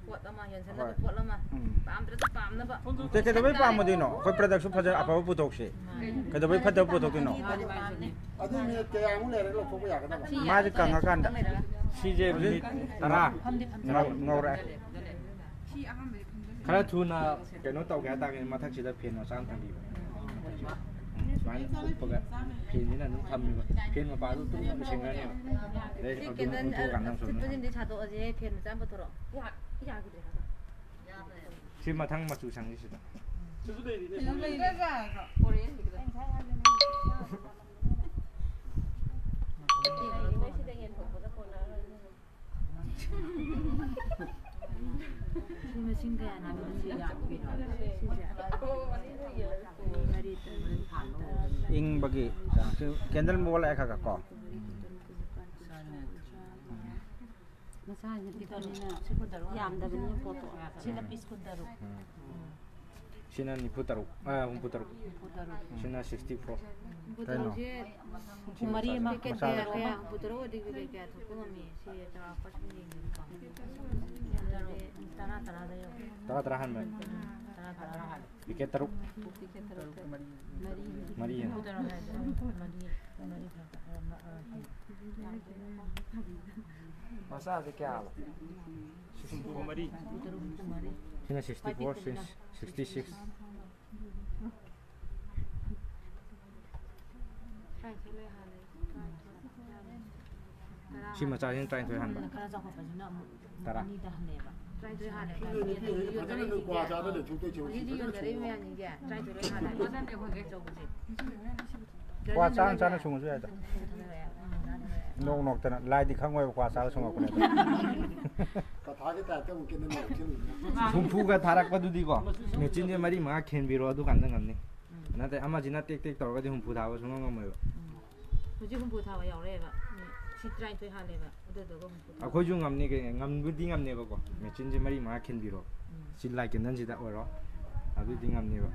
ꯄꯣꯠ ꯑꯃ ꯌꯣꯟꯁꯤꯟꯅꯕ ꯍꯣꯏ꯫ ꯄꯣꯠ ꯑꯃ꯫ ꯎꯝ꯫ ꯄꯥꯝꯗ꯭ꯔꯁꯨ ꯄꯥꯝꯅꯕ꯫ ꯅꯠꯇꯦ, ꯀꯩꯗꯧꯕꯩ ꯄꯥꯝꯃꯣꯏꯗꯣꯏꯅꯣ? ꯑꯩꯈꯣꯏ ꯄ꯭ꯔꯗꯛꯁꯨ ꯐꯖ-, ꯑꯐꯕ ꯄꯨꯊꯣꯛꯁꯦ꯫ ꯃꯥꯅꯦ꯫ ꯀꯩꯗꯧꯕꯩ ꯐꯠꯇꯕ ꯄꯨꯊꯣꯛꯇꯣꯏꯅꯣ? ꯃꯥꯅꯦ, ꯃꯥꯅꯦ꯫ ꯑꯗꯨ ꯃꯤꯅꯤꯠ ꯀꯌꯥꯃꯨꯛ ꯂꯩꯔꯒ ꯂꯧꯊꯣꯛꯄ ꯌꯥꯒꯗꯕ? ꯁꯤ ꯃꯥꯁꯦ ꯌꯥꯒꯗ꯭ꯔꯥ? ꯀꯪꯉꯀꯥꯟꯗ꯫ ꯁꯤꯁꯦ ꯃꯤꯅꯤꯠ ꯇꯔꯥ ꯐꯝꯗꯤ ꯐꯝꯗꯤ ꯉꯧ-, ꯉꯧꯔꯛꯑꯦ꯫ ꯁꯤ ꯑꯍꯥꯟꯕꯗꯤ ꯐꯝꯗꯣꯏꯅꯦ꯫ ꯈꯔ ꯊꯨꯅ ꯀꯩꯅꯣ ꯇꯧꯒꯦ ꯍꯥꯏ ꯇꯥꯔꯒꯗꯤ ꯃꯊꯛꯁꯤꯗ ꯐꯦꯟ ꯃꯆꯥ ꯑꯃ ꯊꯝꯕꯤꯕ꯫ ꯎꯝ, ꯁꯨꯃꯥꯏꯅ ꯎꯞꯄꯒ ꯐꯦꯟꯁꯤꯅ ꯑꯗꯨꯝ ꯊꯝꯃꯤꯕ꯫ ꯐꯦꯟ ꯃꯄꯥꯗꯨ ꯇꯨꯝ ꯁꯦꯡꯅꯔꯅꯦꯕ꯫ ꯑꯗꯩ ꯁꯤ ꯑꯗꯨꯝ ꯀꯦꯟꯗꯜ ꯊꯣꯛꯑꯀꯥꯟꯗ ꯑꯃꯨꯛ ꯆꯨꯝꯅ ꯊꯨꯞꯄꯁꯤꯡꯗꯤ ꯁꯥꯗꯣꯛꯑꯁꯦ, ꯐꯦꯟ ꯃꯆꯥ ꯑꯃ ꯄꯨꯊꯣꯔꯛꯑꯣ꯫ ꯌꯥ-, ꯌꯥꯈꯤꯗ꯭ꯔꯦ ꯍꯥꯏꯕ꯫ ꯁꯤ ꯃꯊꯪ ꯃꯆꯨ ꯁꯪꯁꯤ ꯁꯤꯗ꯫ ꯁꯤ ꯃꯁꯤꯡ ꯀꯌꯥꯅꯣ? ꯁꯤꯁꯦ? ꯃꯔꯤ, ꯇꯔꯨꯛ, ꯇꯔꯦꯠ, ꯏꯪꯕꯒꯤ ꯆꯥꯡꯁꯤ ꯀꯦꯟꯗꯜ ꯃꯨꯠꯂꯛꯑꯦ ꯈꯔ ꯈꯔ ꯀꯣ꯫ ꯃꯆꯥꯁꯤꯅ ꯄꯤꯛꯄꯅꯤꯅ ꯌꯥꯝꯗꯕꯅꯤꯅ ꯄꯣꯠꯇꯣ꯫ ꯁꯤꯅ ꯄꯤꯁ ꯀꯨꯟꯇꯔꯨꯛ꯫ ꯎꯝ꯫ ꯁꯤꯅ ꯅꯤꯐꯨ ꯇꯔꯨꯛ, ꯑ, ꯍꯨꯝꯐꯨ ꯇꯔꯨꯛ꯫ ꯍꯨꯝꯐꯨ ꯇꯔꯨꯛ꯫ ꯁꯤꯅ sixty four꯫ ꯍꯨꯝꯐꯨ ꯀꯩꯅꯣ? ꯇꯔꯨꯛꯁꯦ ꯍꯨꯝꯐꯨ ꯃꯔꯤ ꯑꯃ꯫ ꯄꯦꯀꯦꯠ ꯀꯌꯥ, ꯀꯌꯥ, ꯍꯨꯝꯐꯨ ꯇꯔꯨꯛ ꯑꯣꯏꯔꯗꯤ ꯄꯦꯀꯦꯠ ꯀꯌꯥ ꯊꯣꯛꯄ ꯉꯝꯃꯤ? ꯁꯤ ꯆꯥꯎꯔꯥꯛꯄ ꯁꯨꯝ ꯌꯦꯡꯒꯦꯕꯀꯣ꯫ ꯇꯔꯥ ꯇꯔꯥꯗ ꯌꯧ-, ꯇꯔꯥ ꯇꯔꯥ ꯍꯥꯟꯕ꯫ ꯎꯝ, ꯇꯔꯥ ꯇꯔꯥ ꯍꯥꯟꯕ꯫ ꯄꯦꯀꯦꯠ ꯇꯔꯨꯛ꯫ ꯄꯦꯀꯦꯠ ꯇꯔꯨꯛ꯫ ꯃꯔꯤ꯫ ꯃꯔꯤ꯫ ꯍꯨꯝꯐꯨ ꯇꯔꯨꯛ ꯍꯥꯏꯁꯦ꯫ ꯃꯔꯤ, ꯃꯔꯤ ꯈꯛꯇ꯫ ꯑ, ꯃ-, ꯑ, ꯃꯆꯥꯁꯦ ꯀꯌꯥꯕ? ꯍꯨꯝꯐꯨ ꯃꯔꯤ꯫ ꯁꯤꯅ sixty four, sixty six꯫ ꯁꯤ ꯃꯆꯥꯁꯤꯅ ꯇꯔꯥꯅꯤꯊꯣꯏ ꯍꯥꯟꯕ꯫ ꯈꯔ ꯆꯥꯎꯈꯠꯄꯁꯤꯅ ꯑꯃꯨꯛ ꯇꯔꯥ꯫ ꯑꯅꯤꯗ ꯍꯜꯂꯦꯕ꯫ ꯇꯔꯥꯅꯤꯊꯣꯏ ꯍꯥꯜꯂꯦ꯫ ꯐꯖꯅ ꯅꯣꯏ ꯀ꯭ꯋꯥ ꯆꯥꯗ ꯂꯩꯊꯣꯛꯇꯣꯏ ꯁꯔꯨꯛ ꯍꯧꯖꯤꯛꯇꯤ ꯐꯖꯅ ꯌꯣꯟꯅꯔꯤꯕ ꯁꯨꯝ ꯃꯌꯥꯝꯁꯤꯡꯁꯦ ꯇꯔꯥꯅꯤꯊꯣꯏ ꯂꯣꯏ ꯍꯥꯜꯂꯦ꯫ ꯃꯥꯅꯅꯦ ꯑꯩꯈꯣꯏꯒꯤ ꯑꯆꯧꯕꯁꯦ꯫ ꯀ꯭ꯋꯥ ꯆꯥꯅ ꯆꯥꯅ ꯁꯨꯡꯉꯁꯨ ꯌꯥꯏꯗ꯫ ꯅꯣꯛ ꯅꯣꯛꯇꯅ ꯂꯥꯏꯗꯤ ꯈꯪꯉꯣꯏꯕ ꯀ꯭ꯋꯥ ꯆꯥꯔ ꯁꯨꯡꯉꯛꯄꯅꯦ꯫ ꯀꯊꯥꯒꯤ ꯇꯥꯏꯞꯇ ꯑꯃꯨꯛ ꯀꯦꯟꯗꯜ ꯂꯧꯁꯤꯜꯂꯤꯅꯦ꯫ ꯍꯨꯝꯐꯨꯒ ꯊꯥꯔꯛꯄꯗꯨꯗꯤꯀꯣ, ꯃꯦꯆꯤꯟꯁꯦ ꯃꯔꯤ ꯃꯉꯥ ꯈꯦꯟꯕꯤꯔꯣ, ꯑꯗꯨꯀꯥꯟꯗ ꯉꯝꯅꯤ꯫ ꯅꯠꯇꯦ, ꯑꯃꯁꯤꯅ ꯇꯦꯛ ꯇꯦꯛ ꯇꯧꯔꯒꯗꯤ ꯍꯨꯝꯐꯨ ꯊꯥꯕ ꯁꯨꯡꯉꯝ ꯉꯝꯃꯣꯏꯕ꯫ ꯎꯝ꯫ ꯍꯧꯖꯤꯛ ꯍꯨꯝꯐꯨ ꯊꯥꯕ ꯌꯥꯎꯔꯛꯑꯦꯕ꯫ ꯎꯝ꯫ ꯁꯤ ꯇꯔꯥꯅꯤꯊꯣꯏ ꯍꯥꯜꯂꯦꯕ꯫ ꯑꯗꯨꯗꯨꯒ ꯍꯨꯝꯐꯨ ꯊꯥꯕ꯫ ꯑꯩꯈꯣꯏꯁꯨ ꯉꯝꯅꯤ ꯀꯩ-, ꯉꯝꯕꯨꯗꯤ ꯉꯝꯅꯦꯕꯀꯣ꯫ ꯎꯝ꯫ ꯃꯦꯆꯤꯟꯁꯦ ꯃꯔꯤ ꯃꯉꯥ ꯈꯤꯟꯕꯤꯔꯣ꯫ ꯎꯝ꯫ ꯁꯤ ꯂꯥꯏ ꯀꯦꯟꯗꯜꯁꯤꯗ ꯑꯣꯏꯔꯣ꯫ ꯑꯗꯨꯗꯤ ꯉꯝꯅꯦꯕ꯫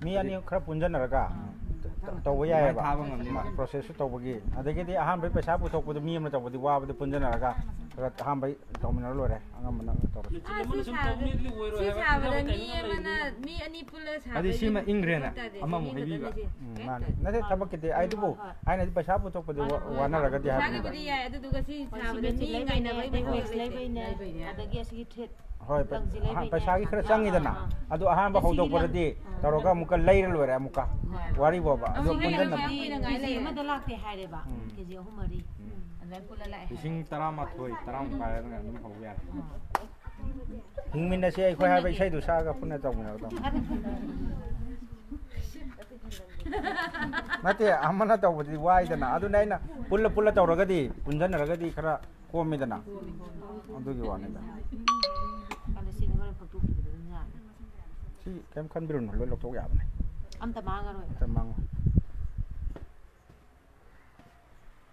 ꯃꯤ ꯑꯅꯤ ꯈꯔ ꯄꯨꯟꯁꯤꯟꯅꯔꯒ ꯎꯝ꯫ ꯇꯧꯕ ꯌꯥꯏꯑꯕ꯫ ꯊꯥꯕ ꯉꯝꯅꯤ꯫ ꯃꯥ-, process ꯁꯨ ꯇꯧꯕꯒꯤ꯫ ꯑꯗꯒꯤꯗꯤ ꯑꯍꯥꯟꯕꯩ ꯄꯩꯁꯥ ꯄꯨꯊꯣꯛꯄꯗꯣ ꯃꯤ ꯑꯃꯅ ꯇꯧꯕꯗꯤ ꯋꯥꯕꯗꯤ ꯄꯨꯟꯁꯤꯟꯅꯔꯒ ꯈꯔ ꯑꯍꯥꯟꯕꯩ ꯇꯧꯃꯤꯟꯅꯔ ꯂꯣꯏꯔꯦ꯫ ꯑꯉꯝꯕꯅ ꯇꯧꯔꯁꯤ꯫ ꯃꯦꯆꯤꯟ ꯑꯥ, ꯑꯃꯅ ꯁꯤ ꯁꯨꯝ ꯁꯥꯕ-, ꯇꯧꯅꯤ ꯑꯗꯨꯗꯤ ꯑꯣꯏꯔꯣꯏ ꯁꯤ ꯍꯥꯏꯕ ꯁꯥꯕꯗ ꯊꯕꯛ ꯃꯤ ꯀꯩꯅꯣꯝ ꯑꯃꯅ, ꯂꯩꯕꯅꯤ꯫ ꯃꯤ ꯑꯅꯤ ꯄꯨꯜꯂ ꯍꯥꯏꯗꯤ ꯁꯥꯕꯗꯤ ꯁꯤꯃ ꯏꯪꯈ꯭ꯔꯦꯅ ꯐꯔꯛ ꯇꯥꯗꯦ, ꯑꯃꯃꯨꯛ ꯆꯍꯤ ꯑꯃꯗ ꯍꯥꯏꯕꯤꯕ꯫ ꯂꯩꯁꯦ꯫ ꯎꯝ, ꯀꯩꯝ ꯃꯥꯅꯦ꯫ ꯇꯧꯗꯦ꯫ ꯅꯠꯇꯦ, ꯊꯕꯛꯀꯤꯗꯤ ꯑꯩꯗꯨꯕꯨ ꯍꯣꯏ, ꯍꯣꯏ꯫ ꯑꯩꯅꯗꯤ ꯄꯩꯁꯥ ꯄꯨꯊꯣꯛꯄꯗꯤ ꯃꯥꯅꯦ, ꯋꯥ-, ꯃꯥꯅꯦ꯫ ꯋꯥꯅꯔꯒꯗꯤ ꯍꯥꯏꯕꯅꯦꯕ꯫ ꯄꯩꯁꯥꯒꯤꯕꯨꯗꯤ ꯌꯥꯏ, ꯑꯗꯨꯗꯨꯒ ꯁꯤ ꯍꯣꯏ, ꯁꯤ ꯁꯥꯕꯗ ꯃꯦꯆꯤꯟ ꯃꯤ ꯂꯩꯕꯩꯅꯦ, ꯉꯥꯏꯅꯕꯒꯤ ꯑꯗꯩ ꯃꯑꯣꯡ ꯋꯦꯁ ꯂꯩꯇꯦ꯫ ꯂꯩꯕꯩꯅꯦ, ꯂꯩꯕꯩꯅꯦ꯫ ꯑꯗꯒꯤ ꯑꯁꯤꯒꯤ ꯊ꯭ꯔꯦꯠ ꯍꯣꯏ, ꯄꯩ-, ꯂꯪꯁꯤ ꯑꯍꯥ, ꯂꯩꯕꯩꯅꯦ꯫ ꯄꯩꯁꯥꯒꯤ ꯈꯔ ꯑꯥ, ꯆꯪꯉꯤꯗꯅ, ꯑꯥ, ꯑꯥ꯫ ꯑꯗꯣ ꯑꯍꯥꯟꯕ ꯑꯗꯣ ꯁꯤꯒꯤ ꯍꯧꯗꯣꯛꯄꯗꯗꯤ ꯂꯪ-, ꯑꯥ꯫ ꯇꯧꯔꯒ ꯑꯃꯨꯛꯀ ꯂꯩꯔ ꯂꯣꯏꯔꯦ ꯑꯃꯨꯛꯀ꯫ ꯍꯣꯏ꯫ ꯋꯥꯔꯤꯕꯣꯕ꯫ ꯑꯗꯣ ꯑꯁꯤꯒꯤ ꯄꯨꯟꯁꯤꯟꯅ ꯂꯪ ꯀꯦ ꯖꯤ ꯑꯃꯗ ꯂꯥꯛꯇꯦ ꯍꯥꯏꯔꯦꯕ꯫ ꯎꯝ꯫ ꯀꯦ ꯖꯤ ꯑꯍꯨꯝ ꯃꯔꯤ꯫ ꯎꯝ꯫ ꯑꯗꯨꯃꯥꯏꯅ ꯄꯨꯜꯂ ꯂꯥꯛꯑꯦ ꯍꯥꯏꯕ꯫ ꯂꯤꯁꯤꯡ ꯇꯔꯥꯃꯥꯊꯣꯏ, ꯇꯔꯥꯃꯨꯛ ꯄꯥꯏꯔꯒ ꯑꯗꯨꯝ ꯍꯧꯕ ꯌꯥꯔꯦ꯫ ꯑꯥ꯫ ꯍꯤꯡꯃꯤꯟꯅꯁꯦ ꯑꯩꯈꯣꯏ ꯍꯥꯏꯕ ꯏꯁꯩꯗꯨ ꯁꯛꯑꯒ ꯄꯨꯟꯅ ꯇꯧꯃꯤꯟꯅꯒꯗꯧꯅꯤ꯫ ꯅꯠꯇꯦ, ꯑꯃꯅ ꯇꯧꯕꯗꯤ ꯋꯥꯏꯗꯅ꯫ ꯑꯗꯨꯅ ꯑꯩꯅ ꯄꯨꯜꯂ ꯄꯨꯜꯂ ꯇꯧꯔꯒꯗꯤ, ꯄꯨꯟꯁꯤꯟꯅꯔꯒꯗꯤ ꯈꯔ ꯀꯣꯝꯃꯤꯗꯅ꯫ ꯑꯗꯨꯒꯤ ꯋꯥꯅꯤꯗ꯫ ꯑꯗꯣ ꯁꯤꯗꯤ ꯍꯣꯔꯦꯟ ꯐꯛꯇꯣꯛꯈꯤꯕꯗ ꯑꯗꯨꯝ ꯌꯥꯅꯤ꯫ ꯁꯤ ꯀꯩꯝ ꯈꯟꯕꯤꯔꯨꯅꯨ, ꯂꯣꯏ ꯂꯧꯊꯣꯛ ꯌꯥꯕꯅꯦ꯫ ꯑꯝꯇ ꯃꯥꯡꯉꯔꯣꯏ꯫ ꯑꯝꯇ ꯃꯥꯡꯉꯣꯏ꯫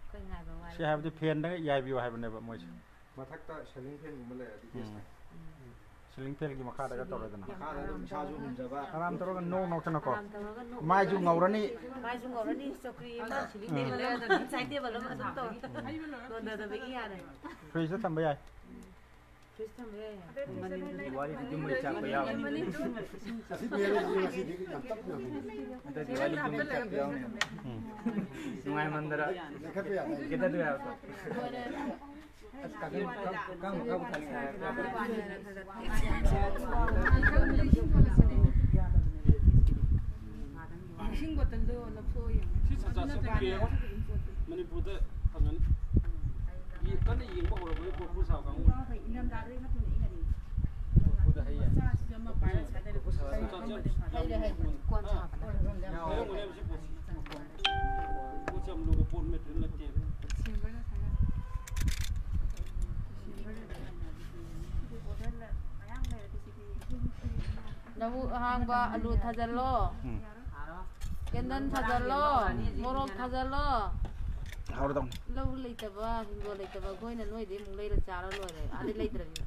ꯑꯩꯈꯣꯏ ꯉꯥꯏꯕ ꯋꯥꯔꯦ꯫ ꯁꯤ ꯍꯥꯏꯕꯗꯤ ꯐꯦꯟꯗꯒ ꯌꯥꯏꯕꯤꯌꯨ ꯍꯥꯏꯕꯅꯦꯕ ꯃꯣꯏꯁꯦ꯫ ꯃꯊꯛꯇ ceiling fan ꯒꯨꯝꯕ ꯂꯩꯔꯗꯤ ꯎꯝ꯫ Best ꯇꯥꯏ꯫ Ceiling fan ꯒꯤ ꯃꯈꯥꯗꯒ ꯇꯧꯔꯦꯗꯅ꯫ ꯃꯈꯥꯗ ꯑꯗꯨꯝ ꯏꯁꯥꯁꯨ ꯍꯨꯝꯖꯕ꯫ ꯑꯔꯥꯝ ꯇꯧꯔꯒ ꯅꯣꯛ ꯅꯣꯛꯇꯅꯀꯣ꯫ ꯑꯔꯥꯝ ꯇꯧꯔꯒ ꯅꯣꯛ ꯃꯥꯏꯁꯨ ꯅꯣꯛꯇꯅ꯫ ꯉꯧꯔꯅꯤ꯫ ꯃꯥꯏꯁꯨ ꯉꯧꯔꯅꯤ, ꯆꯧꯀ꯭ꯔꯤ ꯑꯃ, ꯎꯝ꯫ Side table ꯑꯃ ꯑꯗꯨꯝ ꯇꯧ꯫ ꯅꯣꯟꯊꯗꯕꯒꯤ ꯌꯥꯔꯦ꯫ Fridge ꯇ ꯊꯝꯕ ꯌꯥꯏ꯫ Fridge ꯊꯝꯕ ꯌꯥꯏ꯫ ꯎꯝ꯫ ꯃꯅꯤꯟꯗꯨꯗꯤ꯫ ꯗꯤꯋꯥꯂꯤꯗꯗꯤ ꯃꯩ ꯆꯥꯛꯄ ꯌꯥꯎꯅꯤ꯫ ꯑꯁꯤ ꯄꯦꯔꯦ ꯉꯁꯤꯗꯤ ꯌꯥꯝ ꯇꯞꯅ꯫ ꯍꯟꯗꯛ ꯗꯤꯋꯥꯂꯤꯗꯤ ꯃꯩ ꯆꯥꯛꯄ ꯌꯥꯎꯅꯤ꯫ ꯎꯝ꯫ ꯅꯨꯡꯉꯥꯏꯃꯟꯗꯅ꯫ ꯂꯩꯈꯠꯄ ꯌꯥꯗꯦ꯫ ꯀꯩꯗꯧꯗꯣꯏ ꯍꯥꯏꯕ? ꯏꯁꯤꯡ ꯕꯣꯇꯜꯗꯣ ꯂꯧꯊꯣꯛꯑꯣ ꯌꯦꯡꯉꯣ꯫ ꯁꯤ ꯆꯞ ꯆꯥ ꯁꯤ ꯀꯦ ꯃꯅꯤꯄꯨꯔꯗ ꯐꯪꯒꯅꯤ꯫ ꯌꯦ-, ꯀꯟꯅ ꯌꯦꯡꯕ ꯍꯧꯔꯕꯅꯤ ꯀꯣꯔꯐꯨ ꯁꯥꯕ ꯀꯥꯡꯕꯨ꯫ ꯏꯪꯊꯝꯊꯥꯗꯗꯤ ꯈꯔ ꯊꯨꯅ ꯏꯪꯉꯅꯤ꯫ ꯍꯩꯔꯦ, ꯍꯩꯔꯦ꯫ ꯀꯣꯟ ꯁꯥꯕꯅ꯫ ꯂꯧꯕꯨꯛ ꯑꯍꯥꯡꯕ ꯑꯂꯨ ꯊꯥꯖꯜꯂꯣ꯫ ꯎꯝ꯫ ꯀꯦꯟꯗꯜ ꯊꯥꯖꯜꯂꯣ꯫ ꯃꯣꯔꯣꯛ ꯊꯥꯖꯜꯂꯣ꯫ ꯍꯧꯔꯗꯧꯅꯤ꯫ ꯂꯧ ꯂꯩꯇꯕ, ꯍꯤꯡꯒꯣꯜ ꯂꯩꯇꯕ ꯑꯩꯈꯣꯏꯅ ꯅꯣꯏꯗꯩ ꯑꯃꯨꯛ ꯂꯩꯔ ꯆꯥꯔ ꯂꯣꯏꯔꯦ꯫ ꯑꯥꯗꯩ ꯂꯩꯇ꯭ꯔꯁꯨ꯫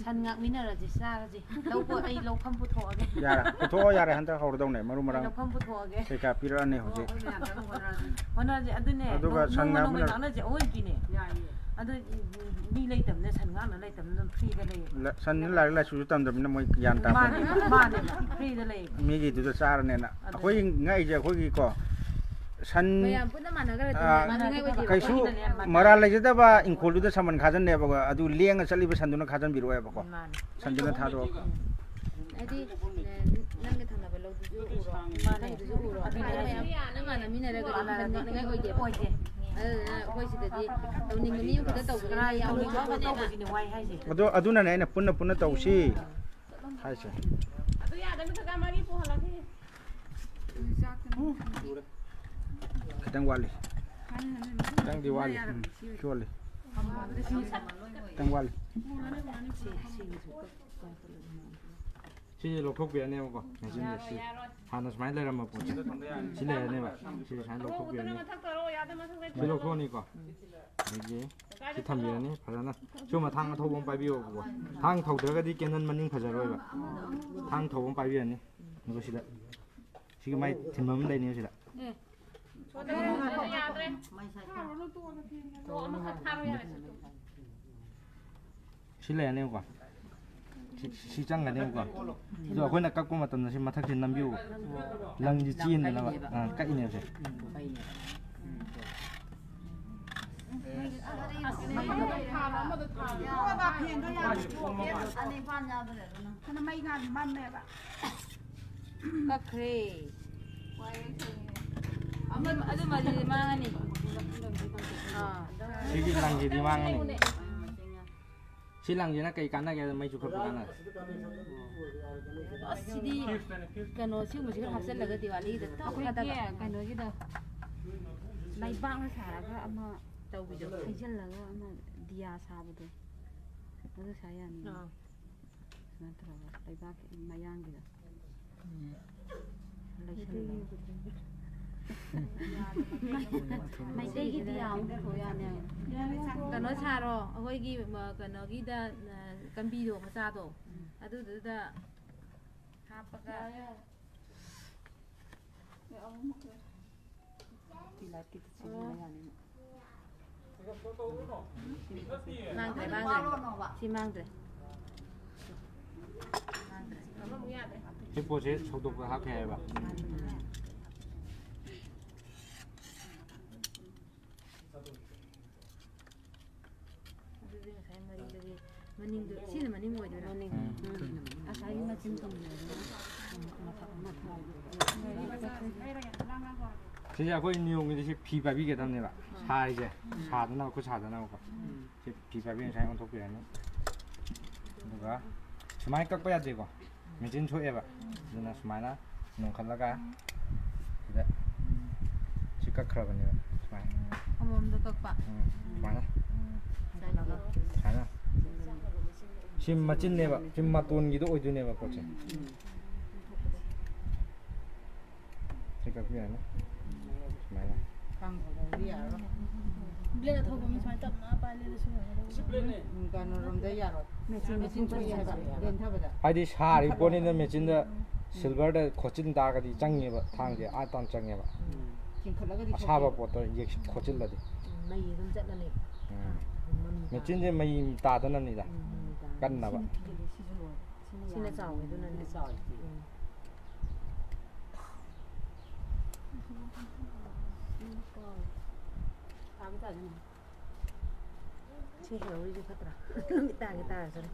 ꯁꯟ ꯉꯥꯛꯃꯤꯟꯅꯔꯁꯤ, ꯆꯥꯔꯁꯤ꯫ ꯂꯧ ꯄꯣ-, ꯑꯩ ꯂꯧꯐꯝ ꯄꯨꯊꯣꯛꯑꯒꯦ꯫ ꯌꯥꯔꯦ, ꯄꯨꯊꯣꯛꯑꯣ, ꯌꯥꯔꯦ, ꯍꯟꯗꯛ ꯍꯧꯔꯗꯧꯅꯦ, ꯃꯔꯨ ꯑꯩ ꯃꯔꯥꯡ ꯂꯧꯐꯝ ꯄꯨꯊꯣꯛꯑꯒꯦ꯫ ꯀꯩꯀꯥ ꯄꯤꯔꯛꯑꯅꯤ ꯍꯧꯖꯤꯛ꯫ ꯍꯣꯠꯅꯁꯦ, ꯑꯗꯨꯅꯦ꯫ ꯑꯗꯨꯒ ꯅꯣꯡ-, ꯁꯟ ꯅꯣꯡꯃ ꯅꯣꯡꯃꯒꯤ ꯉꯥꯛꯃꯤꯟꯅ- ꯉꯥꯛꯅꯁꯦ, ꯑꯋꯣꯏꯕꯤꯅꯦ꯫ ꯌꯥꯏꯌꯦ꯫ ꯑꯗꯣ ꯃꯤ ꯂꯩꯇꯕꯅꯤꯅ, ꯁꯟ ꯉꯥꯛꯅ ꯂꯩꯇꯕꯅꯤꯅ ꯑꯗꯨꯝ ꯐ꯭ꯔꯤꯗ ꯂꯩꯌꯦ꯫ ꯂ-, ꯁꯟ ꯂꯥꯏꯔꯤꯛ ꯂꯥꯏꯁꯨꯁꯨ ꯇꯝꯗꯕꯅꯤꯅ ꯃꯣꯏ ꯒ꯭ꯌꯥꯟ ꯇꯥꯄꯣꯟꯇꯦ꯫ ꯃꯥꯅꯦ, ꯃꯥꯅꯦꯕ, ꯐ꯭ꯔꯤꯗ ꯂꯩꯌꯦꯕ꯫ ꯃꯤꯒꯤꯗꯨꯗ ꯆꯥꯔꯅꯦꯅ꯫ ꯑꯗꯨꯅꯦ꯫ ꯑꯩꯈꯣꯏ ꯉꯛꯏꯁꯦ ꯑꯩꯈꯣꯏꯒꯤꯀꯣ, ꯁꯟ, ꯃꯌꯥꯝ ꯄꯨꯟꯅ ꯃꯥꯟꯅꯈ꯭ꯔꯗꯤ ꯑꯥ, ꯃꯥꯟꯅꯅꯤꯡꯉꯥꯏ ꯑꯣꯏꯗꯦꯕ꯫ ꯀꯩꯁꯨ ꯑꯩꯈꯣꯏꯒꯤꯗꯅꯦ ꯃꯥꯟꯅ-, ꯃꯔꯥꯜ ꯂꯩꯖꯗꯕ ꯏꯪꯈꯣꯜꯗꯨꯗ ꯁꯃꯟ ꯈꯥꯖꯟꯅꯦꯕꯀꯣ, ꯑꯗꯨ ꯂꯦꯡꯉ ꯆꯠꯂꯤꯕ ꯁꯟꯗꯨꯅ ꯈꯥꯖꯟꯕꯤꯔꯛꯑꯣꯏꯕꯀꯣ꯫ ꯃꯥꯅꯦ꯫ ꯁꯟꯗꯨꯅ ꯊꯥꯗꯣꯛꯑꯣ꯫ ꯍꯥꯏꯗꯤ, ꯅꯪꯒꯤ ꯊꯪꯅꯕ ꯂꯧꯗꯨꯁꯨ ꯎꯔꯣ, ꯃꯥꯅꯦ꯫ ꯃꯊꯪꯒꯤꯗꯨꯁꯨ ꯎꯔꯣ꯫ ꯑꯗꯨꯅꯦ꯫ ꯑꯗꯨ ꯃꯌꯥꯝ ꯄꯨꯟꯅ ꯃꯥꯟꯅꯃꯤꯟꯅꯔꯒꯗꯤ ꯃꯥꯟꯅꯅꯤꯡꯉꯥꯏ ꯑꯣꯏꯗꯦꯕ꯫ ꯑꯣꯏꯗꯦ꯫ ꯑꯗꯨꯅ ꯑꯩꯈꯣꯏ ꯁꯤꯗꯗꯤ ꯇꯧꯅꯤꯡꯕ ꯃꯤ ꯑꯃꯈꯛꯇ ꯇꯧꯕꯅꯤꯅ ꯀꯅꯥ ꯌꯥꯝ ꯇꯧꯅꯤꯡꯕ ꯅꯨꯡꯉꯥꯏꯕꯅꯦꯕ꯫ ꯇꯧꯕꯁꯤꯅꯦ ꯋꯥꯏ ꯍꯥꯏꯁꯦ꯫ ꯑꯗꯣ ꯑꯗꯨꯅꯅꯦ ꯑꯩꯅ ꯄꯨꯟꯅ ꯄꯨꯟꯅ ꯇꯧꯁꯤ ꯍꯥꯏꯁꯦ꯫ ꯑꯗꯨ ꯌꯥꯗꯕꯅꯤ, ꯀꯀꯥ, ꯃꯔꯤ ꯄꯨꯍꯜꯂꯛꯈꯤꯒꯦ꯫ ꯈꯤꯇꯪ ꯋꯥꯠꯂꯤ꯫ ꯈꯤꯇꯪꯗꯤ ꯋꯥꯠꯂꯤ꯫ ꯎꯝ, ꯁꯤ ꯋꯥꯠꯂꯤ꯫ ꯈꯤꯇꯪ ꯋꯥꯠꯂꯤ꯫ ꯁꯤꯁꯦ ꯂꯧꯊꯣꯛꯄꯤꯔꯅꯦꯕꯀꯣ꯫ ꯃꯦꯆꯤꯟꯁꯦ ꯁꯤ ꯍꯥꯟꯅ ꯁꯨꯃꯥꯏꯅ ꯂꯩꯔꯝꯕ ꯄꯣꯠꯁꯦ ꯁꯤ ꯂꯩꯔꯅꯦꯕ꯫ ꯁꯤ ꯁꯨꯃꯥꯏꯅ ꯂꯧꯊꯣꯛꯄꯤꯔꯅꯤ꯫ ꯁꯤ ꯂꯧꯊꯣꯛꯑꯅꯤ꯫ ꯊꯝꯕꯤꯔꯅꯤ ꯐꯖꯅ꯫ ꯁꯤꯒꯨꯝꯕ ꯊꯥꯡ ꯑꯊꯧꯕ ꯑꯃ ꯄꯥꯏꯕꯤꯌꯣꯕꯀꯣ꯫ ꯊꯥꯡ ꯊꯧꯗ꯭ꯔꯒꯗꯤ ꯀꯦꯟꯗꯜ ꯃꯅꯤꯡ ꯐꯖꯔꯣꯏꯕ꯫ ꯊꯥꯡ ꯊꯧꯕ ꯑꯃ ꯄꯥꯏꯕꯤꯔꯅꯤ꯫ ꯑꯗꯨꯒ ꯁꯤꯗ ꯁꯤꯒꯤ ꯃꯥꯏ ꯊꯤꯟꯕ ꯑꯃ ꯂꯩꯅꯤ ꯁꯤꯗ꯫ ꯁꯤ ꯂꯩꯔꯅꯦꯕꯀꯣ꯫ ꯁꯤ, ꯁꯤ ꯆꯪꯒꯅꯦꯕꯀꯣ꯫ ꯑꯗꯣ ꯑꯩꯈꯣꯏꯅ ꯀꯛꯄ ꯃꯇꯝꯗ ꯁꯤ ꯃꯊꯛꯁꯤ ꯅꯝꯕꯤꯌꯨ꯫ ꯂꯪꯁꯤ ꯆꯦꯟꯗꯅꯕ꯫ ꯑꯥ, ꯀꯛꯏꯅꯦꯕꯁꯦ꯫ ꯀꯛꯈ꯭ꯔꯦ꯫ ꯑꯃ, ꯑꯗꯨꯃꯗꯤ ꯃꯥꯡꯉꯅꯤ꯫ ꯑꯥ꯫ ꯁꯤꯒꯤ ꯂꯪꯁꯤꯗꯤ ꯃꯥꯡꯉꯅꯤ꯫ ꯁꯤ ꯂꯪꯁꯤꯅ ꯀꯩ ꯀꯥꯟꯅꯒꯦ ꯍꯥꯏꯗ ꯃꯩ ꯆꯨꯈꯠꯄ ꯀꯥꯟꯅ? ꯑꯁ, ꯁꯤꯗꯤ ꯀꯩꯅꯣ, ꯁꯤꯒꯨꯝꯕꯁꯤ ꯈꯔ ꯍꯥꯞꯆꯜꯂꯒ ꯗꯤꯋꯥꯂꯤꯒꯤꯗ ꯊꯛ ꯑꯩꯈꯣꯏꯒꯤ ꯊꯥꯗꯕ꯫ ꯀꯩꯅꯣꯒꯤꯗꯣ, ꯂꯩꯕꯥꯛꯅ ꯁꯥꯔꯒ ꯑꯃ ꯇꯧꯕꯤꯗꯣ, ꯍꯩꯖꯜꯂꯒ ꯑꯃ ꯗꯤꯌꯥ ꯁꯥꯕꯗꯣ, ꯑꯗꯨ ꯁꯥ ꯌꯥꯅꯤ꯫ ꯑꯥ꯫ ꯁꯨꯃꯥꯏꯅ ꯇꯧꯔꯒ ꯂꯩꯕꯥꯛꯀꯤ ꯃꯌꯥꯡꯒꯤꯗꯣ꯫ ꯎꯝ꯫ ꯂꯩꯁꯜꯂꯣ꯫ ꯃꯩꯇꯩꯒꯤ ꯗꯤꯌꯥ ꯑꯃ ꯄꯨꯊꯣꯛ ꯌꯥꯅꯦꯕ꯫ ꯀꯩꯅꯣ ꯁꯥꯔꯣ, ꯑꯩꯈꯣꯏꯒꯤ, ꯃ-, ꯀꯩꯅꯣꯒꯤꯗ, ꯑ, ꯀꯝꯕꯤꯗꯣ ꯃꯆꯥꯗꯣ, ꯑꯗꯨꯗꯨꯗ ꯍꯥꯞꯄꯒ꯫ ꯃꯥꯡꯗ꯭ꯔꯦ, ꯃꯥꯡꯗ꯭ꯔꯦ꯫ ꯁꯤ ꯃꯥꯡꯗ꯭ꯔꯦ꯫ ꯃꯥꯡꯗ꯭ꯔꯦ꯫ ꯁꯤ ꯄꯣꯠꯁꯦ ꯁꯧꯗꯣꯛꯄ ꯍꯥꯞꯈ꯭ꯔꯦ ꯍꯥꯏꯕ꯫ ꯑꯗꯨꯗꯤ ꯉꯁꯥꯏ ꯃꯔꯤꯗꯒꯤ ꯃꯅꯤꯡꯗꯨ, ꯁꯤꯅ ꯃꯅꯤꯡ ꯑꯣꯏꯗꯣꯏꯔꯥ? ꯃꯅꯤꯡ꯫ ꯎꯝ꯫ ꯎꯝ꯫ ꯉꯁꯥꯏꯒꯤ ꯃꯆꯤꯟ ꯇꯨꯝꯃꯤꯅꯦ, ꯑꯗꯨꯅ ꯃꯊꯛ, ꯃꯊꯛ꯫ ꯁꯤꯁꯦ ꯑꯩꯈꯣꯏ ꯅꯤꯌꯣꯝꯒꯤꯗꯤ ꯁꯤ ꯐꯤ ꯄꯥꯏꯕꯤꯒꯗꯕꯅꯦꯕ꯫ ꯁꯥꯔꯤꯁꯦ꯫ ꯁꯥꯗꯅꯕ, ꯈꯨꯠ ꯁꯥꯗꯅꯕꯀꯣ꯫ ꯁꯤ ꯐꯤ ꯄꯥꯏꯕꯤ ꯉꯁꯥꯏ ꯑꯣꯟꯊꯣꯛꯄꯤꯔꯅꯤ꯫ ꯑꯗꯨꯒ ꯁꯨꯃꯥꯏꯅ ꯀꯛꯄ ꯌꯥꯗꯦꯀꯣ꯫ ꯃꯦꯆꯤꯟ ꯁꯣꯛꯑꯦꯕ꯫ ꯑꯗꯨꯅ ꯁꯨꯃꯥꯏꯅ ꯅꯣꯡꯈꯠꯂꯒ ꯁꯤꯗ ꯁꯤ ꯀꯛꯈ꯭ꯔꯕꯅꯦꯕ꯫ ꯁꯨꯃꯥꯏꯅ꯫ ꯑꯃꯃꯝꯗ ꯀꯛꯄ? ꯎꯝ, ꯁꯨꯃꯥꯏꯅ꯫ ꯁꯨꯃꯥꯏꯅ꯫ ꯁꯤ ꯃꯆꯤꯟꯅꯦꯕ, ꯁꯤ ꯃꯇꯣꯟꯒꯤꯗꯣ ꯑꯣꯏꯗꯣꯏꯅꯦꯕ ꯄꯣꯠꯁꯦ꯫ ꯁꯤ ꯀꯛꯄ ꯌꯥꯅꯤ꯫ ꯁꯨꯃꯥꯏꯅ꯫ ꯕ꯭ꯂꯦꯗ ꯊꯧꯕ ꯃꯤ ꯁꯨꯃꯥꯏꯅ ꯇꯞꯅ ꯄꯥꯏ ꯂꯩꯔꯁꯨ ꯌꯥꯏ꯫ ꯎꯝ, ꯀꯩꯅꯣꯔꯣꯝꯗ ꯌꯥꯔꯣꯏ꯫ ꯃꯦꯆꯤꯟ ꯊꯣꯛꯏ ꯍꯥꯏꯕ, ꯂꯦꯟꯊꯕꯗ꯫ ꯍꯥꯏꯗꯤ ꯁꯥꯔꯤ ꯄꯣꯠꯅꯤꯅ ꯃꯦꯆꯤꯟꯗ ꯁꯤꯜꯚꯔꯗ ꯈꯣꯠꯆꯤꯟ ꯇꯥꯔꯒꯗꯤ ꯆꯪꯉꯦꯕ, ꯊꯥꯡꯁꯦ ꯑꯥ ꯇꯥꯟ ꯆꯪꯉꯦꯕ꯫ ꯎꯝ꯫ ꯆꯤꯡꯈꯠꯂꯒꯗꯤ ꯑꯁꯥꯕ ꯊꯣꯛꯇꯦ꯫ ꯄꯣꯠꯇ ꯌꯦꯛ-, ꯈꯣꯠꯆꯤꯜꯂꯗꯤ꯫ ꯎꯝ, ꯃꯩ ꯑꯗꯨꯝ ꯆꯠꯂꯅꯤ꯫ ꯎꯝ꯫ ꯃꯃꯤ ꯇꯥꯔꯦ꯫ ꯃꯦꯆꯤꯟꯁꯦ ꯃꯩ ꯇꯥꯗꯅꯕꯅꯤꯗ꯫ ꯎꯝ, ꯃꯃꯤ ꯇꯥꯔꯦ꯫ ꯀꯟꯅꯕ꯫ ꯁꯤꯅ ꯄꯤꯛꯑꯦ, ꯁꯤꯁꯨ ꯂꯣꯏꯔꯦ꯫ ꯁꯤꯅ ꯁꯤꯅ ꯌꯥꯝꯃꯦ꯫ ꯆꯥꯎꯋꯦ, ꯑꯗꯨꯅꯅꯦ꯫ ꯁꯤꯅ ꯆꯥꯎꯋꯦ꯫ ꯎꯝ꯫ ꯇꯥꯕ ꯇꯥꯗꯅ꯫ ꯁꯤ ꯍꯦꯔꯣꯒꯤꯁꯦ ꯐꯠꯇ꯭ꯔꯥ? ꯅꯨꯃꯤꯠ ꯇꯥꯒꯦ ꯇꯥꯔꯁꯅꯨ꯫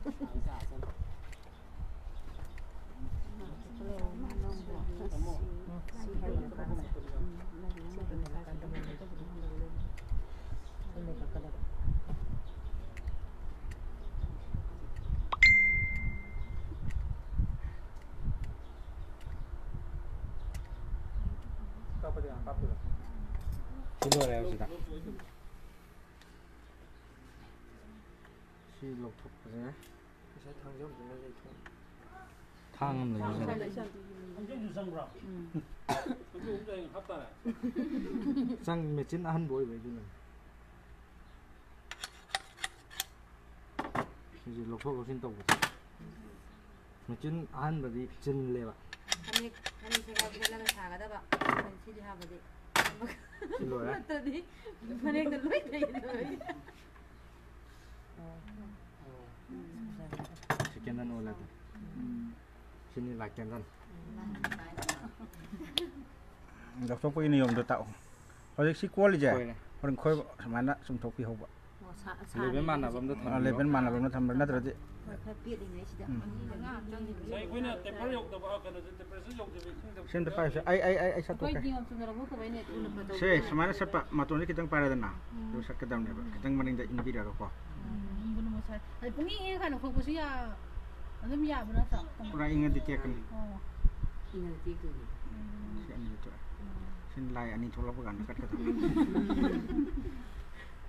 ꯁꯤ ꯂꯣꯏꯔꯦ ꯍꯧꯖꯤꯛꯇ꯫ ꯁꯤ ꯂꯧꯊꯣꯛꯄꯁꯦ꯫ ꯉꯁꯥꯏ ꯊꯥꯡꯖꯧꯗꯨꯅ ꯌꯩꯊꯣꯛ꯫ ꯊꯥꯡ ꯑꯃ ꯂꯩꯕꯖꯥꯠꯅꯤ꯫ ꯊꯥꯡꯖꯧꯁꯨ ꯆꯪꯕ꯭ꯔꯣ? ꯎꯝ꯫ ꯊꯥꯡꯖꯧ ꯑꯃꯁꯨ ꯍꯌꯦꯡ ꯍꯥꯞꯇꯥꯔꯦ꯫ ꯆꯪ, ꯃꯦꯆꯤꯟ ꯑꯍꯟꯕ ꯑꯣꯏꯕꯩꯗꯨꯅꯅꯦ꯫ ꯁꯤꯁꯦ ꯂꯧꯊꯣꯛ ꯂꯧꯁꯤꯟ ꯇꯧꯕꯁꯦ꯫ ꯃꯦꯆꯤꯟ ꯑꯍꯟꯕꯗꯤ ꯆꯤꯜꯂꯦꯕ꯫ ꯐꯅꯦꯛ, ꯐꯅꯦꯛ ꯁꯦꯒꯥꯏ ꯁꯦꯠꯂꯒ ꯁꯥꯒꯗꯕ꯫ ꯁꯤꯗꯤ ꯍꯥꯞꯄꯗꯤ꯫ ꯁꯤ ꯂꯣꯏꯔꯦ꯫ ꯅꯠꯇ꯭ꯔꯗꯤ ꯐꯅꯦꯛꯇ ꯂꯣꯏ ꯂꯩꯔꯣꯏ꯫ ꯁꯤ ꯀꯦꯟꯗꯜ ꯑꯣꯜꯂꯦ ꯑꯗꯣ꯫ ꯁꯤꯅꯤ ꯂꯥꯏꯠ ꯀꯦꯟꯗꯜ꯫ ꯂꯧꯊꯣꯛꯄꯒꯤ ꯅꯤꯌꯣꯝꯗꯣ ꯇꯥꯛꯑꯣ꯫ ꯍꯧꯖꯤꯛ ꯁꯤ ꯀꯣꯜꯂꯤꯁꯦ ꯍꯣꯏꯅꯦ꯫ ꯍꯣꯔꯦꯟ ꯈꯣꯏꯕ ꯁꯨꯃꯥꯏꯅ ꯆꯨꯝꯊꯣꯛꯄꯤꯍꯧꯕ꯫ ꯑꯣ, ꯁꯥ-, ꯁꯥꯔꯤꯉꯩꯗ ꯂꯦꯚꯦꯜ ꯃꯥꯟꯅꯕ ꯑꯝꯗ ꯑꯥ, ꯊꯝꯕꯤꯔꯣ꯫ ꯂꯦꯚꯦꯜ ꯃꯥꯟꯅꯕ ꯑꯃ ꯊꯝꯕ꯭ꯔꯥ? ꯅꯠꯇ꯭ꯔꯗꯤ ꯍꯣꯏ, ꯈꯔ ꯄꯦꯠꯂꯤꯉꯩꯁꯤꯗ꯫ ꯎꯝ꯫ ꯉꯁꯥꯏ ꯑꯩꯈꯣꯏꯅ ꯇꯦꯝꯄꯔ ꯌꯧꯗꯕ, ꯀꯩꯅꯣꯁꯦ, ꯇꯦꯝꯄꯔꯦꯆꯔ ꯌꯧꯗꯕꯤ ꯏꯁꯤꯡꯗ ꯁꯤ ꯑꯝꯇ ꯄꯥꯏꯁꯦ꯫ ꯑꯩ, ꯑꯩ, ꯑꯩ, ꯑꯩ ꯑꯩꯈꯣꯏ ꯁꯠꯇꯣꯛꯀꯦ꯫ ꯅꯤꯌꯣꯝ ꯆꯨꯝꯅ ꯂꯧꯊꯣꯛꯇꯕꯩꯅꯦ, ꯊꯨꯅ ꯐꯠꯇꯕ꯫ ꯁꯦ, ꯁꯨꯃꯥꯏꯅ ꯁꯠꯄ, ꯃꯇꯣꯟꯁꯦ ꯈꯤꯇꯪ ꯄꯥꯏꯔꯦꯗꯅ, ꯎꯝ꯫ ꯑꯗꯨ ꯁꯠꯀꯗꯕꯅꯦꯕ, ꯈꯤꯇꯪ ꯃꯅꯤꯡꯗ ꯏꯟꯕꯤꯔꯒꯀꯣ꯫ ꯎꯝ, ꯏꯟꯕꯅ ꯃꯁꯥꯏ꯫ ꯑꯗꯩ ꯄꯨꯡꯏꯪ ꯏꯪꯉꯀꯥꯟꯗ ꯈꯣꯛꯄꯁꯨ ꯌꯥ-, ꯑꯗꯨꯝ ꯌꯥꯕ ꯅꯠꯇ꯭ꯔꯣ? ꯄꯨꯔꯥ ꯏꯪꯉꯗꯤ ꯇꯦꯛꯀꯅꯤ꯫ ꯑꯣ꯫ ꯏꯪꯉꯗꯤ ꯇꯦꯛꯇꯣꯏꯅꯤ꯫ ꯎꯝ꯫ ꯁꯤ ꯑꯅꯤꯁꯦ ꯊꯣꯛꯑꯦ꯫ ꯎꯝ꯫ ꯁꯤꯅ ꯂꯥꯏ ꯑꯅꯤ ꯊꯣꯛꯂꯛꯄ ꯀꯥꯟꯗ ꯀꯠꯀꯗꯕ꯫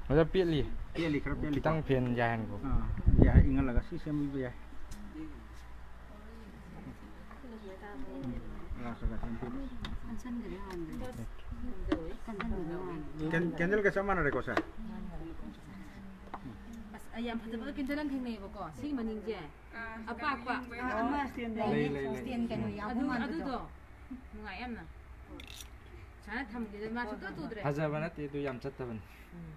ꯑꯣꯖꯥ, ꯄꯦꯠꯂꯤ꯫ ꯄꯦꯠꯂꯤ, ꯈꯔ ꯄꯦꯠꯂꯤꯀꯣ꯫ ꯈꯤꯇꯪ ꯐꯦꯟ ꯌꯥꯏꯍꯟꯈꯣ꯫ ꯑꯥ, ꯌꯥꯏ, ꯏꯪꯍꯜꯂꯒ ꯁꯤ ꯁꯦꯝꯕꯤꯕ ꯌꯥꯏ꯫ ꯎꯝ, ꯂꯥꯁꯇ ꯀꯥꯊꯣꯛꯑꯒ ꯄꯦꯠꯂꯤ꯫ ꯀꯦꯟ-, ꯀꯦꯟꯗꯜꯒ ꯆꯞ ꯃꯥꯟꯅꯔꯦꯀꯣ, ꯁꯥꯔ? ꯑꯁ, ꯑꯩ ꯌꯥꯝ ꯐꯖꯕ ꯀꯦꯟꯗꯜ ꯑꯃ ꯊꯦꯡꯅꯩꯌꯦꯕꯀꯣ, ꯁꯤꯒꯤ ꯃꯅꯤꯡꯁꯦ꯫ ꯑꯄꯥꯛꯄ꯫ ꯑꯃ stand ꯂꯩ, ꯂꯩ, ꯂꯩ꯫ Stand ꯀꯩꯅꯣ ꯌꯥꯎꯕ ꯑꯗꯨ, ꯃꯥꯟꯕꯗꯣ꯫ ꯑꯗꯨꯗꯣ ꯅꯨꯡꯉꯥꯏ ꯌꯥꯝꯅ꯫ ꯁꯨꯃꯥꯏꯅ ꯊꯝꯈꯤꯗ ꯃꯥ ꯁꯨꯡꯇꯨ ꯇꯨꯗ꯭ꯔꯦ꯫ ꯐꯖꯕ ꯅꯠꯇꯦ, ꯑꯗꯨ ꯌꯥꯝ ꯆꯠꯇꯕꯅꯤ꯫ ꯎꯝ꯫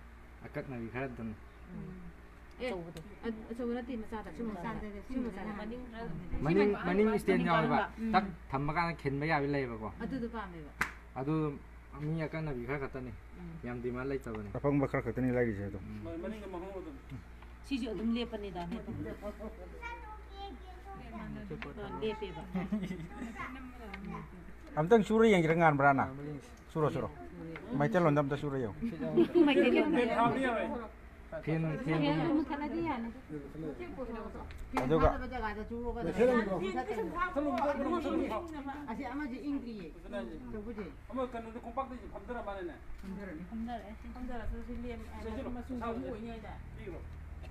ꯑꯀꯛꯅꯕꯤ ꯈꯔ ꯑꯗꯨꯝ꯫ ꯎꯝ꯫ ꯑꯦ, ꯑꯆꯧꯕꯗꯣ꯫ ꯑ-, ꯑꯆꯧꯕ ꯅꯠꯇꯦ, ꯃꯆꯥꯗ꯫ ꯁꯤ ꯃꯆꯥꯗ꯫ ꯃꯆꯥꯗ꯫ ꯁꯤ ꯃꯆꯥꯗ꯫ ꯃꯅꯤꯡ, ꯃꯅꯤꯡ stand ꯌꯥꯎꯋꯦꯕ꯫ ꯎꯝ꯫ ꯇꯛ ꯊꯝꯕ ꯀꯥꯟꯗ ꯈꯤꯟꯕ ꯌꯥꯕꯤ ꯂꯩꯌꯦꯕꯀꯣ꯫ ꯑꯗꯨꯗꯣ ꯄꯥꯝꯃꯦꯕ꯫ ꯑꯗꯨ ꯃꯤ ꯑꯀꯛꯅꯕꯤ ꯈꯔ ꯈꯛꯇꯅꯤ꯫ ꯎꯝ꯫ ꯌꯥꯝ demand ꯂꯩꯇꯕꯅꯤ꯫ ꯑꯐꯪꯕ ꯈꯔ ꯈꯛꯇꯅꯤ ꯂꯩꯔꯤꯁꯦ ꯑꯗꯨꯝ꯫ ꯎꯝ꯫ ꯃꯅꯤꯡꯗ ꯃꯍꯣꯡ ꯑꯗꯨꯝ꯫ ꯁꯤꯁꯨ ꯑꯗꯨꯝ ꯂꯦꯞꯄꯅꯤꯗ, ꯂꯦꯞꯄꯅꯤ꯫ ꯑ, ꯂꯦꯞꯄꯦꯕ꯫ ꯑꯝꯇꯪ ꯁꯨꯔ ꯌꯦꯡꯁꯤꯔ, ꯉꯥꯟꯕ꯭ꯔꯥꯅ? ꯁꯨꯔꯣ, ꯁꯨꯔꯣ꯫ ꯃꯩꯇꯩꯂꯣꯟꯗ ꯑꯝꯇ ꯁꯨꯔ ꯌꯦꯡꯉꯨ꯫ ꯃꯩꯇꯩꯂꯣꯟꯗ꯫ ꯐꯦꯟ ꯊꯥꯕꯗꯤ ꯌꯥꯔꯣꯏ꯫ ꯐꯦꯟ, ꯐꯦꯟ꯫ ꯐꯦꯟ ꯑꯗꯨꯝ ꯃꯨꯊꯠꯂꯗꯤ ꯌꯥꯅꯤ꯫ ꯑꯗꯨꯒ ꯐꯦꯟ ꯊꯥꯗꯕ ꯖꯒꯥꯗ ꯆꯨꯔꯒ ꯐꯦꯟ ꯂꯩꯔꯣ꯫ ꯊꯝꯃꯣ, ꯊꯝꯃꯣ, ꯊꯝꯃꯣ, ꯊꯝꯃꯣ꯫ ꯑꯁꯤ ꯑꯃꯁꯦ ꯏꯪꯗ꯭ꯔꯤꯌꯦ꯫ ꯑꯗꯨꯅ ꯍꯥꯏꯁꯦ꯫ ꯆꯧꯕꯁꯦ꯫ ꯑꯃ ꯀꯩꯅꯣꯗꯣ ꯀꯣꯝꯄꯥꯛꯇ ꯐꯝꯊꯔ ꯃꯥꯜꯂꯦꯅꯦ꯫ ꯐꯝꯊꯔꯦ꯫ ꯐꯝꯊꯔꯦ꯫ ꯐꯝꯊꯔꯁꯨ ꯁꯤ ꯂꯦꯝ-, ꯁꯤ ꯁꯤꯜꯂꯣ꯫ ꯃꯆꯨ ꯑꯁꯥꯕꯁꯦ ꯑꯃꯨꯛ ꯑꯣꯏꯅꯤ ꯍꯥꯏꯗꯥꯏ? ꯄꯤꯈ꯭ꯔꯣ꯫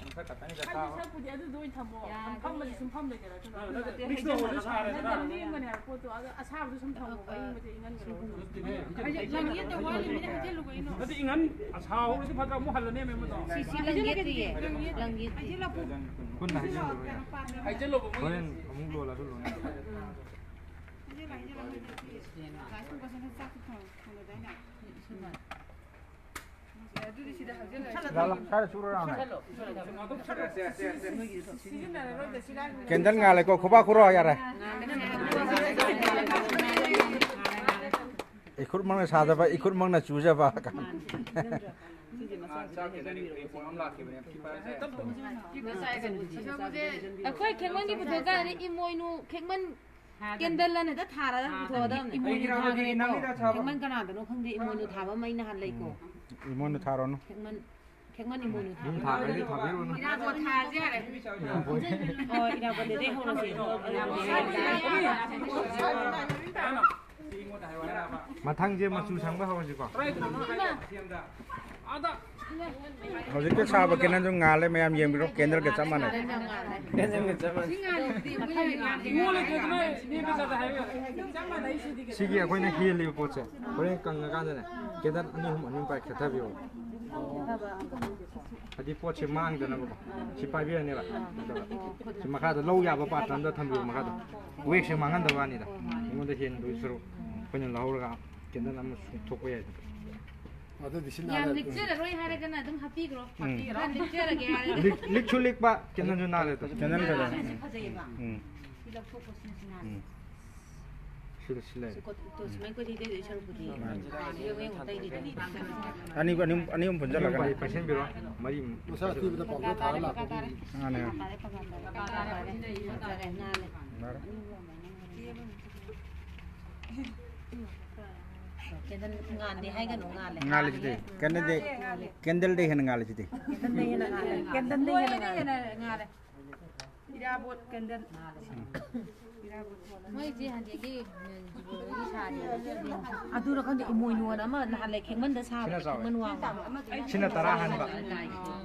ꯃꯁꯛ ꯈꯛꯇꯅꯤꯗ ꯈꯟꯗꯤ ꯊꯥꯕ꯫ ꯁꯛꯄꯨꯗꯤ ꯑꯗꯨꯗꯣ ꯑꯣꯏꯅ ꯊꯝꯃꯣ꯫ ꯌꯥꯔꯦ꯫ ꯐꯝꯕꯁꯦ ꯁꯨꯝ ꯐꯝꯗꯣꯏꯅꯦꯕ꯫ ꯑꯗꯨꯅ ꯑꯥ, ꯅꯠꯇꯦ, ꯅꯠꯇꯦ꯫ ꯃꯤꯛꯁ ꯇꯧꯕꯗꯣ ꯁꯥꯔꯦꯗꯅ꯫ ꯅꯠꯇꯦ, ꯂꯦꯡꯕꯅꯦ ꯍꯥꯏꯕ ꯄꯣꯠꯇꯣ꯫ ꯑꯗꯣ ꯑꯁꯥꯕꯗꯣ ꯁꯨꯝ ꯊꯝꯃꯣꯕ, ꯑ, ꯑ꯫ ꯑꯌꯤꯡꯕꯁꯦ ꯏꯪꯍꯟꯒꯅꯣꯕ꯫ ꯅꯠꯇꯦꯅꯦ꯫ ꯍꯥꯏꯗꯤ ꯂꯝꯒꯤ ꯑꯝꯇ ꯋꯥꯠꯂꯤꯃꯤꯅ ꯍꯥꯏꯖꯜꯂꯨ ꯀꯩꯅꯣ꯫ ꯅꯠꯇꯦ, ꯏꯪꯍꯟ-, ꯑꯁꯥꯕꯗꯤ ꯐꯠꯇ꯭ꯔꯥ? ꯑꯃꯨꯛ ꯍꯜꯂꯅꯦꯃꯦ ꯑꯃꯗꯣ꯫ ꯁꯤ, ꯁꯤ ꯂꯪ ꯌꯦꯠꯇꯤꯌꯦ꯫ ꯂꯪ ꯌꯦꯠꯇꯤꯌꯦ꯫ ꯈꯨꯠꯅ ꯍꯥꯏꯖꯜꯂꯨ ꯀꯩꯅꯣ꯫ ꯍꯥꯏꯖꯜꯂꯣꯕ ꯃꯣꯏ꯫ ꯍꯣꯔꯦꯟ ꯑꯃꯨꯛ ꯂꯣꯜꯂꯁꯨ ꯂꯣꯟꯅꯤ꯫ ꯍꯥꯏꯖꯜꯂꯣ, ꯍꯥꯏꯖꯜꯂꯣ, ꯍꯥꯏꯖꯜꯂꯣ꯫ ꯂꯥꯏꯁ ꯀꯨꯀꯔꯁꯤꯅ ꯆꯥꯛꯁꯨ ꯊꯣꯡ-, ꯊꯣꯡꯅꯗꯥꯏꯅꯦ? ꯁꯤꯗ ꯍꯥꯞꯆꯜꯂꯣ꯫ ꯂꯥ, ꯂꯥ, ꯁ꯭ꯋꯥꯏꯗ ꯁꯨꯔꯣ ꯂꯥꯎꯅꯦ꯫ ꯁꯤꯖꯤꯟꯅꯔꯔꯣꯏꯗ, ꯁꯤ ꯂꯥꯡ-, ꯀꯦꯟꯗꯜ ꯉꯥꯜꯂꯦꯀꯣ, ꯈꯨꯕꯥꯛ ꯈꯨꯔꯣ, ꯌꯥꯔꯦ꯫ ꯏꯈꯨꯠꯃꯛꯅ ꯁꯥꯖꯕ, ꯏꯈꯨꯠꯃꯛꯅ ꯆꯨꯖꯕ꯫ ꯑꯩꯈꯣꯏ ꯈꯦꯛꯃꯟꯒꯤ ꯄꯨꯊꯣꯛ ꯇꯥꯔꯗꯤ ꯏꯃꯣꯏꯅꯨ ꯈꯦꯛꯃꯟ ꯀꯦꯟꯗꯜ ꯑꯅ ꯍꯦꯛꯇ ꯊꯥꯔꯒ ꯄꯨꯊꯣꯛꯑꯗꯕꯅꯦ꯫ ꯑꯩ ꯏꯔꯥꯕꯣꯠꯀꯤ ꯅꯪꯅꯤꯗ ꯊꯥꯕ꯫ ꯈꯦꯛꯃꯟ ꯀꯅꯥꯗꯅꯣ ꯈꯪꯗꯦ, ꯏꯃꯣꯏꯅꯨ ꯊꯥꯕ ꯑꯃ ꯑꯩ ꯅꯍꯥꯟ ꯂꯩꯀꯣ꯫ ꯎꯝ, ꯏꯃꯣꯏꯅꯨ ꯊꯥꯔꯣꯅꯨ꯫ ꯈꯦꯛꯃꯟ, ꯈꯦꯛꯃꯟ ꯏꯃꯣꯏꯅꯨ ꯊꯥꯕ꯫ ꯌꯨꯝ ꯊꯥꯈ꯭ꯔꯗꯤ ꯊꯥꯕꯤꯔꯨꯅꯨ꯫ ꯏꯔꯥꯕꯣꯠ ꯊꯥꯔꯁꯦ ꯌꯥꯔꯦ꯫ ꯑꯣ, ꯏꯔꯥꯕꯣꯠꯇꯗꯤ ꯍꯧꯔꯁꯦ꯫ ꯃꯊꯪꯁꯦ ꯃꯆꯨ ꯁꯪꯕ ꯍꯧꯔꯁꯤꯀꯣ꯫ ꯍꯧꯖꯤꯛꯇ ꯁꯥꯕ ꯀꯦꯟꯗꯜꯁꯨ ꯉꯥꯜꯂꯦ, ꯃꯌꯥꯝ ꯌꯦꯡꯕꯤꯔꯣ, ꯀꯦꯟꯗꯜꯒ ꯆꯞ ꯃꯥꯟꯅꯩ꯫ ꯁꯤ ꯉꯥꯜꯂꯤꯗꯨꯗꯤ ꯑꯩꯈꯣꯏꯅ ꯌꯥꯝ ꯁꯤꯒꯤ ꯑꯩꯈꯣꯏꯅ ꯍꯦꯜꯂꯤꯕ ꯄꯣꯠꯁꯦ ꯍꯣꯔꯦꯟ ꯀꯪꯉꯀꯥꯟꯗꯅꯦ, ꯀꯦꯟꯗꯜ ꯑꯅꯤ ꯑꯍꯨꯝ, ꯑꯅꯤ ꯑꯍꯨꯝ ꯄꯥꯏ ꯈꯦꯠꯊꯕꯤꯌꯣ꯫ ꯍꯥꯏꯗꯤ ꯄꯣꯠꯁꯦ ꯃꯥꯡꯗꯅꯕꯀꯣ꯫ ꯁꯤ ꯄꯥꯏꯕꯤꯔꯅꯦꯕ꯫ ꯑꯗꯨꯒ ꯁꯤ ꯃꯈꯥꯗ ꯂꯧ ꯌꯥꯕ ꯄꯥꯇ꯭ꯔ ꯑꯝꯗ ꯊꯝꯕꯤꯌꯣ ꯃꯈꯥꯗ꯫ ꯋꯦꯛꯁꯦ ꯃꯥꯡꯍꯟꯗꯕ ꯋꯥꯅꯤꯗ꯫ ꯑꯩꯉꯣꯟꯗ ꯍꯦꯟꯗꯣꯏ ꯁꯔꯨꯛ ꯑꯩꯈꯣꯏꯅ ꯂꯧꯍꯧꯔꯒ ꯀꯦꯟꯗꯜ ꯑꯃ ꯁꯨꯡꯊꯣꯛꯄ ꯌꯥꯏꯗꯅ꯫ ꯑꯗꯨꯗꯤ ꯁꯤ ꯌꯥꯝ ꯅꯥꯜꯂꯦ꯫ ꯂꯤꯛꯆꯔꯔꯣꯏ ꯍꯥꯏꯔꯒꯅ ꯑꯗꯨꯝ ꯍꯥꯞꯄꯤꯈ꯭ꯔꯣ꯫ ꯎꯝ꯫ ꯌꯥꯝ ꯂꯤꯛꯆꯔꯒꯦ ꯍꯥꯏꯔꯒ꯫ ꯂꯤꯛ-, ꯂꯤꯛꯁꯨ ꯂꯤꯛꯄ, ꯀꯦꯟꯗꯜꯁꯨ ꯅꯥꯜꯂꯦ ꯑꯗꯣ꯫ Candle colour. ꯁꯤ ꯐꯖꯩꯌꯦꯕ꯫ ꯎꯝ꯫ ꯁꯤ ꯂꯧꯊꯣꯛꯄꯁꯤꯅ ꯁꯤ ꯅꯥꯜꯂꯦ꯫ ꯎꯝ꯫ ꯁꯤꯗ ꯁꯤ ꯂꯩꯔꯦ꯫ ꯁꯤ ꯀꯣꯠ-, ꯇꯣ ꯁꯨꯃꯥꯏꯅ ꯀꯣꯏꯊꯩ ꯊꯩꯗꯣꯏ ꯁꯔꯨꯛꯄꯨꯗꯤ꯫ ꯃꯥꯅꯤ꯫ ꯌꯦꯡꯉꯨ, ꯌꯦꯡꯉꯨ, ꯑꯇꯩꯗꯤ ꯑꯗꯨꯝ ꯑꯅꯤ, ꯑꯅꯤ, ꯑꯅꯤ ꯑꯍꯨꯝ ꯄꯨꯟꯁꯤꯜꯂꯒ꯫ ꯑꯅꯤ ꯑꯍꯨꯝ ꯄꯥꯏꯁꯤꯟꯕꯤꯔꯣ꯫ ꯃꯔꯤ ꯑꯃꯨꯛ꯫ ꯃꯁꯥ ꯑꯊꯤꯕꯗ ꯄꯥꯎꯗꯔ ꯊꯥꯔ ꯂꯥꯛꯄ꯫ ꯃꯥꯅꯦ꯫ ꯐꯖꯔꯦ, ꯅꯥꯜꯂꯦ꯫ ꯌꯥꯔꯦ꯫ ꯀꯦꯟꯗꯜ ꯉꯥꯟꯗꯦ ꯍꯥꯏꯒꯅꯨ, ꯉꯥꯜꯂꯦ꯫ ꯉꯥꯜꯂꯤꯁꯤꯗꯤ꯫ ꯀꯦꯟꯗꯜꯗꯤ, ꯀꯦꯟꯗꯜꯗꯤ ꯍꯦꯟꯅ ꯉꯥꯜꯂꯤꯁꯤꯗꯤ꯫ ꯀꯦꯟꯗꯜꯗꯩ ꯍꯦꯟꯅ ꯉꯥꯜꯂꯦ꯫ ꯀꯦꯟꯗꯜꯗꯩ ꯍꯦꯟꯅ ꯉꯥꯜꯂꯦ꯫ ꯏꯔꯥꯕꯣꯠ ꯀꯦꯟꯗꯜ꯫ ꯃꯣꯏꯁꯦ ꯍꯟꯗꯛꯀꯤ, ꯎꯝ, ꯖꯨꯕꯤꯂꯤꯒꯤ ꯁꯥꯔꯤ꯫ ꯑꯗꯨꯔ ꯈꯪꯗꯦ, ꯏꯃꯣꯏꯅꯨ ꯑꯅ ꯑꯃ ꯅꯍꯥꯟ ꯂꯩ ꯈꯦꯡꯃꯟꯗ ꯁꯥꯕ, ꯁꯤꯅ ꯆꯥꯎꯋꯦ꯫ ꯈꯦꯡꯃꯟ ꯋꯥꯡꯕ꯫ ꯁꯤꯅ ꯇꯔꯥ ꯍꯟꯕ꯫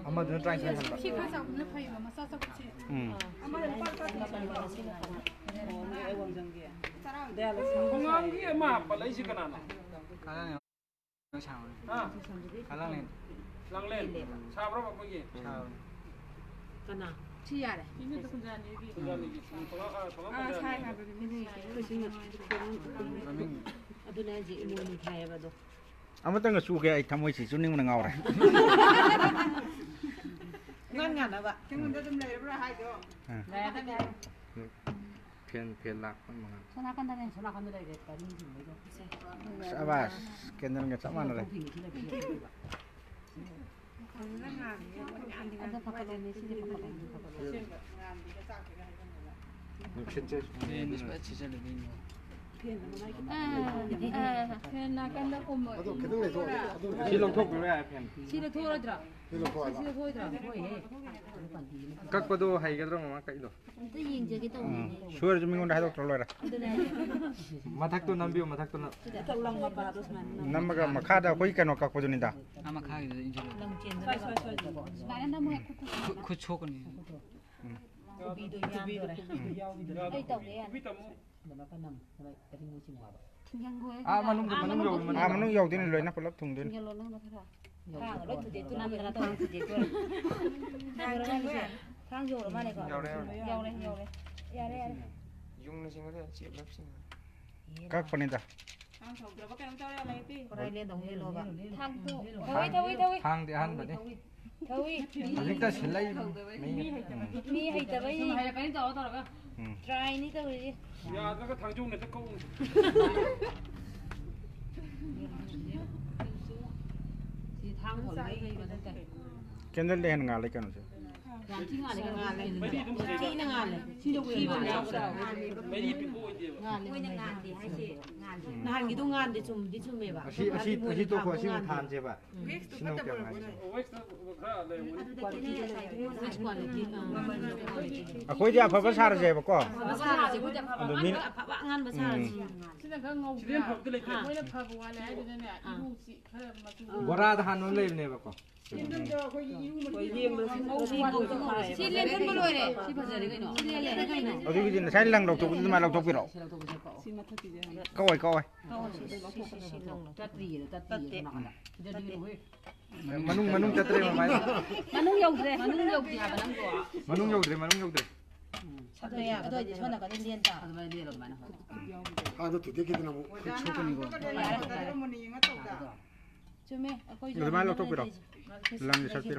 ꯑꯃꯗꯨꯅ ꯇꯔꯥꯅꯤꯊꯣꯏ ꯍꯟꯕ꯫ ꯁꯤ ꯈꯔ ꯆꯥꯎꯕꯗꯨꯅ ꯐꯩꯌꯦꯕ, ꯃꯆꯥ ꯆꯥꯎꯕꯁꯦ꯫ ꯎꯝ꯫ ꯈꯣꯡꯒ꯭ꯔꯥꯎꯒꯤ ꯑꯃ ꯍꯥꯞꯄ ꯂꯩꯁꯤ ꯀꯅꯥꯅꯣ? ꯍꯥ? ꯂꯥꯡꯂꯦꯟ꯫ ꯂꯥꯡꯂꯦꯟ꯫ ꯁꯥꯕ꯭ꯔꯣ ꯑꯩꯈꯣꯏꯒꯤ? ꯁꯥꯕꯅꯤ꯫ ꯀꯅꯥ? ꯁꯤ ꯌꯥꯔꯦ꯫ ꯀꯨꯟꯖꯥꯅꯤꯒꯤ꯫ ꯁꯣꯂꯥ-, ꯑ, ꯁꯣꯂꯥ ꯑꯥ, ꯁꯥꯏ ꯀꯨꯟꯖꯥꯅꯤꯒꯤ꯫ ꯍꯥꯏꯕꯅꯤ꯫ ꯃꯃꯤꯡ꯫ ꯑꯗꯨꯅꯦ ꯍꯥꯏꯁꯦ, ꯏꯃꯣꯏꯅꯨ ꯊꯥꯏꯌꯦꯕ ꯑꯗꯣ꯫ ꯑꯃꯇꯪꯒ ꯆꯨꯒꯦ, ꯑꯩ ꯊꯃꯣꯏꯁꯤ ꯆꯨꯅꯤꯡꯕꯅ ꯉꯥꯎꯔꯦ꯫ ꯉꯥꯟ ꯉꯥꯟꯅꯕ꯫ ꯀꯩꯅꯣꯗ ꯑꯗꯨꯝ ꯂꯩꯔꯕ꯭ꯔꯥ ꯍꯥꯏꯗꯣ? ꯑꯥ꯫ ꯂꯩꯔꯗꯕꯅꯤ꯫ ꯐꯦꯟ, ꯐꯦꯟ ꯂꯥꯛꯄ ꯃꯉꯥꯜ꯫ ꯁꯣꯝ ꯅꯥꯀꯟꯗꯅꯦ, ꯁꯣꯝ ꯅꯥꯀꯟꯗ ꯂꯩꯔꯦ, ꯄꯔꯤꯡꯁꯤꯡꯗꯩꯗꯣ꯫ ꯁꯥꯕꯥꯁ, ꯀꯦꯟꯗꯜꯒ ꯆꯞ ꯃꯥꯟꯅꯔꯦ꯫ ꯐꯖꯅ ꯉꯥꯜꯂꯤꯌꯦ, ꯃꯣꯏ ꯉꯥꯟꯗꯤ ꯑꯗ ꯉꯥꯟꯗꯤ ꯐꯒꯠꯂꯣꯅꯦ, ꯁꯤꯗꯤ ꯐꯒꯠꯂꯣꯅꯦ, ꯐꯒꯠꯂꯣꯅꯦ꯫ ꯅꯨꯡꯁꯤꯠꯁꯦ꯫ ꯐꯦꯟ ꯅꯥꯀꯟꯗ ꯎꯝꯃꯣ꯫ ꯑꯗꯣ ꯈꯤꯇꯪ ꯂꯩꯊꯣꯛꯑꯣ, ꯑꯗꯨ ꯁꯤ ꯂꯧꯊꯣꯛꯄꯤꯔꯣ ꯌꯥꯔꯦ, ꯐꯦꯟ꯫ ꯁꯤ ꯂꯧꯊꯣꯛꯑꯔꯣꯏꯗ꯭ꯔꯣ? ꯁꯤ ꯂꯧꯊꯣꯛꯑꯣ ꯍꯥꯏꯕ꯫ ꯁꯤ ꯂꯧꯊꯣꯛꯑꯣꯏꯗ꯭ꯔꯣ? ꯀꯛꯄꯗꯣ ꯍꯩꯒꯗ꯭ꯔꯣ, ꯃꯃꯥ, ꯀꯛꯏꯗꯣ? ꯑꯝꯇ ꯌꯦꯡꯖꯒꯦ ꯇꯧꯕꯅꯤꯅꯦ꯫ ꯎꯝ꯫ ꯁꯣꯏꯔꯁꯨ ꯃꯤꯉꯣꯟꯗ ꯍꯥꯏꯗꯣꯛꯇ꯭ꯔ ꯂꯣꯏꯔꯦ꯫ ꯑꯗꯨꯅꯦ ꯍꯥꯏꯁꯦ꯫ ꯃꯊꯛꯇꯣ ꯅꯝꯕꯤꯌꯨ, ꯃꯊꯛꯇꯨꯅ꯫ ꯅꯝꯃꯒ ꯃꯈꯥꯗ ꯑꯩꯈꯣꯏ ꯀꯩꯅꯣ ꯀꯛꯄꯗꯨꯅꯤꯗ꯫ ꯑꯥ, ꯃꯈꯥꯒꯤꯗꯨꯗ ꯏꯟꯁꯤꯜꯂꯣ꯫ ꯂꯪ ꯆꯦꯟꯗꯅꯕ꯫ ꯁꯨꯃꯥꯏꯅ ꯅꯝꯃꯣ, ꯍꯦꯛ ꯈꯨꯠꯇꯨ꯫ ꯈꯨꯠ, ꯈꯨꯠ ꯁꯣꯛꯀꯅꯤ꯫ ꯎꯝ꯫ ꯈꯨꯕꯤꯗꯣ ꯌꯥꯟꯗꯣꯔꯦ꯫ ꯑꯩ ꯇꯧꯒꯦ, ꯌꯥꯅꯤ꯫ ꯊꯤꯡꯖꯤꯟꯈꯣ꯫ ꯑꯥ, ꯃꯅꯨꯡꯗ, ꯑꯥ, ꯃꯅꯨꯡ ꯃꯅꯨꯡ ꯌꯧꯕ, ꯊꯤꯡꯖꯤꯟꯈꯣ꯫ ꯃꯅꯨꯡ ꯑꯥ, ꯌꯧꯕ꯫ ꯃꯅꯨꯡ ꯌꯧꯗꯣꯏꯅꯤ, ꯂꯣꯏꯅ ꯄꯨꯂꯞ ꯊꯨꯡꯗꯣꯏꯅꯤ꯫ ꯊꯤꯡꯖꯤꯜꯂꯣ ꯅꯪꯅ ꯈꯔ꯫ ꯊꯥꯡꯅ ꯂꯣꯏ ꯊꯨꯗꯦꯛꯇꯣꯔꯦ꯫ ꯅꯝꯗꯅ ꯊꯥꯡ ꯊꯨꯗꯦꯛꯇꯣꯔꯦ꯫ ꯌꯧꯔꯦ ꯃꯥꯜꯂꯦ ꯁꯤꯁꯦ꯫ ꯊꯥꯡ ꯌꯧꯔ ꯃꯥꯜꯂꯦꯀꯣ꯫ ꯌꯧꯔꯦ, ꯌꯧꯔꯦ꯫ ꯌꯧꯔꯦ, ꯌꯧꯔꯦ꯫ ꯌꯥꯔꯦ, ꯌꯥꯔꯦ꯫ ꯌꯨꯡꯅ ꯆꯤꯡꯉꯗꯤ ꯆꯦꯞ ꯂꯞꯁꯤꯡꯉ꯫ ꯀꯛꯄꯅꯤꯗ꯫ ꯊꯥꯡ ꯁꯧꯗ꯭ꯔꯕ ꯀꯩꯅꯣꯝ ꯇꯧꯔꯦ, ꯂꯩꯇꯦ꯫ ꯍꯣꯔꯥꯏ ꯂꯦꯟꯗ ꯑꯃꯨꯛ ꯂꯦꯜꯂꯣꯕ꯫ ꯊꯥꯡꯗꯣ꯫ ꯊꯧꯏ, ꯊꯧꯏ, ꯊꯧꯏ꯫ ꯊꯥꯡꯗꯤ ꯑꯍꯟꯕꯅꯤ꯫ ꯊꯧꯏ꯫ ꯍꯧꯖꯤꯛꯇ ꯁꯤꯜꯂꯛꯏ꯫ ꯃꯤ ꯍꯩꯇꯕꯩ꯫ ꯃꯤ ꯍꯩꯇꯕꯩꯅꯤ꯫ ꯁꯨꯝ ꯍꯩꯔꯛꯀꯅꯤ ꯇꯧꯔ ꯇꯧꯔꯒ꯫ ꯎꯝ꯫ ꯇ꯭ꯔꯥꯏꯅꯤ ꯇꯧꯔꯤꯁꯦ꯫ ꯌꯥꯗ꯭ꯔꯒ ꯊꯥꯡꯖꯧꯅ ꯍꯦꯛꯇ ꯀꯛꯎ꯫ ꯁꯤ ꯊꯥꯡ ꯊꯧꯔꯒ ꯍꯩꯕ ꯅꯠꯇꯦ꯫ ꯀꯦꯟꯗꯜꯗ ꯍꯦꯟꯅ ꯉꯥꯜꯂꯦ ꯀꯩꯅꯣꯁꯦ꯫ ꯌꯥꯝ ꯊꯤ ꯉꯥꯜꯂꯦ ꯀꯩꯅꯣ꯫ ꯊꯤꯅ ꯉꯥꯜꯂꯦ꯫ ꯁꯤꯅ ꯃꯩꯔꯤ ꯄꯤꯛꯄ ꯑꯣꯏꯗꯦꯕ꯫ ꯃꯣꯏꯅ ꯉꯥꯟꯗꯦ ꯍꯥꯏꯁꯦ ꯉꯥꯟꯗꯦ꯫ ꯅꯍꯥꯟꯒꯤꯗꯣ ꯉꯥꯟꯗꯦ, ꯆꯨꯝꯗꯤ ꯆꯨꯝꯃꯦꯕ꯫ ꯑꯁꯤ ꯑꯁꯤ ꯑꯁꯤ ꯇꯣꯛꯈꯣ, ꯑꯁꯤ ꯉꯥꯟꯗꯦ꯫ ꯊꯥꯟꯁꯦꯕ꯫ ꯁꯤꯅ ꯀꯌꯥꯝ ꯉꯥꯟꯒꯦ? ꯑꯗꯨꯗ ꯈꯦꯠꯅꯩ ꯉꯁꯥꯏꯒꯤ ꯃꯣꯏꯅ ꯍꯥꯏꯁꯦ꯫ ꯑꯩꯈꯣꯏꯗꯤ ꯑꯐꯕ ꯁꯥꯔꯁꯦꯕꯀꯣ꯫ ꯑꯐꯕ ꯁꯥꯔꯁꯦ, ꯑꯩꯈꯣꯏꯗꯤ ꯑꯐꯕ ꯑꯗꯣ ꯃꯤꯅ ꯑꯉꯥꯟꯕ, ꯑꯐꯕ ꯑꯉꯥꯟꯕ ꯁꯥꯔꯁꯦ꯫ ꯎꯝ꯫ ꯁꯤꯅ ꯈꯔ ꯉꯧꯕ꯭ꯔꯥ? ꯁꯤꯗꯅ ꯐꯕꯗꯤ ꯂꯩꯇꯦ꯫ ꯍꯥ? ꯃꯣꯏꯅ ꯐꯕ ꯋꯥꯠꯂꯦ ꯍꯥꯏꯗꯨꯅꯅꯦ, ꯑꯥ꯫ ꯏꯔꯨꯁꯤ ꯈꯔ ꯃꯆꯨ ꯕꯣꯔꯥꯗ ꯍꯥꯟꯕ ꯑꯃ ꯂꯩꯕꯅꯦꯕꯀꯣ꯫ ꯁꯤ ꯂꯦꯟꯁꯤꯟꯕ ꯂꯣꯏꯔꯦ꯫ ꯁꯤ ꯐꯖꯔꯦ ꯀꯩꯅꯣ꯫ ꯁꯤ ꯂꯦꯟꯁꯤꯟꯕ ꯀꯩꯅꯣ꯫ ꯑꯗꯨꯒꯤꯗꯤ ꯉꯁꯥꯏ ꯂꯪ ꯂꯧꯊꯣꯛꯄꯗꯨ ꯑꯗꯨꯃꯥꯏꯅ ꯂꯧꯊꯣꯛꯄꯤꯔꯛꯑꯣ꯫ ꯁꯤ ꯃꯊꯛꯀꯤꯁꯦ ꯍꯥꯟꯅ꯫ ꯀꯛꯑꯣꯏ, ꯀꯛꯑꯣꯏ꯫ ꯀꯛꯑꯣꯏ, ꯁꯤ, ꯁꯤ, ꯁꯤ, ꯁꯤ ꯂꯪ ꯂꯧꯊꯣꯛ-, ꯇꯠꯇ꯭ꯔꯤꯌꯦ, ꯇꯠꯇ꯭ꯔꯤꯌꯦ ꯀꯩꯅꯣ ꯍꯥꯟꯅ꯫ ꯁꯤꯗꯗꯤ ꯀꯩꯅꯣ, ꯍꯣꯏ꯫ ꯃꯅꯨꯡ, ꯃꯅꯨꯡ ꯆꯠꯇ꯭ꯔꯦ ꯃꯃꯥꯏ꯫ ꯃꯅꯨꯡ ꯌꯧꯗ꯭ꯔꯦ꯫ ꯃꯅꯨꯡ ꯌꯧꯗꯦ ꯍꯥꯏꯕ ꯅꯪꯗꯣ꯫ ꯃꯅꯨꯡ ꯌꯧꯗ꯭ꯔꯦ, ꯃꯅꯨꯡ ꯌꯧꯗ꯭ꯔꯦ꯫ ꯑꯗꯨ ꯑꯣꯏꯗꯤ ꯁꯣꯝ ꯅꯥꯀꯟꯗ ꯂꯦꯟ ꯇꯥ꯫ ꯑꯗꯨꯃꯥꯏꯅ ꯂꯦꯜꯂꯣ ꯑꯗꯨꯃꯥꯏꯅ ꯍꯣꯏ꯫ ꯍꯥꯟꯅ ꯊꯨꯗꯦꯛꯈꯤꯗꯅ ꯑꯃꯨꯛ ꯈꯨꯠ ꯁꯣꯛꯀꯅꯤꯀꯣ꯫ ꯆꯨꯝꯃꯦ, ꯑꯩꯈꯣꯏꯁꯨ ꯑꯗꯨꯃꯥꯏꯅ ꯂꯧꯊꯣꯛꯄꯤꯔꯣ꯫ ꯂꯪꯁꯦ ꯁꯠꯄꯤꯔꯣ꯫